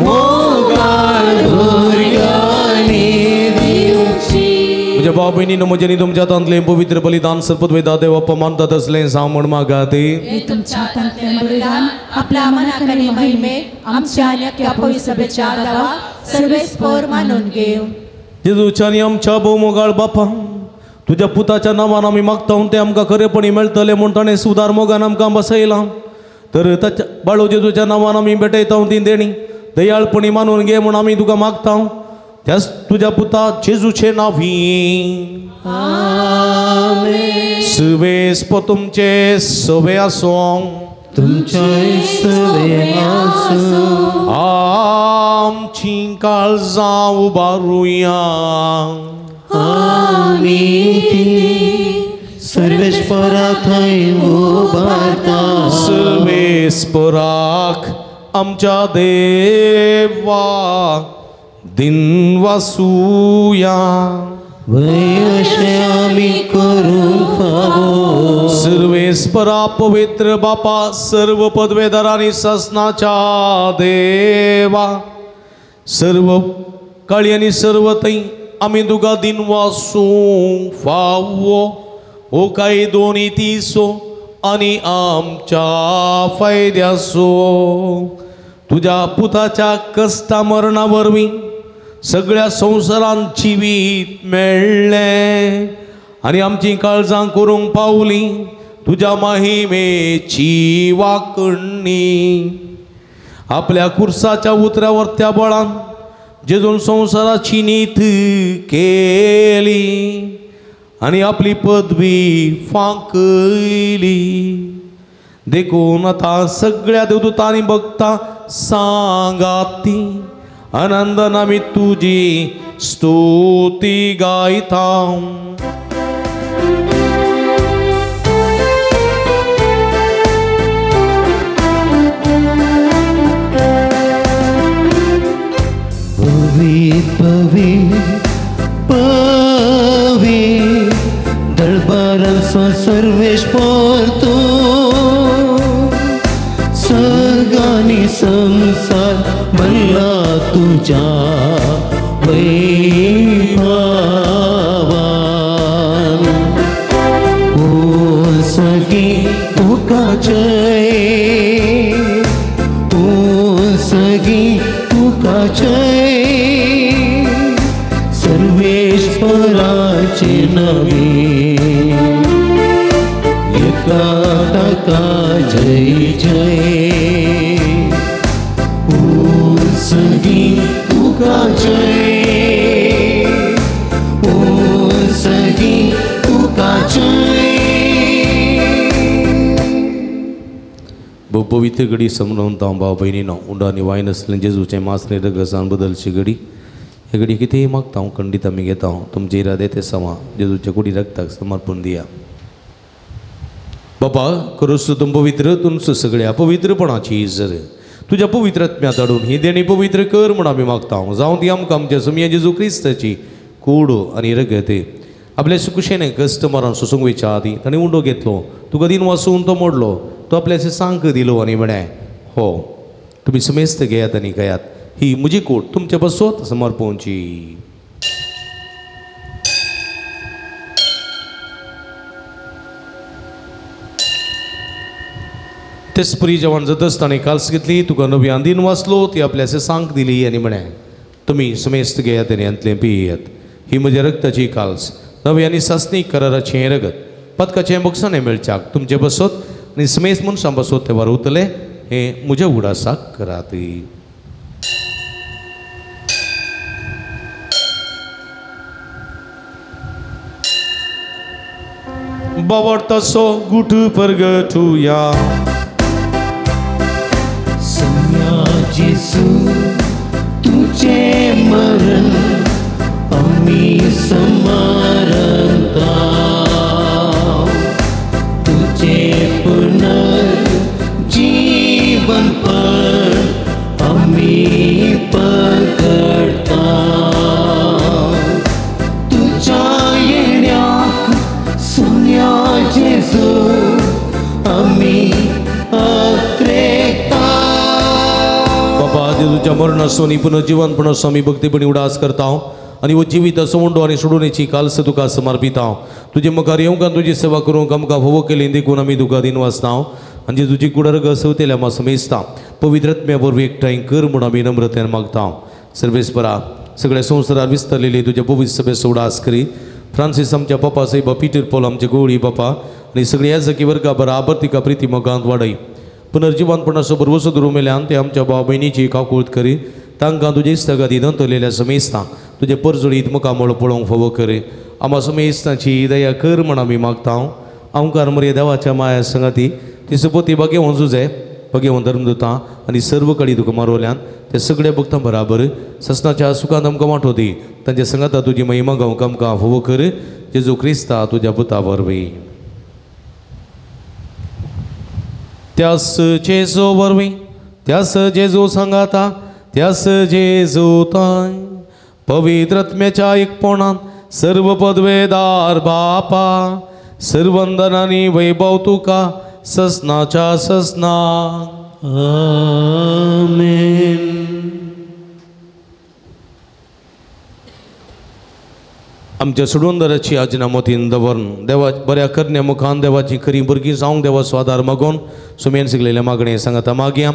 मोगाळ भुरग्यांनी दिवची. म्हज्या भाव भयणीनो म्हजें तुमच्या हातांतलें पवित्र बलिदान सरपत देव अपमानतात असलें जावं म्हूण मागात. तुमच्या हातांतलें बलिदान आपल्या मनाक आनी महिमे आमच्या आनी अख्ख्या पवित्र सभेच्या दावा सर्वेस्पर मानून घेव. जेजूच्या आनी आमच्या भोवमोगाळ बापा, तुज्या पुताच्या नांवान आमी मागता तें आमकां खरेपणी मेळटलें म्हूण ताणें सुदार मोगान आमकां बसयलां. तर ताच्या बाळो जेजूच्या नांवान आमी भेटयता ती देणी दयाळपणी मानून घे म्हूण आमी तुका मागता. त्याच तुज्या पुता जेजूचे नांवी सुवेस्प तुमचे सवे आसूं तुमचे सवे आसूं. आमची काळजां उबारुया आमी ती सर्वेस्परा थंय उबारता. सर्वेस्पराक आमच्या देवा दिनवासुया वय अशें आमी करूंक फावो. सर्वेस्परा पवित्र बापा सर्व पदवेदार आनी ससनाच्या देवा सर्व काळी आनी सर्व थंय आमी तुका दिनवासूंक फावो हो काय दोनी तिसो आनी आमच्या फायद्याचो. तुज्या पुताच्या कश्टा मरणा वरवीं सगळ्या संवसारांत जिवीत मेळ्ळें आनी आमचीं काळजां करूंक पावलीं तुज्या महिमेची वाकणी. आपल्या कुर्साच्या उतरावर त्या बळान जेजून संवसाराची नीत केली आनी आपली पदवी फांकयली. देखून आतां सगळ्या देवदूतांनी भक्तां सांगाती आनंदान आमी तुजी स्तुती गायता. पवी पवी पवी दरबारांचो सर्वेस्पर तूं सर्गानी संसार भरला तुझ्या वैभवान. ओ सगी तुका जय ओ सगी तुका जय सर्वेश्वराचे नवे एका ताका जय जय. ओ सगी तुका जय ओ सगी तुका जय. पवित्र घडी समजून हांव भाव भयणीनो उंडो आनी वायन आसलें जेजूचें मांस आनी रगसान बदलची घडी. हे घडी कितेंय मागता हांव खंडीत आमी घेता. तुमचे इरादे ते समा जेजूच्या कुडी रक्ताक समर्पण दिया. बापा करूस तूं पवित्र तुमचो सगळ्या पवित्रपणाची जर तुज्या पवित्र आत्म्यांत हाडून ही देणी पवित्र कर म्हूण आमी मागता. जावं ती आमकां आमच्या सुमया जेजू क्रिस्ताची कूड आनी रगत. आपल्या सुकुशेने कश्ट मरण सोसूंक वयच्या आदीं ताणें उंडो घेतलो तुका दिन वासून तो मोडलो तो आपल्याचे सांक दिलो आनी म्हळें हो तुमी समेस्त घेयात आनी खायात ही म्हजी कूड तुमचे पासत समर्पणची. तेच परी जेवण जातच ताणें काल्स घेतली तुका नवी आंदीन वाचलो ती आपल्याचे सांक दिली आनी म्हळें तुमी समेस्त घेयात आनी हांतलें पियेयात ही म्हज्या रक्ताची काल्स नवी आनी सासणी कराराचें हें रगत पदकाचें बक्षाणें मेळच्याक तुमचे बसत आनी समेस्त मनशां बसत ते वारवतले हें म्हज्या उडासाक करात. बावडतासो गुट परगटुया. सम्या जेजू तुझे मरण आमी समारंता, तुझे पुनर्जीवन पण आमी पकडता. तुझ्या येण्याक सुन्या जेजू आमी अत्रेता. बाबा जेजूच्या मरणासून पुनर्जीवनपण आमी भक्तीपणी उडास करता आनी हो जिवीत सोंडो आनी सोडूनेची कालस तुका समर्पिता. तुजे मुखार येवंक आनी तुजी सेवा करूंक आमकां फावो केली देखून आमी तुका दिनवासता आनी तुजी कुडरग सवतेल्या आमा समेजता. पवित्र आत्म्या वरवीं एकठांय कर म्हूण आमी नम्रतेन मागता. सर्वेस्परा सगळ्या संवसारार विस्तारलेली तुज्या पवित्र सभेचो उडास करी. फ्रांसीस आमच्या पापा साहेबा, पीटर पॉल आमचे गोवळी बापा आनी सगळी याजकी वर्गा बराबर तिका प्रिती मोगांत वाडय. पुनर्जिवनपणाचो भरवसो धरून मेल्यान ते आमच्या भाव भयणीची काकूळत करी. तांकां तुजे इश्टागती दंतलेल्या समेस्तां तुजे परजळीत मुखामळ पळोवंक फावो करी. आमा समेस्तांची दया कर म्हण आमी मागता. आमकार मरे देवाच्या माया संगाती ती सुपोती भाग्यवंत जुजे भाग्यवंत धर्मदुतां आनी सर्व कडी तुका मारवल्यान ते सगळे भक्तां बराबर ससनाच्या सुखांत आमकां वांटो दी. तांच्या संगाता तुजी महिमा गावंक आमकां फावो कर. जेजू क्रिस्ता तुज्या पुता वरवीं. त्यास जेजू वरवीं, त्यास जेजू सांगाता, त्यास जेजू ताय पवित्र आत्म्याच्या एकपणान सर्व पदवेदार बापा सर्वंदनानी वैभव तुका ससनाच्या ससना. आमेन. आमच्या सोडवणदाराची आजना मोतीन दवरून देवा बऱ्या करण्या मुखान देवाची खरी भुरगीं जावंक देवाचो आदार मागून सुमेन शिकलेल्या मागणें सांगता मागया.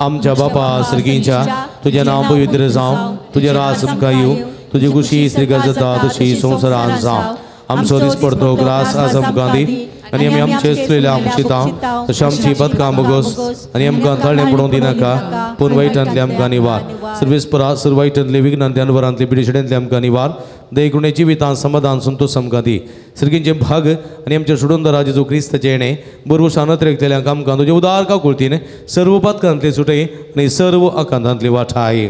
आमच्या बापा सर्गींच्या तुजें नांव पवित्र जावं, तुजें राज आमकां येवं, तुजी खुशी स्त्रीगार जाता तशी संवसारान जावं. आमचो दिसपडतो ग्रास आज आमकां दी आनी आमी आमचे चुयल्या आमशिता तशें आमची बदकां बोगस आनी आमकां ताळें पडोवंक दिनाका, पूण वायटांतले आमकां निवार. सर्वेस्परा सर्व वायटांतले विघ्नांतले अनवरांतले पिडेशेंतले आमकां निवार. दयकुणे जिवितान समाधान संतोष आमकां दी. सर्गींचे भाग आनी आमच्या सोडूनदारा जेजू क्रिस्ताचें येणें बरवस अनत्रेकतल्यांक आमकां तुजे उदार काकुळतीन सर्व पातकांतले सुटय आनी सर्व आकांतांतले वाठाय.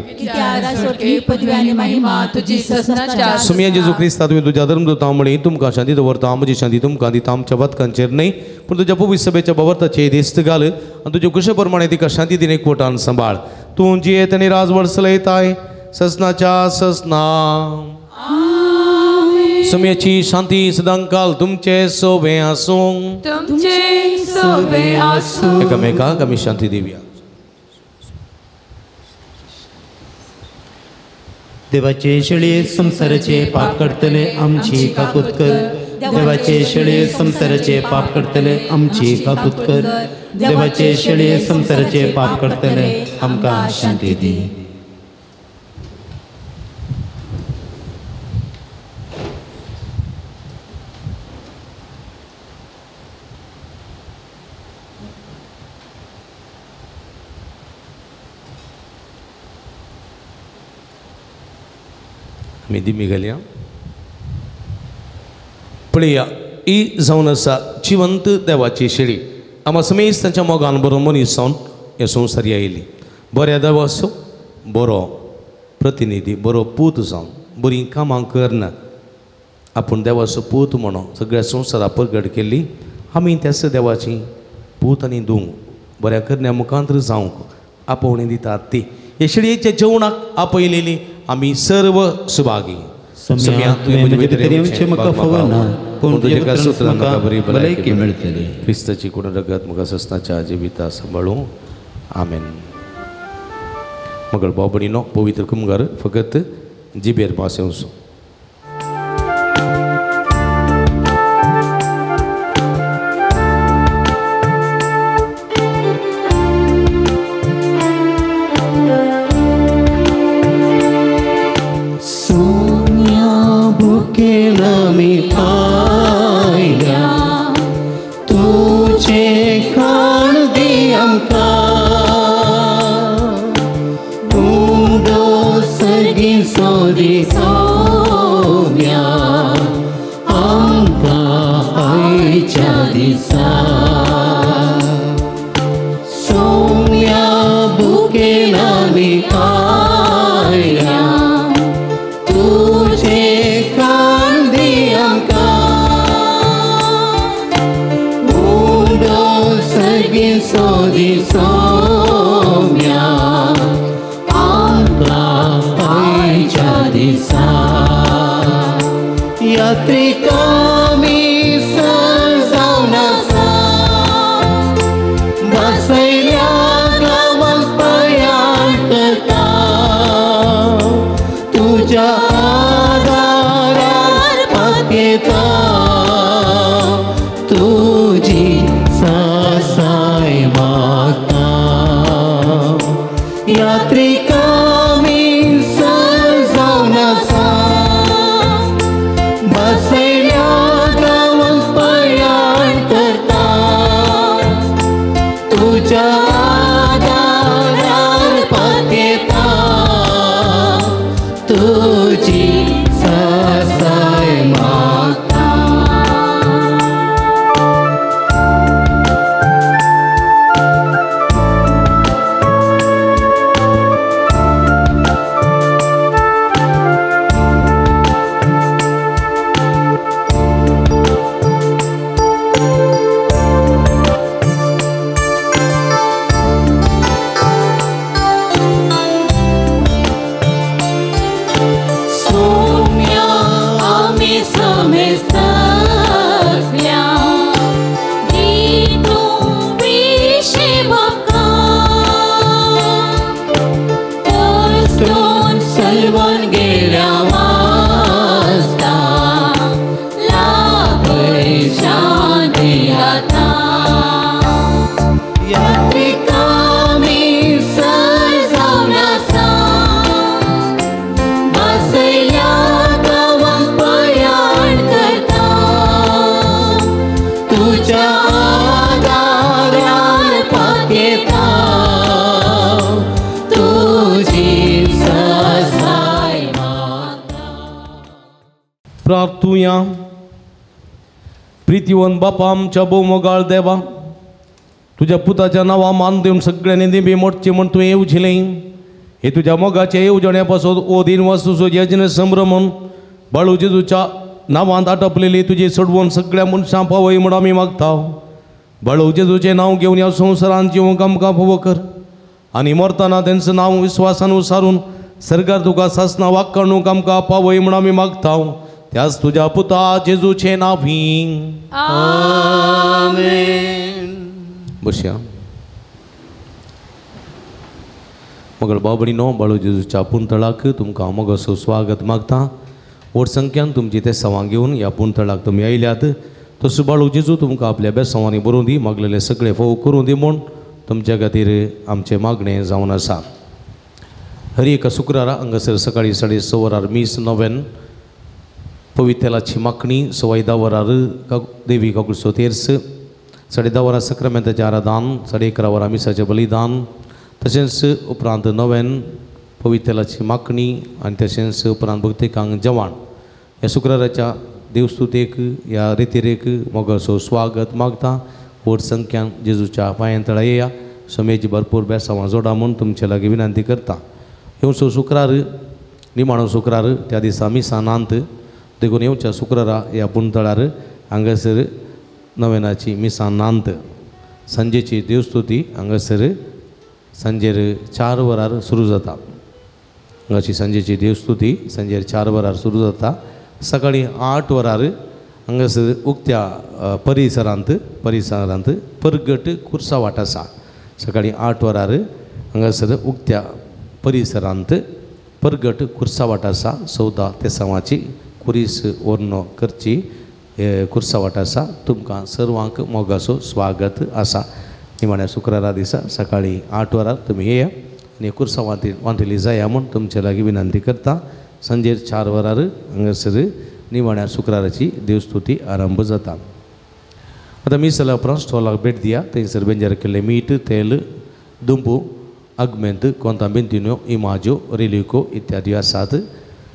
सुमया जेजू क्रिस्ता तुवें तुज्या धर्मदूतां म्हळी तुमकां शांती दवरता, म्हजी शांती तुमकां दिता. आमच्या पातकांचेर न्हय पूण तुज्या पवित्र सभेच्या बावर्ताचेर दिस्त घाल आनी तुज्या कुशे प्रमाणे तिका शांती दिन एकवटान सांबाळ. तूं जियेत आनी राजवट चलयताय ससनाच्या ससना. समयाची शांती सदांकाल तुमचे सोबे आसूं, तुमचे सोबे आसूं. एकामेकाक आमी शांती दिवया. देवाचे शेळये संवसाराचे पाप करतले आमची काकूत कर. देवाचे शेळये संवसाराचे पाप करतले आमची काकूत कर. देवाचे शेळये संवसाराचे पाप करतले आमकां शांती दी. आमी दिमी घालया. पळया ही जावन आसा जिवंत देवाची शेळी. आमा समेज तांच्या मोगान बरो मनीस जावन हे संवसारी आयली. बऱ्या देवाचो बरो प्रतिनिधी, बरो पूत जावन बरीं कामां करना आपूण देवाचो पूत म्हणून सगळ्या संवसारा परगट केल्ली. आमी त्याच देवाची पूत आनी दुंग बऱ्या करण्या मुखांत जावंक आपोवणी दितात ती हे शेळयेच्या जेवणाक आपयलेली आमी सर्व सुभागी. क्रिस्ताची कोण रगत म्हाका ससनाच्या जिविता सांबाळूं. आमेन. मगळ भाव भयणीनो पवित्र कुमगार फकत जिबेर पास येवचो. सोम्या आमकां आयच्या दिसा सोम्या बुकेलानी आयल्या तुझे कान दी आमकां उदो सर्गी सोदी सोम्या आमकां पायच्या दिसा यात्रिका मी जावन आसा बसयल्या गांवांत प्रयाण करता तुज्या आदारार पातयेता तुजी सासाय मागता यात्रिका मी जावन आसा बसयल्या गांवांत प्रयाण करता तुज्या आदारार पातयेता तुजी सासाय मागता. सोम्या आमी समेस्तल्या दी तूं विशेवका कश्टून सलवून गेल्या वाजता लाभय शांती आतां. यात्रिका मी जावन आसा बसयल्या गांवांत प्रयाण करता तुज्या आदारार पातयेता तुजी सासाय मागता. प्रार्थुया. प्रितीवन बापा आमच्या भोवमोगाळ देवा, तुज्या पुताच्या नांवा मान दिवन सगळ्यांनी दिंबी मोडची म्हूण तुवें येवजिलें. हे तुज्या मोगाचे येवजणे पासत ओ दिन वस्तूचो यज्ञ संभ्रमून बाळू जेजूच्या नांवांत आटपलेली तुजी सोडवून सगळ्या मनशां पावय म्हूण आमी मागता. बाळू जेजूचें नांव घेवन ह्या संवसारांत जिवंक आमकां फावो कर आनी मरतना तेंचें नांव विस्वासान उसारून सरकार तुका सासना वाक्काणूक आमकां पावय म्हूण आमी मागता. त्याच तुज्या पुता जेजूचें नांवी आमेन. बसया. मगळ बाबडीनो बाळू जेजूच्या पुंतळाक तुमकां मोगाचो स्वागत मागता. व्हड संख्यान तुमची ते सवां घेवन ह्या पुंतळाक तुमी आयल्यात. तसो बाळू जेजू तुमकां आपल्या बेसवांनी बरोवन दी, मागलेले सगळे फोव करूं दी म्हूण तुमच्या खातीर आमचें मागणें जावन आसा. हर एका शुक्रारा हांगासर सकाळीं 6:30 वरार मीस नोवेन, पवित्रेलाची मागणी 10:15 वरार देवी काकुळचो तेर्स, 10:30 वरां सक्रामेंताचें आराधन, 11:30 वरां मिसाचें बलिदान, तशेंच उपरांत नोवेन पवित्रेलाची मागणी आनी तशेंच उपरांत भक्तिकांक जेवण. ह्या शुक्राराच्या देवस्तुतेक ह्या रितिरेक मोगाचो स्वागत मागता. व्हड संख्यान जेजूच्या पांयां तळा येया, समेची भरपूर बेसांवां जोडा म्हूण तुमचे लागीं विनंती करता. येवचो शुक्रार निमाणो शुक्रार, त्या दिसा मिसां नांत, देखून येवच्या शुक्रारा ह्या पुंतळार हांगासर नवेनाची मिसां नांत. सांजेची देवस्तुती हांगासर सांजेर 4 वरार सुरू जाता. हांगाची सांजेची देवस्तुती सांजेर 4 वरार सुरू जाता. सकाळीं 8 वरार हांगासर उक्त्या परिसरांत परगट कुर्सावाट आसा. सकाळीं 8 वरार हांगासर उक्त्या परिसरांत परगट कुर्सावाट आसा. 14 तेसांवाची कुरीस ओर्नो करची कुर्सावाट आसा. तुमकां सर्वांक मोगाचो स्वागत आसा. निमाण्या शुक्रारा दिसा सकाळीं 8 वरार तुमी येया आनी कुर्सा वांटेली जाया म्हूण तुमचे लागीं विनंती करता. सांजेर 4 वरार हांगासर निमाण्या शुक्राराची देवस्तुती आरंभ जाता. आतां मीस जाल्या उपरांत स्टॉलाक भेट दिया. थंयसर बेंजार केल्लें मीठ, तेल, दुंपू, आगमेंत, कोंता बेंतिन्यो, इमाज्यो, रेलिको इत्यादी आसात.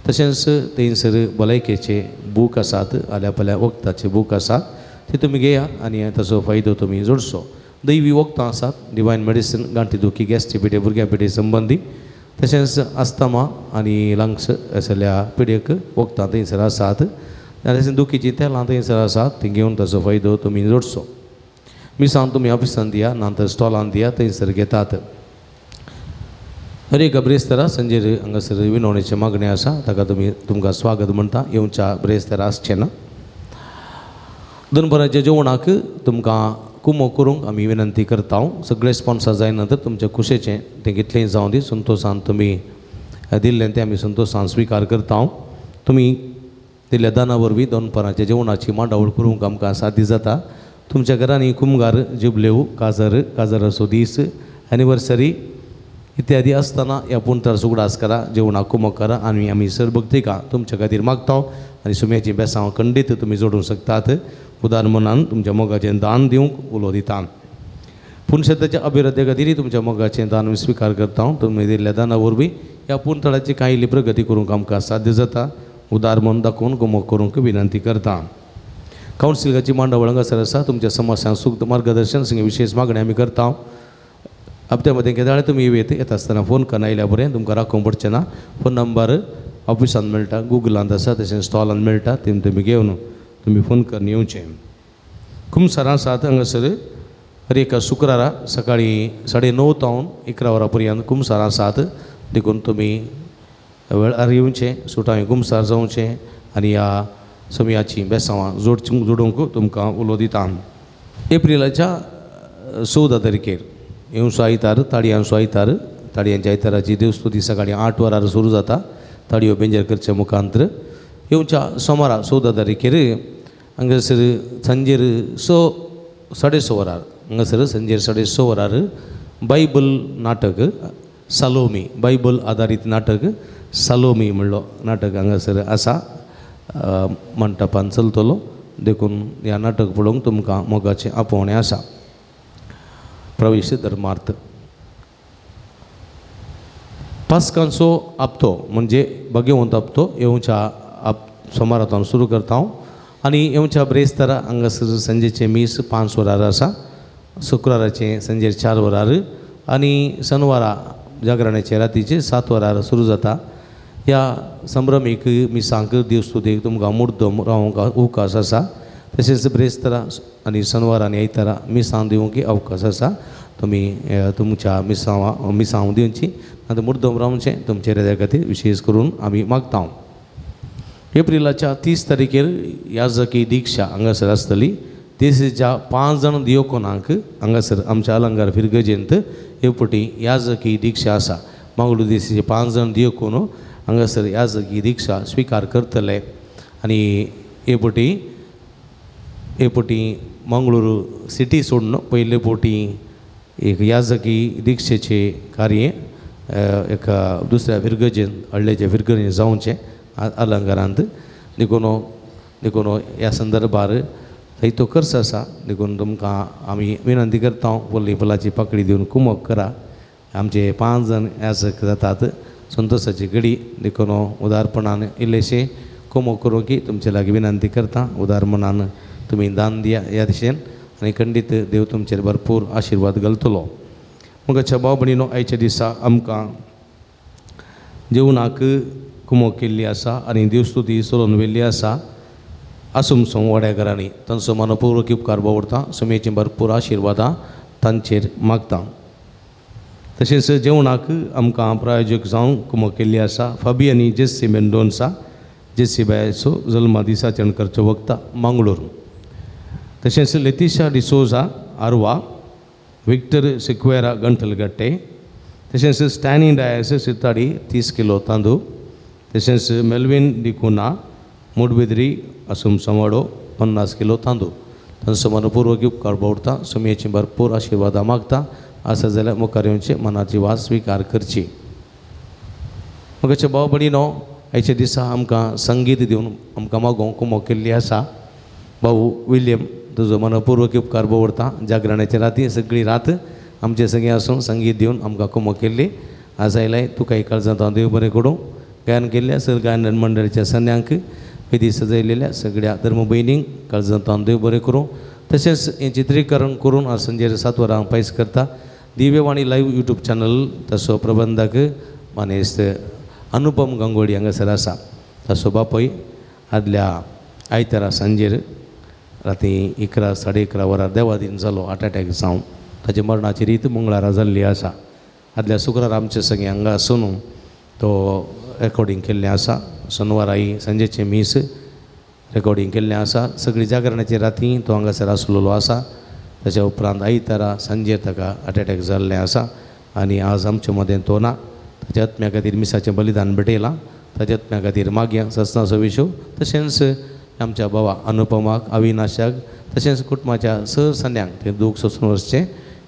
तशेंच थंयसर भलायकेचे बूक आसात, आल्या पाल्या वखदाचे बूक आसात. ती तुमी घेया आनी ताचो फायदो तुमी जोडचो. दैवी वखदां आसात, डिवायन मेडिसीन, गांठी दुखी, गॅस्ट्री पिडे, भुरग्यां पिडे संबंदी, तशेंच आस्थमा आनी लंग्स असल्या पिडेक वखदां थंयसर आसात. तशेंच दुखीचीं तेलां थंयसर आसात, तीं घेवन ताचो फायदो तुमी जोडचो. मिरसांग तुमी ऑफिसान दिया, ना तर स्टॉलान दिया, थंयसर घेतात. हर एका ब्रेस्तारा संजेर हांगासर विनवणेचें मागणें आसा, ताका तुमी तुमकां स्वागत म्हणटा. येवच्या ब्रेस्तारा आसचें ना. दनपराच्या जेवणाक तुमकां कुमो करूंक आमी विनंती करता. सगळे स्पॉन्सर जायना तर तुमच्या खुशेचें तें कितलेंय जावं दी, संतोशान तुमी दिल्लें तें आमी संतोशान स्विकार करता. तुमी दिल्ल्या दाना वरवीं दनपराच्या जेवणाची मांडावळ करूंक आमकां साध्य जाता. तुमच्या घरांनी कुमगार, जुबलेव, काजर, काजराचो दीस, एनिवर्सरी इत्यादी आसतना ह्या पुंतर उगडास करा, जेवणाक कुमक करा आनी आमी सरभक्तिका तुमच्या खातीर मागता. आनी सुम्याचीं बेसांव खंडीत तुमी जोडूंक शकतात. उदार मनान तुमच्या मोगाचें दान दिवंक उलो दिता. पुनशताच्या अभिवृद्धी खातीर तुमच्या मोगाचें दान आमी स्विकार करता. तुमी दिल्ल्या दाना वरवीं ह्या पुनतळाची कांय इल्ली प्रगती करूंक आमकां साध्य जाता. उदार मन दाखोवन कुमक करूंक विनंती करता. कावन्सिलाची मांडावळ हांगासर आसा. तुमच्या समस्यांक सूक्त मार्गदर्शन संगे विशेष मागणी आमी करता. हप्त्या मदें केदाळे तुमी येता आसतना फोन करना आयल्या बरें, तुमकां राखोवंक पडचें ना. फोन नंबर ऑफिसान मेळटा, गुगलांत आसा, तशेंच स्टॉलान मेळटा, ते तुमी घेवन तुमी फोन करून येवचें. कुमसारां सात हांगासर हर एका शुक्रारा सकाळीं 9:30 तावन 11 वरां पर्यंत कुमसारां सात, देखून तुमी वेळार येवचें, सुटावें कुमसार जावचें आनी ह्या समयाचीं बेसांवां जोडूंक तुमकां उलो दिता. एप्रिलाच्या 14 तारखेर येवचो आयतार, ताळयांचो आयतार, ताळयांच्या आयताराची देवस्तुती सकाळीं 8 वरार सुरू जाता, ताळयो बेंजर करच्या मुखांतर. येवच्या सोमारा 14 तारखेर हांगासर सांजेर 6:30 वरार, हांगासर सांजेर 6:30 वरार बायबल नाटक सालोमी, बायबल आदारीत नाटक सालोमी म्हणलो नाटक हांगासर आसा, मंटपान चलतलो. देखून ह्या नाटक पळोवंक तुमकां मोगाचें आपोवणें आसा. प्रवेश धर्मार्थ. पास्कांचो आपतो म्हणजे भगवंत आपतो येवच्या सोमारांतल्यान सुरू करता हांव आनी येवच्या ब्रेस्तारा हांगासर सांजेचें मीस 5 वरार आसा, शुक्राराचें सांजेर 4 वरार आनी शनवारा जागरणाचे रातीचे 7 वरार सुरू जाता. ह्या संभ्रमीक मिसांक देवस्तुतीक तुमकां मुर्दम रावंक अवकाश आसा. तशेंच ब्रेस्तारा आनी शनवार आनी आयतारा मिसां दिवंक अवकाश आसा. तुमी तुमच्या मिसांव दिवची आनी मुर्दम रावचें तुमचे हृदया खातीर विशेष करून आमी मागता. एप्रिलाच्या 30 तारखेर याजकी दीक्षा हांगासर आसतली. देशाच्या 5 जाण दियोकोनांक हांगासर आमच्या अलंकार फिरगजेंत हे पटी याजकी दीक्षा आसा. मांगलूर देशाचे 5 जाण दियोकोन हांगासर याजकी दीक्षा स्विकार करतले आनी हे पटी मंगळूर सिटी सोडून पयले पटी एक याजकी दीक्षेचे कार्य एका दुसऱ्या फिरगजेन हळ्ळेच्या फिरगजेन जावचें अलंकारांत. देखून देखून ह्या संदर्भार थंय तो खर्च आसा. देखून तुमकां आमी विनंती करता, व्हडली फुलाची पाकळी दिवन कुमक करा. आमचे 5 जाण याजक जातात, संतोषाची घडी. देखून उदारपणान इल्लेशें कुमक करूंक की तुमचे लागीं विनंती करता. उदार मनान तुमी दान दिया ह्या दिशेन आनी खंडीत देव तुमचेर भरपूर आशिर्वाद घालतलो. मुखाच्या भाव भयणीनो, आयच्या दिसा आमकां जेवणाक कुमक केल्ली आसा आनी देवस्तुती चलोवन व्हेल्ली आसा. आसुमसोम वाड्या घरांनी तांचो मनपूर्वक उपकार बावडता. सुमेची भरपूर आशिर्वादां तांचेर मागता. तशेंच जेवणाक आमकां प्रायोजक जावन कुमक केल्ली आसा फाबी आनी जेस्सी मेंडोन्सा, जेस्सी बायाचो जल्मा दिसाचरण करचो वक्ता मंगळूर. तशेंच लेतिशा डिसोजा आरवा, विक्टर सिक्वेरा गंठलगट्टे, तशेंच स्टॅनी डायस सिताडी 30 किलो तांदूळ, तशेंच मेल्विन डिकुना मुडबिद्री आसुम संवाडो 50 किलो तांदूळ. तांचो मनपूर्वक उपकार बावडता. सुमयेची भरपूर आशिर्वादां मागता. आसा जाल्यार मुखार येवचे मनाची वास स्विकार करची. मुखाचे भाव भयणीनो, आयच्या दिसा आमकां संगीत दिवन आमकां मागोवंक कुमक केल्ली आसा. भाऊ विल्यम, तुजो मनपूर्वक उपकार बावडता. जागरणाचे राती सगळी रात आमचे सगळें आसून संगीत दिवन आमकां कुमक केल्ली. आज आयलाय तुका काळजांत हांव देव बरें करूं. गायन केल्ल्या सर गायन मंडळाच्या सन्यांक वेदी सजयलेल्या सगळ्या धर्मभयणींक काळजांत देव बरें करूं. तशेंच हें चित्रीकरण करून आज सांजेर 7 वरां पयस करता दिव्यवाणी लायव्ह यूट्यूब चॅनल तसो प्रबंधक मानेस्त अनुपम गांगोडी हांगासर आसा. ताचो बापूय आदल्या आयतारा सांजेर राती 11 11:30 वरां देवादीन जालो हार्ट अटॅक जावन ताचे मरणाची रीत मंगळारा जाल्ली आसा. आदल्या शुक्रारा आमचे सगळे हांगा आसून तो रेकॉर्डींग केल्लें आसा. शनवाराय सांजेचें मीस रेकॉर्डींग केल्लें आसा. सगळी जागरणाची राती तो हांगासर आसलेलो आसा. ताच्या उपरांत आयतारा सांजेर ताका हार्ट अटॅक जाल्लें आसा आनी आज आमचे मदें तो ना. ताच्या आत्म्या खातीर मिसाचें बलिदान भेटयलां. ताच्या आत्म्या खातीर मागया ससनाचो विशो तशेंच आमच्या बाबा अनुपमाक अविनाशाक तशेंच कुटुंबाच्या सर सन्यांक तें दूख सोसून वचचें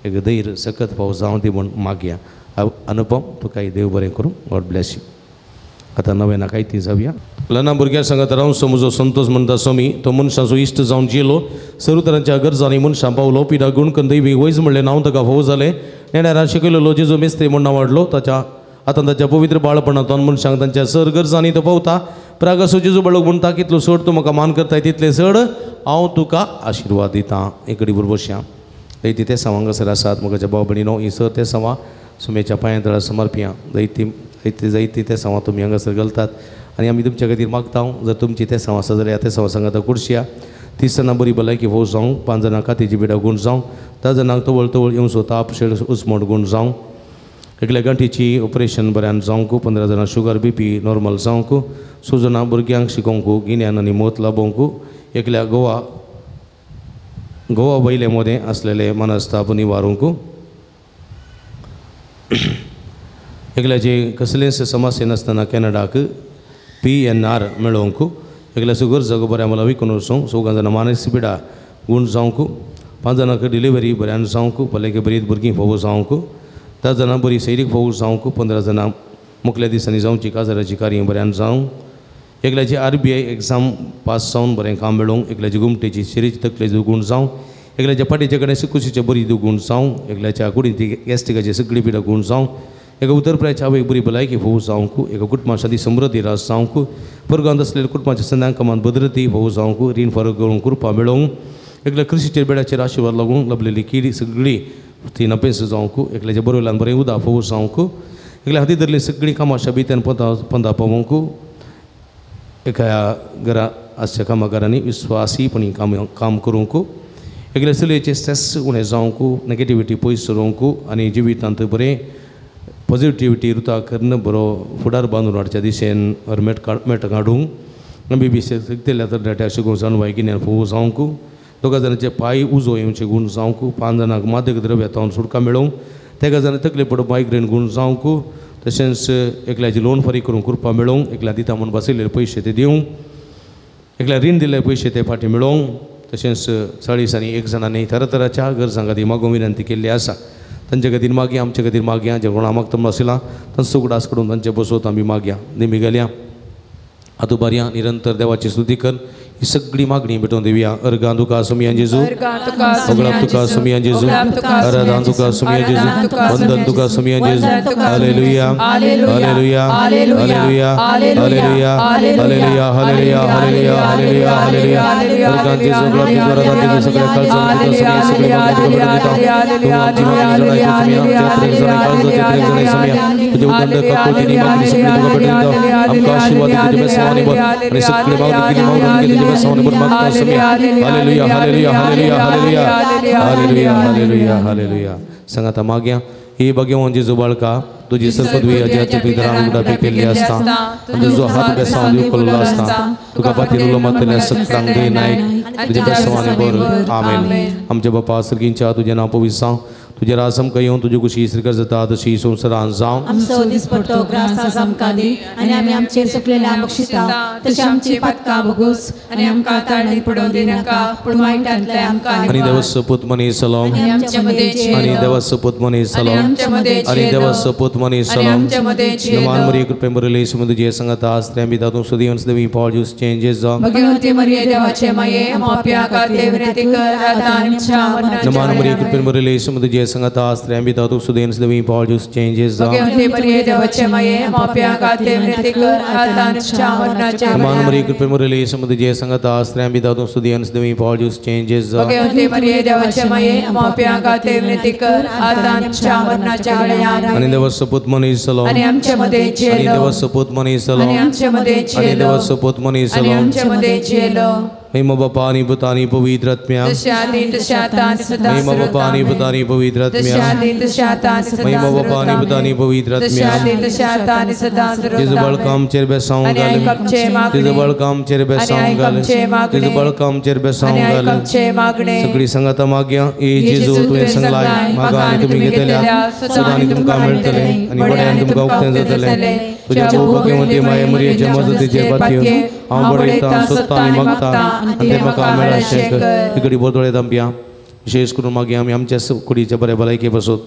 एक धैर्य सकत फाव जावं दी म्हूण मागया. अनुपम तुकाय देव बरें करूं. God bless you. आतां नव्यान कांय जावया. ल्हान भुरग्यां सांगत रावन समजो संतोष म्हणटा स्वामी तो मनशाचो इश्ट जावन जियेलो सर्व तरांच्या गरजांनी मनशां पावलो पिडा गुण करून दैवी वैज म्हणलें नांव ताका फोव जालें नेणारा शिकयलेलो जेजू मेस्त्री म्हूण नांव वाडलो ताच्या आतां ताच्या पवित्र बाळपणांतल्यान मनशांक तांच्या सर गरजांनी तो पावता. प्रागासो जेजू बाळक म्हणटा कितलो चड तूं म्हाका मान करताय तितलें चड हांव तुका आशिर्वाद दितां. एक कडी बसया जैती ते सवां हांगासर आसात म्हज्या भाव भयणीनो ही सर ते सवां सुमेच्या पांयां तळा समर्पया. जैती जैती जैती ते सवां तुमी हांगासर घालतात आनी आमी तुमच्या खातीर मागता. जर तुमची ते सवां आसा जाल्यार ते सवां सांगाता कुडशया 30 जाणां बरी भलायकी फोव जावं 5 जाणां कातीची पिडा गूण जावं 10 जाणांक तवळ तवळ येवचो ताप शेळ उस्मोट गूण जावं एकल्या गांठीची ऑपरेशन बऱ्यान जावंक 15 जाणां शुगर बी पी नॉर्मल जावंक 6 जाणां भुरग्यांक शिकोवंक गिन्यान आनी मत लाबोवंक एकल्या गोवा गोवा वयले मदें आसलेले मनस्ताप निवारूंक एकल्याचे कसलेंच समस्या नासतना कॅनडाक PNR मेळोवंक एकल्या सुगर जग बऱ्या मला विकून वचूंक 4 जाणां मानसीक पिडा गूण जावंक 5 जाणांक डिलिव्हरी बऱ्यान जावंक भलायकी बरी भुरगीं फोव जावंक 10 जाणां बरी सैरीक फोव जावंक 15 जाणां मुखल्या दिसांनी जावची काजाराची कार्य बऱ्यान जावंक एकल्याची RBI exam पास जावन बरें काम मेळोवंक एकल्याची गुमटेची शिरीची तकलेची गूण जावं एकल्याच्या फाटीचे कडेन कुशीचे बरी गूण जावं एकल्याच्या कुडीची गॅस्ट्रिकाची सगळी पिडा गूण जावं एका उतरप्रायच्या आवयक बरी भलायकी फोव जावंक एका कुटुंबा शांती समृद्धी रास जावंक परगांत आसलेल्या कुटुंबाच्या संदांक भद्रती फोव जावंक रीण फरक करूंक कृपा मेळोवंक एकल्या कृशीचेर बेडाचेर आशिर्वाद लागूंक लबलेली किडी सगळी ती नपेस जावंक एकल्याच्या बरयल्यान बरें उदा फोव जावंक एकल्या हाती धरली सगळीं कामां शबित्यान पंदा पंदा पावोवंक एका घरा आसच्या कामागारांनी विस्वासीपणी काम काम करूंक एकल्या चलयेचे स्ट्रेस उणें जावंक नेगेटिविटी पयस सरोवंक आनी जिवितांत बरें पॉझिटिविटी रुता करून बरो फुडार बांदून हाडच्या दिशेन मेट मेट काडूंक बी शिकतल्या तरणाट्या शिकोवंक जाणवाय गिन्यान फोव जावंक 2 जाणांचे पांय उजो येवचे गूण जावंक 5 जाणांक मादक द्रव्यां सुटका मेळोवंक 3 जाणां तकले पडून मायग्रेन गूण जावंक तशेंच एकल्याची लोन फारीक करूंक कृपा मेळोवंक एकल्या दिता म्हूण बसयल्ले पयशे ते दिवंक एकल्या रीण दिल्ले पयशे ते फाटीं मेळोवंक तशेंच 40 आनी 1 जाणांनी तरातराच्या गरजां खातीर मागूंक विनंती केल्ली आसा. तांचे खातीर मागया आमचे खातीर मागया जे कोणा मागता आशिल्ला तांचो उगडास करून तांचे बसोत आमी मागया निमी गेल्या आतां बारया निरंतर देवाची स्तुती कर ही सगळी मागणी भेटून दिवया. अर्गां तुका सुमिया जेजू ओगळाप तुका सुमिया जेजू आराधन तुका सुमिया जेजू वंदन तुका सुमिया जेजू. Hallelujah hallelujah hallelujah hallelujah hallelujah hallelujah hallelujah hallelujah hallelujah. अर्गां जेजू ओगळाप जेजू आराधन जेजू सगळ्या काळजान तुका सुमिया सगळी मागणी तुका भेटून दिता. तूं आमची मागणी जाणाय तूं सुमिया जेत्रेक जाणाय काळजो जेत्रेक जाणाय सुमिया तुजे उदंड काकुळतीनी मागणी सगळी तुका भेटून दिता. आमकां आशीर्वाद तुजे बेसांवांनी भर आनी सगळी मागणी केली मागणी तुजे hallelujah hallelujah hallelujah hallelujah hallelujah hallelujah hallelujah. सांगाता मागया ही भाग्यवान जेजू बाळका तुजी सरपदवी अजाचे पितरान उडापी केल्ली आसता तुजो हात बेसांव उखल्लो आसता तुका पाती उलो मारतल्या सगळ्यांक दे नायक तुज्या बेसांवांनी भर. आमेन. आमच्या बापा सर्गींच्या तुजें नांव पवित्र जावं तुजें राज आमकां येवन तुजी कुशी स्वीकार जाता तशी संवसारांत जावं. आमचो दिसपट्टो ग्रास आज आमकां दी आनी आमी आमचेर चुकलेल्या बक्षिता तशें आमची पातकां भोगूस आनी आमकां ताणें पडोवंक दिनाका पूण वायटांतल्यान आमकां आनी देवा सपूत मनी सलोम आनी देवा सपूत मनी सलोम आनी देवा सपूत मनी सलोम. नमान मरिये कृपेन भरिल्ले येशू तुजे संगाता स्त्रियां भितर तूं सदैव सदैव पावल ज्यूस चेंजेस जावं. भगिनी मरिये देवाचे माये आमच्या खातीर विनंती कर आतां आनी आमच्या मरणाच्या नमान मरिये कृपेन भरिल्ले येशू तुजे तुवें संगता स्त्रियां तूं सुदेन सदवी पॉल ज्यूस चेंजेस मान मरी कृपे मुरली समुद्र जय संगता स्त्रियां तूं सुदेन सदवी पॉल ज्यूस चेंजेस आणि देवा सपूत मनीसलो आणि देवा सपूत मनीसलो आणि देवा सपूत मनीसलो महिमा बापा आणि पुता आणि पवित्र आत्म्या महिमा बापा आणि पुता आणि पवित्र आत्म्या महिमा बापा आणि पुता आणि पवित्र आत्म्या जेजू बाळका आमचेर बेसांव घाल जेजू बाळका आमचेर बेसांव घाल जेजू बाळका आमचेर बेसांव घाल सगळी संगता मागया ए जेजू तुवें संगलाय मागा आनी तुमी घेतल्या सदां आनी तुमकां मेळटलें आनी बड्यान तुमकां उक्तें जातलें तुज्या भोवभाग्यवंती माये मरियेच्या मजतीचें पातयो हांव बडयतां सोदतां आनी मागतां आनी तें म्हाका मेळाशें कर तिकडी बोरदोळे तांपया विशेष करून मागीर आमी आमच्या कुडीच्या बऱ्या भलायके बसोत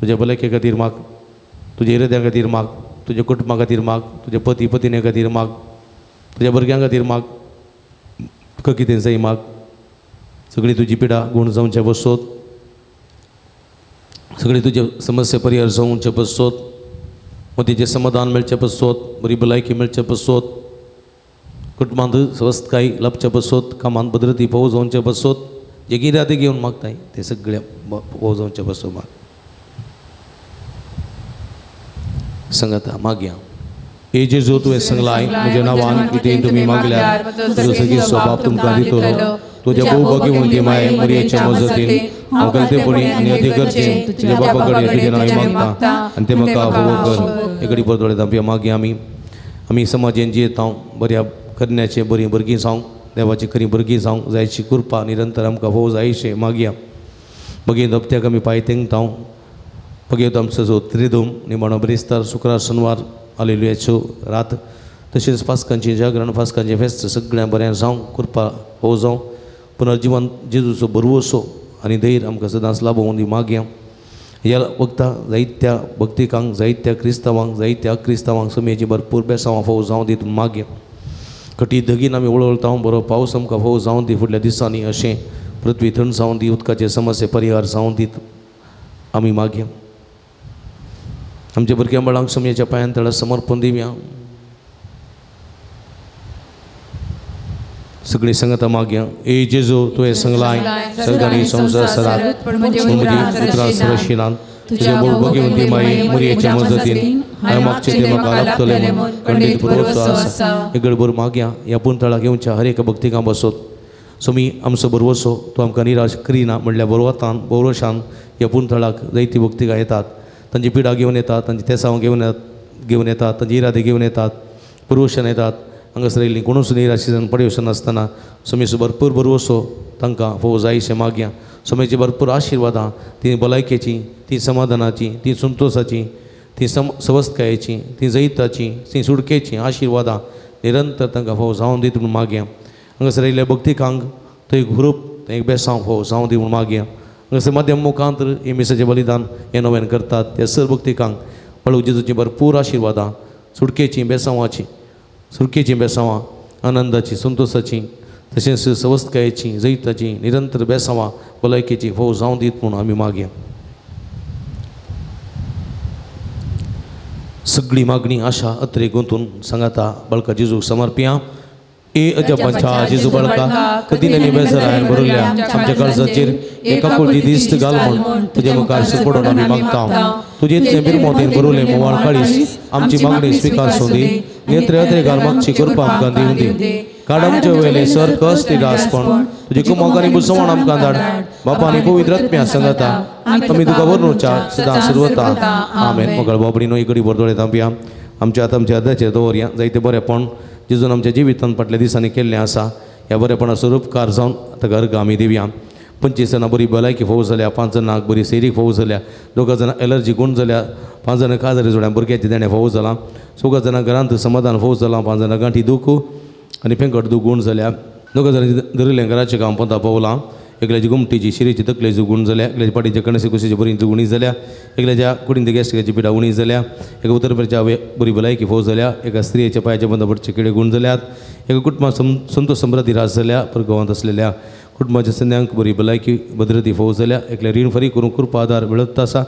तुज्या भलायके खातीर माग तुज्या इराद्या खातीर माग तुज्या कुटुंबा खातीर माग तुज्या पती पतिने खातीर माग तुज्या भुरग्यां खातीर माग तुका कितें जाय माग सगळी तुजी पिडा गूण जावचे बसोत सगळी तुजे समस्या परिहार जावचे बसोत मतीचें समाधान मेळचें बसोत बरी भलायकी मेळचें बसोत कुटुंबांत स्वस्थकाय लाभचे बसोत कामांत भद्रती पोव जावचे बसोत जे इरादे घेवन मागताय ते सगळे पोव जावचे बसो माग संगता मागया ए जेजू तुवें संगलाय म्हज्या नांवान कितें तुमी मागल्यार तुजो सगळी स्वभाव तुमकां दितलो तुज्या भोवभाग्यवंती माये मरियेच्या मजतीन हांव गलतेपणी आनी अती गरजेन तुज्या बापा कडेन तुजें नांव मागता आनी तें म्हाका फावो कर एकडे बरोबर दामया मागया आमी आमी समाजेन जियेता बऱ्या करण्याचे बरीं भुरगीं जावंक देवाची खरी भुरगीं जावंक जायची कृपा निरंतर आमकां फावो जायशें मागया मागीर धपत्याक आमी पांय तेंकता मागीर आमचो जो त्रिदूम निमाणो ब्रेस्तार शुक्रार शेनवार आलेलुयाच्यो रात तशेंच पास्कांचें जागरण पास्कांचें फेस्त सगळ्यां बरें जावंक कृपा फावो जावं पुनर्जिवन जेजूचो भरवसो आनी धैर्य आमकां सदांच लाभोवन दी मागया ह्या वखदां जायत्या भक्तिकांक जायत्या क्रिस्तांवांक जायत्या अक्रिस्तांवांक समेची भरपूर बेसांवां फावो जावं दी मागया कटी धगीन आमी वळवळता बरो पावस आमकां फावो जावं दी फुडल्या दिसांनी अशें पृथ्वी थंड जावं दी उदकाचे समस्ये परिहार जावं दीत आमी मागया आमच्या भुरग्यां बाळांक समयाच्या पांयान तळा समर्पण दिवया सगळी संगता मागया ए जेजू तुवें संगलाय सगळ्यांनी संवसार सरात उतरां सरशिनान तुज्या भोवभाग्यवंती माये मरियेच्या मजतीन हांवें मागचें तें म्हाका लाभतलें म्हूण खंडीत पुरवतो आसा हे गडबड मागया ह्या पुंतळाक येवच्या हर एका भक्तिकां बसोत स्वामी आमचो भरवसो तो आमकां निराश करिना म्हणल्यार बरवतान भरवशान ह्या पुंतळाक जायती भक्तिकां येतात तांची पिडा घेवन येतात तांची तेसांव घेवन येतात तांचे इरादे घेवन येतात पुरवशान येतात हांगासर येयल्लीं कोणूच निराश जावन पडयोशन नासतना स्वामीचो भरपूर भरवसो तांकां फावो जायशें मागया स्वामीची भरपूर आशिर्वादां ती भलायकेची ती समाधानाची ती संतोशाची ती सवस्तकायेची ती जैताची ती सुटकेची आशिर्वादां निरंतर तांकां फावो जावन दीत म्हूण मागया हांगासर येयल्ल्या भक्तिकांक तो एक हुरूप तो एक बेसांव फावो जावन दी म्हूण मागया हांगासर माध्यम मुखांत हे मिसाचें बलिदान हें नव्यान करतात त्या सर भक्तिकांक पळोव जेजूची भरपूर आशिर्वादां सुटकेची बेसांवाची सुटकेची बेसांवां आनंदाची संतोशाची तशेंच सवस्तकायेची जैताची निरंतर बेसांवां भलायकेची फावो जावं दीत म्हूण आमी मागया सगळी मागणी आशा अत्रे गुंतून सांगाता बाळका जेजूक समर्पया ए अजपाच्या जेजू बाळका कदी आनी बेजारान भरल्या आमच्या काळजाचेर एका कोटी दिस्त घाल म्हूण तुज्या मुखार सुपडून आमी मागता तुजे इतलें बिरमोतीन भरवलें मोवाळ काळीस आमची मागणी स्विकार सोदी नेत्रे अत्रे घाल मागची कृपा आमकां दिवं दी काड आमचे वयले सर कश्ट निरासपण तुजी कुमक आनी बुसवण आमकां धाड बापा आनी पवित्र आत्म्या संगता आमी तुका वर्णुच्या सदां सुरवता आमेन. मोगळ बाबडीनो इकडी बोरदोळे तांपया आमच्या आतां आमच्या अर्दाचेर दवरया जायते बरेपण जेजून आमच्या जिवितांत फाटल्या दिसांनी केल्लें आसा ह्या बरेपणाचो उपकार जावन ताका अर्घ आमी दिवया. 25 जाणां बरी भलायकी फोव जाल्या, 5 जाणांक बरी सैरीक फोव जाल्या, 2 जाणां एलर्जी गूण जाल्या, 5 जाणां काजारी जोड्या भुरग्याचें देणें फोव जालां, 4 जाणां घरांत समाधान फोव जालां, 5 जाणां गांठी दूख आनी पेंकट दूख गूण जाल्या, 2 जाणांची धरिल्लें घराचें काम पोंता पावलां, एकल्याची गुमटीची शिरेची तकलेची गूण जाल्या, एकल्याच्या पाटीच्या कणसी कुशीची बरी उणी जाल्या, एकल्याच्या कुडींत गॅस्ट्रिकाची पिडा उणी जाल्या, एका उतरपेच्या बरी भलायकी फोव जाल्या, एका स्त्रियेच्या पांयाच्या बंद पडचे किडे गूण जाल्यात, एका कुटुंबात संतोष समृद्धी रास जाल्या. परगोवांत आसलेल्या कुटुंबाच्या संद्यांक बरी भलायकी भद्रती फोव जाल्या एकल्या रीण फारीक करूंक कृपा आदार मेळत आसा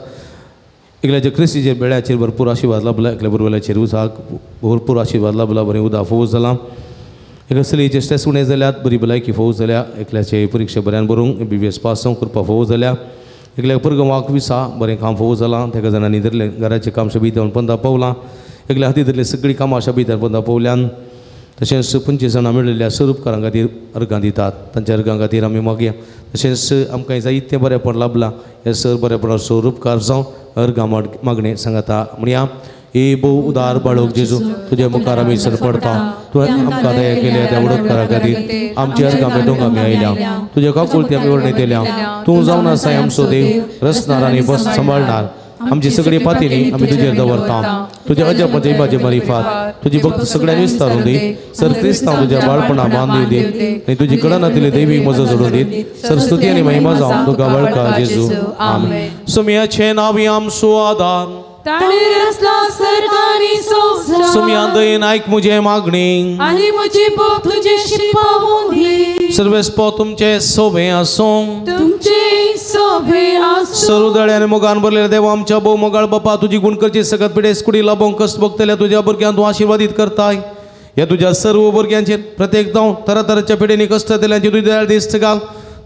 एकल्याच्या क्रिस्तीचेर बेळ्याचेर भरपूर आशिर्वाद लाभला एकल्या बरोबराचेर उसाक भरपूर आशिर्वाद लाभला बरें उदक फोव जालां एका चलयेचे स्ट्रेस उणें जाल्यात बरी भलायकी फोव जाल्या एकल्याचे परिक्षा बऱ्यान बरोवंक MBBS pass जावंक कृपा फोव जाल्या एकल्याक परगमाक विसा बरें काम फोव जालां तेका जाणांनी धरलें घराचें काम शबीत पंदा पावलां एकल्या हाती धरलें सगळीं कामां शबीत पंदा पावल्यान तशेंच 25 जाणां मेळिल्ल्या सर उपकारां खातीर अर्गां दितात तांच्या अर्गां खातीर आमी मागया तशेंच आमकां जायतें बरेंपण लाभलां हें सर बरेपणाचो उपकार जावं अर्गां मागणें सांगता म्हणया ए भोव उदार बाळक जेजू तुज्या मुखार आमी सर पडता तुवें आमकां दया केल्या त्या उपकारा खातीर आमची अर्गां भेटोवंक आमी आयल्या तुज्या काकुळती आमी वर्णयत येयल्या तूं जावन आसाय आमचो देव रचणार आनी बस सांबाळणार आमची सगळी पातीनी आमी तुजेर दवरता तुज्या अजापाचे इबाचे मारिफात तुजी भक्त सगळ्यांनी विस्तारून दी सर क्रिस्तांव तुज्या बाळपणा बांदून दी आनी तुजी कडनातली देवी मजा जोडून दी सर स्तुती आनी महिमा जावं तुका वळखा जेजू आमेन. सुम्याचें नांव आमचो आदार सुम्या दयेन आयक म्हजें मागणी आनी म्हजी भोग तुजेशी पावूं दी सर्वेस्पो तुमचें सोबें आसूं तुमचें सोबें आसूं. सरुदळे आनी मोगान भरलेल्या देवा आमच्या भोव मोगाळ बापा तुजी गुण करची सकत पिडेस कुडी लाभोवंक कश्ट भोगतल्या तुज्या भुरग्यांक तूं आशिर्वादीत करताय ह्या तुज्या सर्व भुरग्यांचेर प्रत्येक जावं तरातराच्या पिडेनी कश्ट जातल्यांची तुजी दयाळ दिश्ट घाल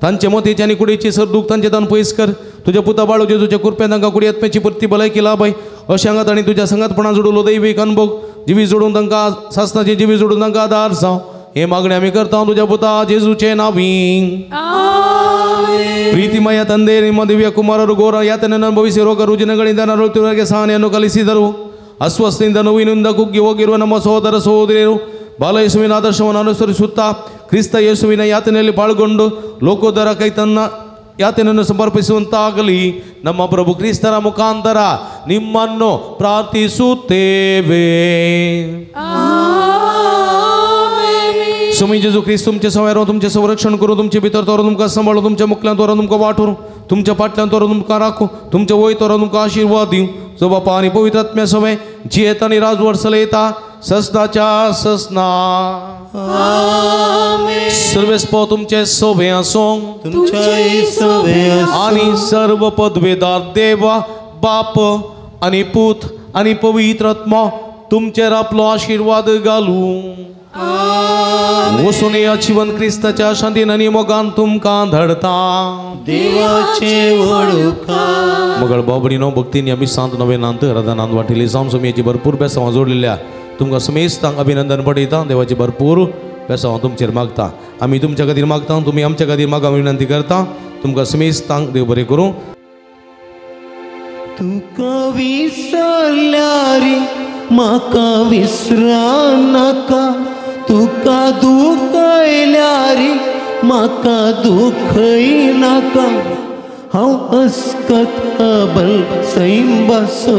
तांचे मोतीची आनी कुडीची सर दूख तांचे तान पयस कर तुज्या पुता बाळू जेजूच्या कृपेन तांकां कुडी आत्म्याची परती भलायकी लाभय अशें हांगा तांणी तुज्या संगातपणान जोडलो दैवीक अनभोग जिवी जोडून तांकां सासनाची जिवी जोडून तांकां आदार जावं हे मागणें आमी करता तुज्या पुता जेजूचे नांवी. ಪ್ರೀತಿಮಯ ತಂದೆ, ನಿಮ್ಮ ದಿವ್ಯ ಕುಮಾರರು ಘೋರ ಯಾತನೆಯನ್ನು ಅನುಭವಿಸಿ ರೋಗ ರುಜಿನಗಳಿಂದ ನರಳುತ್ತಿರುವವರಿಗೆ ಸಹನೆಯನ್ನು ಕಲಿಸಿದರು. ಅಸ್ವಸ್ಥದಿಂದ ನೋವಿನಿಂದ ಕುಗ್ಗಿ ಹೋಗಿರುವ ನಮ್ಮ ಸಹೋದರ ಸಹೋದರಿಯರು ಬಾಲಯೇಸುವಿನ ಆದರ್ಶವನ್ನು ಅನುಸರಿಸುತ್ತಾ ಕ್ರಿಸ್ತ ಯೇಸುವಿನ ಯಾತನೆಯಲ್ಲಿ ಪಾಲ್ಗೊಂಡು ಲೋಕೋದರ ಕೈ ತನ್ನ ಯಾತನೆಯನ್ನು ಸಮರ್ಪಿಸುವಂತಾಗಲಿ. ನಮ್ಮ ಪ್ರಭು ಕ್ರಿಸ್ತರ ಮುಖಾಂತರ ನಿಮ್ಮನ್ನು ಪ್ರಾರ್ಥಿಸುತ್ತೇವೆ. स्वामी जेजू ख्रिस्त तुमचे सवायरो तुमचें संरक्षण करूं, तुमचे भितर तोरो तुमकां सांबाळूं, तुमच्या मुखल्यान तोरो तुमकां वाटूं, तुमच्या फाटल्यान तोरो तुमकां राखूं, तुमच्या वय तोरो तुमकां आशिर्वाद दिवं. जो बापा आनी पवित्र आत्म्या सवे जियेता आनी राजवट चलयता ससनाच्या ससना. सर्वेस्पो तुमचे सोबे आसूं आनी सर्व पदवेदार देवा बाप आनी पूत आनी पवित्र आत्मो तुमचेर आपलो आशिर्वाद घालूं. वचून या जिवन क्रिस्ताच्या शांतीन आनी मोगान तुमकां धाडता. देवाचे वळखा मगळ बाबडीनो भक्तीन आमी सांत नवेनांत हरदानांत वांटिल्ली जावन सुमयेची भरपूर बेसांव जोडलेल्या तुमकां समेस्तांक अभिनंदन पडयता. देवाची भरपूर बेसांव तुमचेर मागता. आमी तुमच्या खातीर मागता, तुमी आमच्या खातीर मागा विनंती करता. तुमकां समेस्तांक देव बरें करूं. तुका विसरल्यार म्हाका विसरनाका, तुका दुखयल्यार म्हाका दुखयनाका, हांव अस्कत अबल सैंबासो.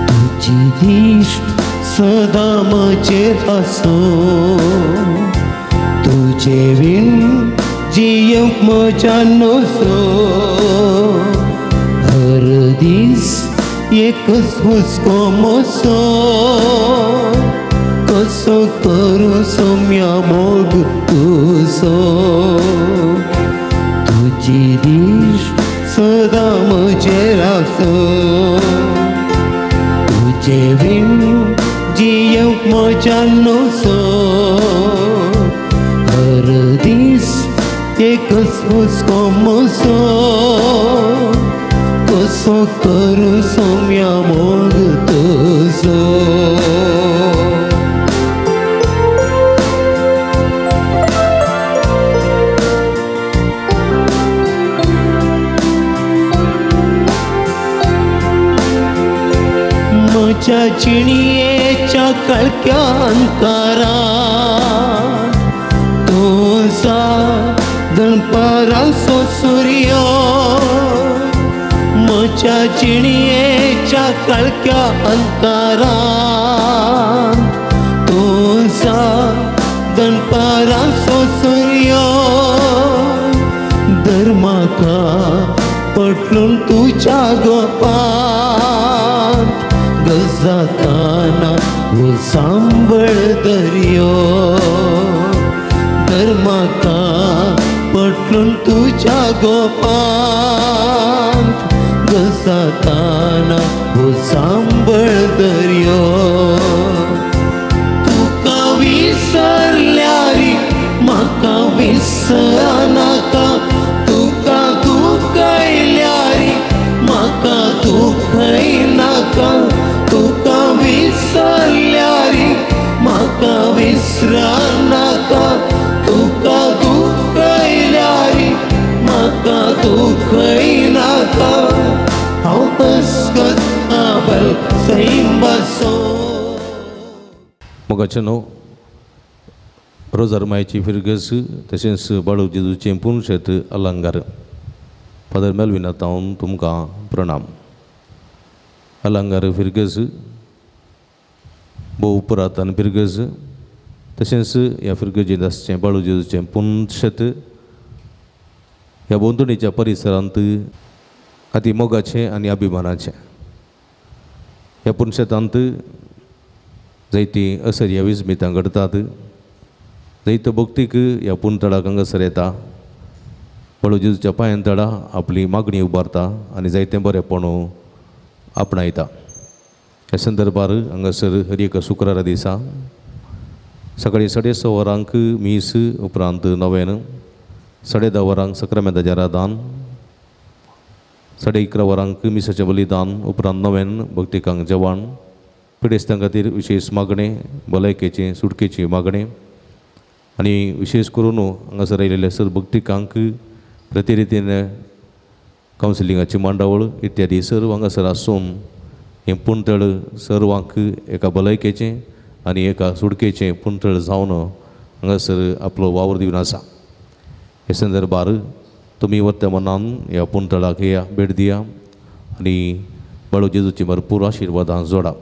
तुजी दिश्ट सदां म्हजेर आसूं, तुजे वीण जियेवंक म्हज्या नसो, हर दीस एकच हुस्को मोसो, कसो करूं सोम्या मोग तुजो. तुजी दिश्ट सदां म्हजेर आसूं, तुजे वीण जियेवंक म्हज्या नसो, हर दीस एकच हुस्को मोसो, कसो करूं सोम्या मोग तुजो. म्हज्या जिणयेच्या काळख्या अंकारा तुजा दनपाराचो सुर्यो, म्हज्या जिणयेच्या काळख्या अंकारांत तुजा दनपाराचो सुर्यो, धर्मा म्हाका पटलून तुज्या गोपांत गजाताना हो सांबळ दर्यो धर म्हाका पटलून तुज्या गोपांत गजाताना हो सांबळ दर्यो तुका विसरल्यारी म्हाका विसरनाका तुका दुखयल्यारी म्हाका दुखयनाका तुका विसरल्यारी म्हाका विसरनाका तुका दुखयल्यारी म्हाका दुखयनाका हांव कसकस आबल सैंबासो. मोगाचें न्हू रोजार मायची फिरगस तशेंच बाळू जेजूचें पुनशेत अलंगार. फादर मेलविना तावन तुमकां प्रणाम. अलंगार फिरगस भोव पुरातन फिरगस तशेंच ह्या फिरगजेंत आसचें बाळू जेजूचें पुनशेत ह्या भोंवतणीच्या परिसरांत अती मोगाचें आनी अभिमानाचें. ह्या पुनशेतांत जायतीं असर्या विस्मितां घडटात. जैत भक्तीक ह्या पुनतळाक हांगासर येता बाळू जेजूच्या पांयान तळा आपली मागणी उबारता आनी जायतें बरेंपण आपणायता. ह्या संदर्भार हांगासर हर एका शुक्रारा दिसा सकाळीं 6:30 वरांक मीस, उपरांत नवेन 10:30 वरांक सक्रामेंताचें रादान, 11:30 वरांक मिसाचें बलिदान, उपरांत नवेन भक्तिकांक जेवण, पिडेस्तां खातीर विशेश मागणें, भलायकेचें सुटकेचें मागणें आनी विशेश करून हांगासर आयिल्ले सर भक्तिकांक प्रतिरितीन कावन्सिलिंगाची मांडावळ इत्यादी सर्व हांगासर आसून हें पुणतळ सर्वांक एका भलायकेचें आनी एका सुटकेचें पुणतळ जावन हांगासर आपलो वावर दिवन आसा. हे संदर्भार तुमी वत्या मनान ह्या पुणतळाक या भेट दिया आनी बाळू जेजूची भरपूर आशिर्वादां जोडा.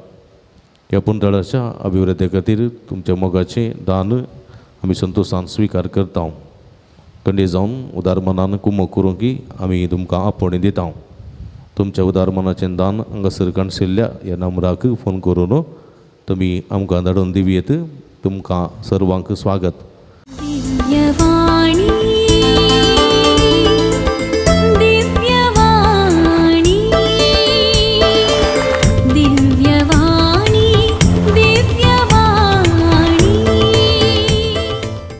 ह्या पुणतळाच्या अभिवृद्धी खातीर तुमच्या मोगाचें दान आमी संतोशान स्विकार करता. कंडे जावन उदार मनान कुमक करूंक की आमी तुमकां आपोवणें दिता. तुमच्या उदार मनाचें दान हांगासर काणशिल्ल्या ह्या नंबराक फोन करून तुमी आमकां धाडून दिवयेत. तुमकां सर्वांक स्वागत. दिव्यवाणी.